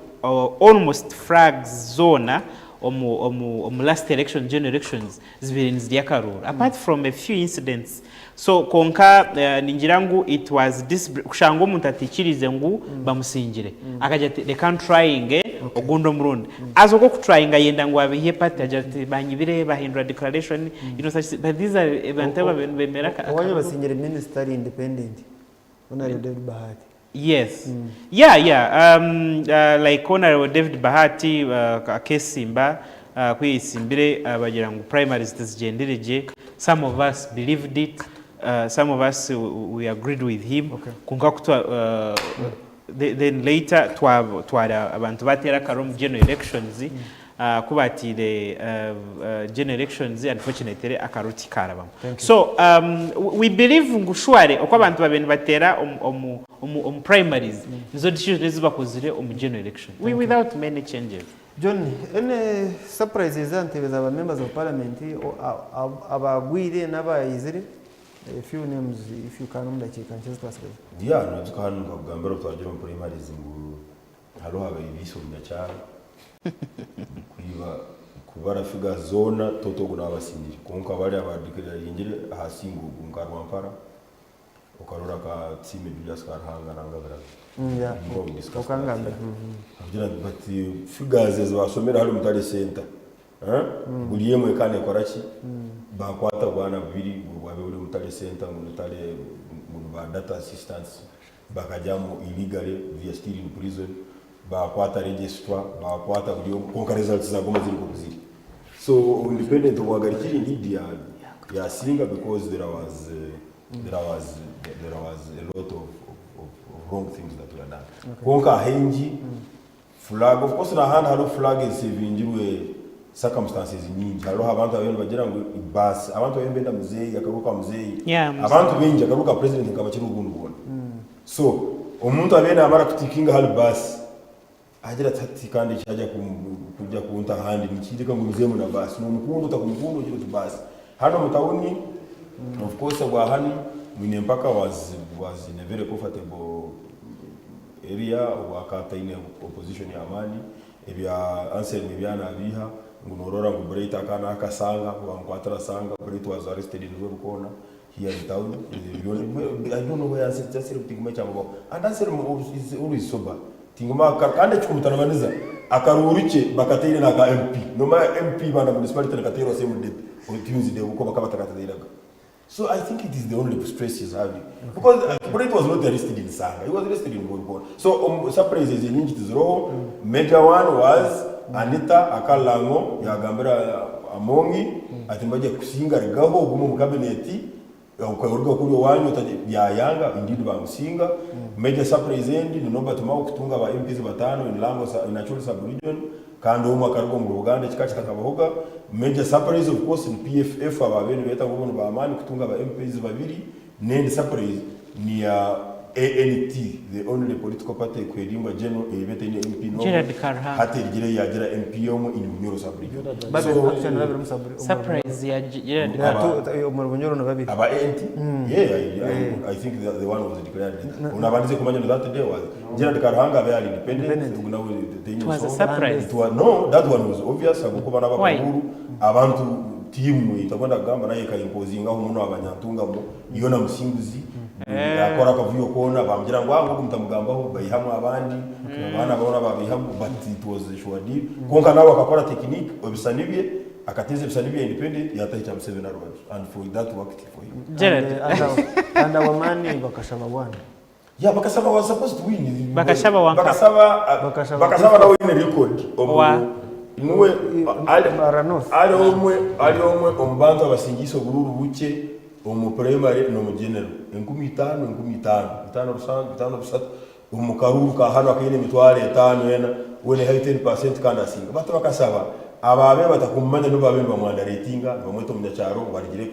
S2: almost flags zoona omu omu omu last election general elections zibaire nizirya akaruuru apart from a few incidents So kwonka ningira ngu it was kushanga omuntu ataikiriize ngu bamusingire akagira ati reka ntrayinge ogundi omurundi haza okwo okutrayinga ayenda ngu abeihe party agira ati banyibire bahindura declaration you know such but these are abantu ababaire nibemera
S1: Owanyu basingire minister ari independent Honourable David Bahati.
S2: Yes yeah yeah like Honourable David Bahati akesimba ku yayesimbire bagira ngu primaries tizigyendire gye some of us believed it some of us we agreed with him kwonka ku twa then later twara abantu bateera akaruru omu general elections Ku baatiire general elections unfortunately akaruru tikarabamu. So we believe ngu surely oku abantu babaire nibateera omu primaries nizo decision ezi bakozire omu general election without many changes.
S1: John, any surprises aha ntebe za ba members of parliament abagwire n'abayizire? A few names if you can omu dakiika nkye ezi twasigaza.
S4: Yeah, noijuka hanu nkakugambira obu twagiire omu primaries ngu Hariho abaibisa omunyakyaro kwiba kubara figures zoona toto ogu naaba asingire kwonka bari abadeclaringire ahasinga ogu nka Rwampara okarora ka Tusiime Julius Karuhanga nanga Birabyo.
S1: Yeah,
S4: Nko we discussed that
S1: okangambira.
S4: here. Akagira nti but figures ezi basomere hari Mutare Center eh, buri emwe ekaba nekora ki? Bakwata bwana bubiri ngu bwabe buri Mutare Center ngu Mutare ngu ni ba data assistants Bakagyamu illegally they are still in prison bakwata registrar bakwata buri omwe kwonka results zaguma ziri nkoku ziri so independent obwagarukire indeed ya yasinga because there was there was there was a lot of, of, of wrong things that were done kwonka ahaingi Flag of course nahandi hariho flag ezisevingirwe circumstances nyingi hariho abantu ababaire nibagira ngu baasi abantu ababaire nibenda muzeeyi akarugo ka muzeeyi
S2: Yeah, muzeeyi.
S4: abantu baingi akarugo ka president nikabakira obundi bwona so omuntu abaire namara kutikinga ahari baasi agira ati hati kandi ekyajya kujya kunta ahandi niki reka ngumizemu na baasi nomukunda otakumukunda ogira oti baasi hanu omu tawuni of course obwa hanu mwine empaka was was in a very comfortable Eriya obu akaba ataine opposition y'amaani, ebya Anselm ebi nabiiha ngu norora ngu Bright akaba nakasanga, bamukwatira Sanga, Bright was arrested in Rwerukoona here in town, I don't know where Anselm tingumanya ekyamubaho and Anselm is always sober tingumanya kandi ekikumutaribaniza akaruuru kye bakataire naka MP, nomanya MP Ibanda municipality nikateerwa same day on Tuesday oku bakaba batakatateiraga. So I think it is the only stress he's having. Because Kipreti was not arrested in Sanga, he was arrested in Gorgona. So surprises enyingi tiziroho. Major one was Anita Akalango yagambira Amongi ati nibajya kukusinga rugaho ogume omu cabinet oruga kuri owanyu byayanga indeed bamusinga. Major surprise endi ni Norbert Mao kutunga ba MPs batano in Lango in Acholi sub region. Kandi omwe akaruga omuri Buganda ekika kitakabahoga. Major surprise of course ni PFF ababaire nibeeta ngu bo ni b'amaani kutunga ba MPs babiri. N'endi surprise ni ya ANT, the only political party kwerimbwa General eba etaine MP n'omwe,
S2: Gerald Karuhanga.
S4: hati erigire yaagira MP omwe in Bunyoro sub-region.
S1: Babiri,
S4: So,
S1: actually ni babiri omu sub- omu-
S2: Surprise ya Gerald
S1: Yeah,
S2: Karuhanga.
S1: omuri Bunyoro ni babiri.
S4: Aba ANT? Yeah, I think the one was declared. Onabandize kumanya that day was Gerald Karuhanga abe ari independent ogu nawe
S2: It was a surprise.
S4: It was, no, that one was obvious ahabw'okuba
S2: Why?
S4: n'abakuru abantu tiimu etakwenda kugamba nayo ekaimpozingaho muno abanyantungamo yo na Musinguzi yakora akavuyo koona bamugira ngu ah ogu mutamugambaho baihamu abandi abaana boona babaihamu but it was a sure deal kwonka nawe akakora technique ebisani bye akateeza ebisani bye independent yataho ekya Museveni aha rubaju and for that worked for him.
S2: Gerald.
S1: And our money bakashaba one.
S4: Yeah, Bakasaba was supposed to win.
S2: Bakashaba wanka.
S4: Bakasaba,
S1: Bakasaba.
S4: Bakasaba nawe ine record. Omu,
S2: Wa.
S4: Nuwe ali ali omwe ali omwe omu bantu abasingiise obururu bukye omu primary n'omu general. 5000 5000 50 rusanju 5 bisatu omu karuuru ka hanu akaine emitwaro etaano ena weena aihayo 10% kandi asinga. Bati bakasaba Abaabaire batakumumanya n'obu baabaire nibamwandareetinga, nibamweta omunyakyaro ngu arugire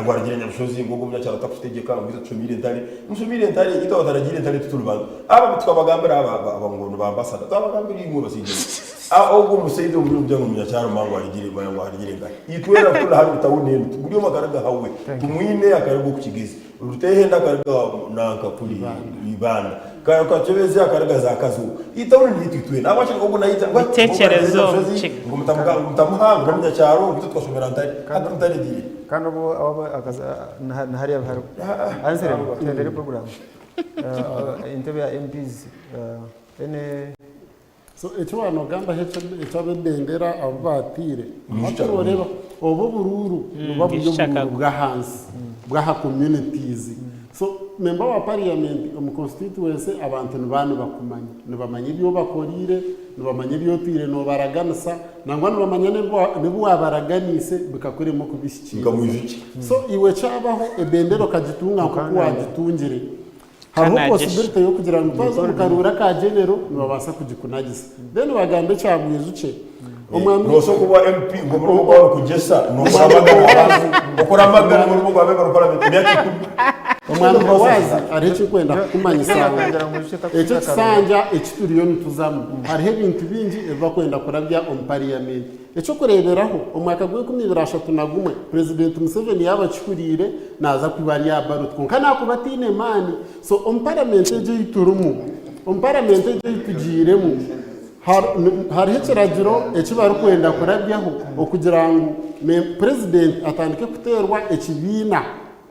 S4: ngu arugire Nyabushozi, ngu ogwo omunyakyaro takututegyeka, ngu itwe tushomeire ntare. Mushomeire ntare? Itwe abataragiire ntare tituri bantu. Aba tukabagambira aba aba ngu ni ba ambasada, twabagambira imwe basaija mwe. Ogwo omusaija omuri omugira ngu omunyakyaro manya ngu arugire manya ngu arugire nkahi. Itwena turi hanu tawuni enu, buri omwe akaruga ahawe. Tumwine akaruga oku Kigezi. Rutehenda akaruga nanka kuri Ibanda. Kakyebezi akaruga za Kazo. Iyi tawuni ni yitu itwena. Ahabwaki ogu naija ngu
S2: Bitekerezo
S4: ngu mutamuha ngu n'omunyakyaro ngu itwe tukashomera ntare. Hati ntare egiire.
S1: Kandi obu abo akaza na hariya hariho. Answer tuhendere program. Entebe ya MPs any
S3: So eki waaba noogambaho eky'ab'ebendera abu baataire, hati nooreeba obu oburuuru buba buri oburuuru bw'ahansi bw'aha communities. So memba wa parliament omu constituency abantu nibaba nibakumanya, nibamanya ebi obakoreire, nibamanya ebi otwire noobaraganisa, nangwa nibamanya n'ebi waabaraganiise bikakurema okubihikiiriza. So iwe kyabaho ebendera okagitunga nk'oku waagitungire, Hariho possibility y'okugira ngu twaza omu karuuru aka general nibabaasa kugikunagisa. Then bagambe ekya Bwijukye. Omwami
S4: Noosa kuba MP ngu omurimo gwawe kugyesa n'okuramagana abantu okuramagana omurimo gwa member of parliament emyaka ikumi.
S3: Omwami Bowazi hariho ekinkwenda kukumanyisa ngu ekyo ekisanja eki turiyo nituzamu hariho ebintu bingi ebi bakwenda kurabya omu parliament. Eky'okureeberaho, omwaka gw'enkumi ibiri 31, Purezidenti Museveni yaaba akihuriire naaza kuba ari aha ballot kwonka naakuba ataine maani. So omu paramenti egi ei turimu, omu paramenti egi ei tugiiremu, hariho ekiragiro eki barikwenda kurabyaho okugira ngu Purezidenti atandike kuteerwa ekibiina,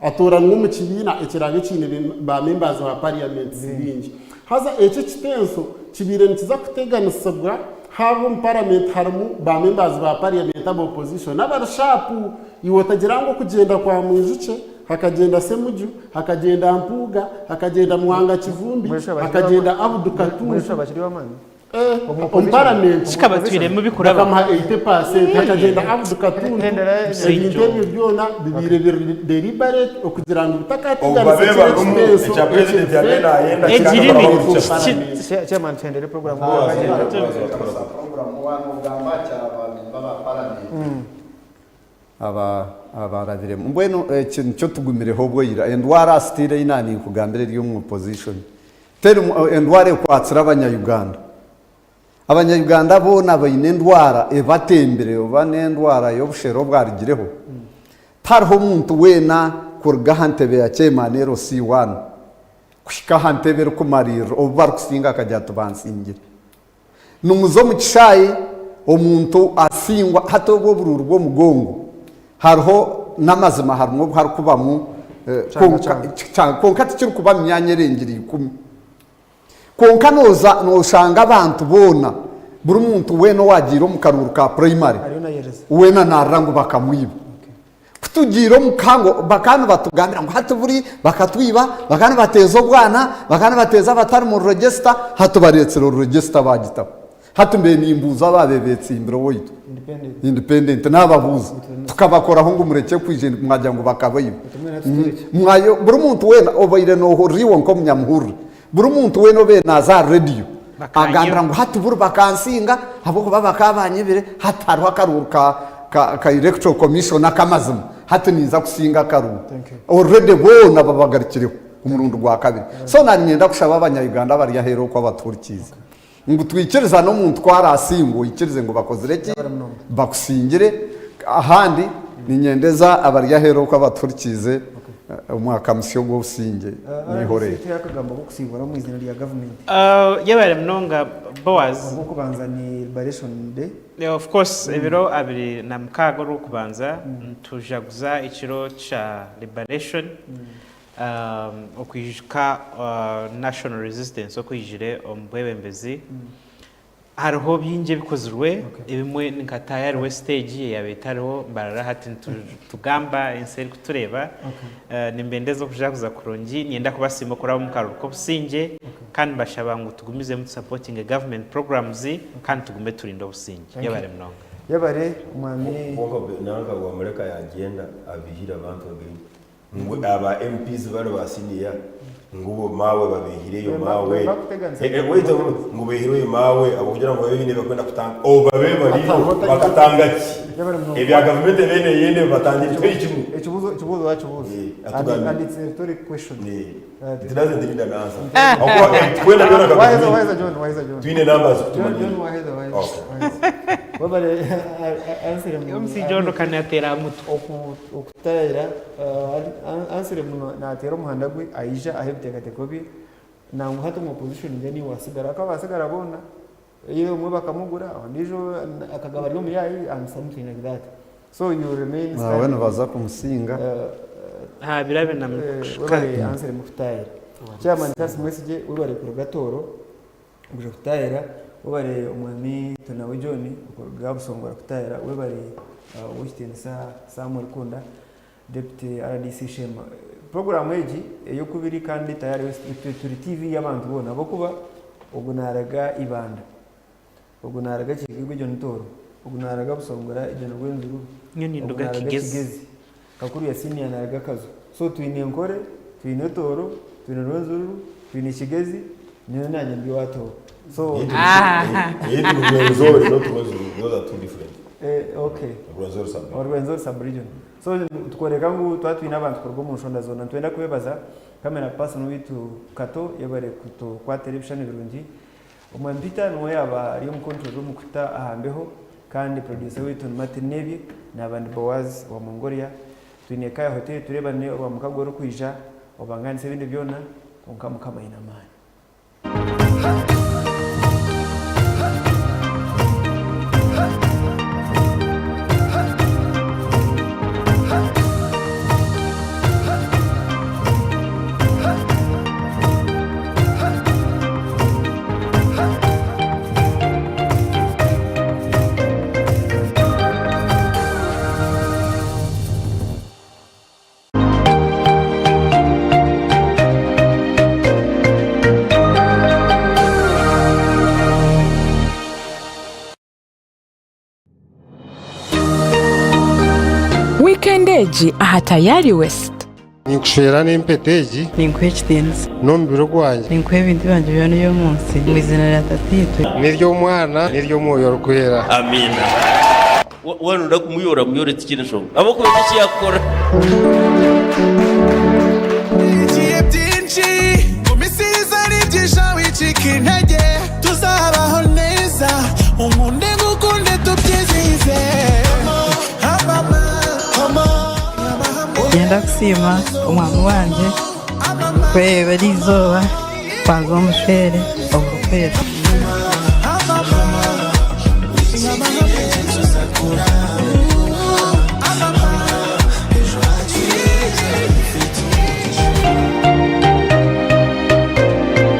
S3: atooranwe omu kibiina ekiraabe kiine ba members ba parliament baingi. Haza ekyo ekitenso kibaire nikiza kuteganisibwa haaba omu parliament harimu ba members ba parliament aba opposition abari sharp. Iwe otagira ngu okugyenda kwa Mwijukye, hakagyenda Ssemuju, hakagyenda Mpuuga, hakagyenda Muwanga Kivumbi, hakagyenda Abdu Katuntu. Omu paramenti bakamuha 80% hakagenda Abdu Katuntu ebintu ebyo byona bibaire biri deliberate okugira ngu bitakateganisa kiri ekitenso
S5: Abarabiremu mbwenu eki nikyo tugumireho obwoira endwara still ei naninkugambira eri omu opposition terimu endwara ekwatsire abanya Uganda. Abanya Uganda boona baine endwara ebatembire oba n'endwara y'obushere obwarugireho tihariho omuntu weena kuruga aha ntebe ya chairman LC one kuhika aha ntebe erikumariirira obu barikusinga akagira ati bansingire. Nimuza omu kishaayi omuntu asingwa, hati obwo oburuuru bw'omugongo hariho n'amazima harimu obu harikubamu kwonka tikirikuba mu myanya erengire ikumi. Kwonka nooza nooshanga abantu boona buri muntu weena owaagiire omu karuuru ka purayimare weena naarira ngu bakamwiba. Ku tugiire omu ka bakaba nibatugambira ngu hati buri bakatwiba, bakaba nibateeza obwana, bakaba nibateeza abatari mu register, hati bareetsire register baagitaho. Hati mbaire nimbuuza abaabaire beetsimbire owaitu independent naababuuza tukabakoraho ngu murekye kwija mwagira ngu bakabaiba. Buri muntu weena obaire noohurira iwe nk'omunyamuhurire, buri muntu weena obaire naaza aha rediyo agambira ngu hati buri bakansinga ahabw'okuba bakaba banyibire hati hariho akaruuru ka ka ka electoral commission ak'amazima hati ninza kusinga akaruuru. Already boona babagarukireho omurundi gwa kabiri. So naanye niinyenda kushaba abanya Uganda abari aheeru okwo abatuhurikiize ngu twikiriza n'omuntu ku araasingwe oikirize ngu bakozire ki? Bakusingire. Ahandi niinyendeza abari aheeru okwo abatuhurikiize omwaka musya ogw'obusingye n'eihorere.
S1: RDC akagambo k'okusingura omu izina rya gavumenti.
S2: Yebare munonga Boaz.
S1: Ogw'okubanza ni Liberation Day.
S2: Of course ebiro 26 Orwokubanza nitujaguza ekiro kya Liberation. Okwijuka National Resistance okwijire omu bwebembezi, hariho bingi ebikozirwe, ebimwe ni nka Tayari West egi eyabaire etariho, Mbarara hati nitugamba ensi erikutureeba, nimbendeza okujaguza kurungi, niinyenda kubasiima okuraba omu karuru k'obusingye kandi mbashaba ngu tugumizemu tusapotinge government programs kandi tugume turinde obusingye. Yebare munonga.
S1: Yebare mwami.
S4: Kwonka nanka wamureka yagyenda abihire abantu again. Ngu aba MPs bari ba senior ngu bo maawe babeihireyo maawe wait ngu beihireyo maawe ahabw'okugira ngu babe baine ebi barikwenda kutanga obu babe bariyo bakatanga ki? Ebya gavumenti ebaire neyenda ebi batangire tibiri kimwe.
S1: Ekibuuzo ekibuuzo wakibuuza
S4: Atugambire.
S1: and it's a rhetoric question.
S4: It doesn't need an answer. Ahabw'okuba twena byona nka
S1: Waheza
S4: gavumenti
S1: waheza John waheza John.
S4: twine numbers
S1: John
S4: kutumanyire.
S1: John waheza waheza.
S4: Okay.
S1: waheza. Webale answer mu.
S2: Omushaija onu ka nateera aha mutwe.
S1: Oku Okutayayira, Ansire muno nateera omuhanda gwe aija aha ebiteekateeko bye nangwa hati omu opposition then iwe wasigara ahakuba abasigara boona either omwe bakamugura ondiijo akagaba ari omuyaayi and something like that so you remain
S5: Nawe
S1: standing.
S5: nibaza kumusinga.
S2: Aha birabe na
S1: Webare Ansire mukutayira. Chairman Charles Mwesigye webare kuruga Tooro Okuja kutaahira webare omwami Tonawe John okuruga Busongora kutaahira webare owekitiinisa Samuel Kunda Deputy RDC Sheema. Puroguraamu egi eyokubiri kandi tayari itwe turi TV y'abantu boona ahabw'okuba ogu naraga Ibanda, ogu naraga Kigigwe egyo ni Tooro, ogu naraga Busongora egyo ni Rwenzururu,
S2: Nyowe
S1: ogu
S2: ninduga
S1: naraga
S2: Kigezi.
S1: Kigezi, Kakuru ya senior naraga Kazo. So twine Nkore, twine Tooro, twine Rwenzururu, twine Kigezi, nyowe nanye ndi owa Tooro. So
S4: Eyeitu ni Rwenzori not Rwenzururu, those are two different.
S1: Eh, okay.
S4: Rwenzori sub
S1: Or Rwenzori sub region. So tukworeka ngu twaba twine abantu kuruga omu nshonda zoona nitwenda kubebaza camera person waitu Kato yebare kutukwatira ebishushani birungi. Omwami Peter niwe yaaba ari omu control room kututa aha mbeho kandi producer waitu ni Martin Nebye naaba ndi Boaz wa Mongolia. Twine Kaya Hotel tureebane orwamukago orukwija obangaanise ebindi byona kwonka Mukama aine amaani.
S21: Wiikendi egi aha Tayari West.
S22: Ninkushwera n'empeta egi.
S23: Ninkuha ekitiinisa.
S22: N'omubiri gwangye.
S23: Ninkuha ebintu byangye byona eby'omu nsi. Omu iziina rya Tataitwe.
S22: N'ery'Omwana n'ery'Omwoyo Orikwera.
S24: Amiina. Waaba nooyenda kumuyoora, muyoore tikiine nshonga ahabw'okuba haine eki yaakukora.
S16: Nigiye byinshi gumisiriza nibyija wicika intege tuzabaho neza unkunde ngukunde tubyizihize
S23: Niinyenda kusiima omwami wangye kureeba eriizooba kwanza omushwere omu kwezi.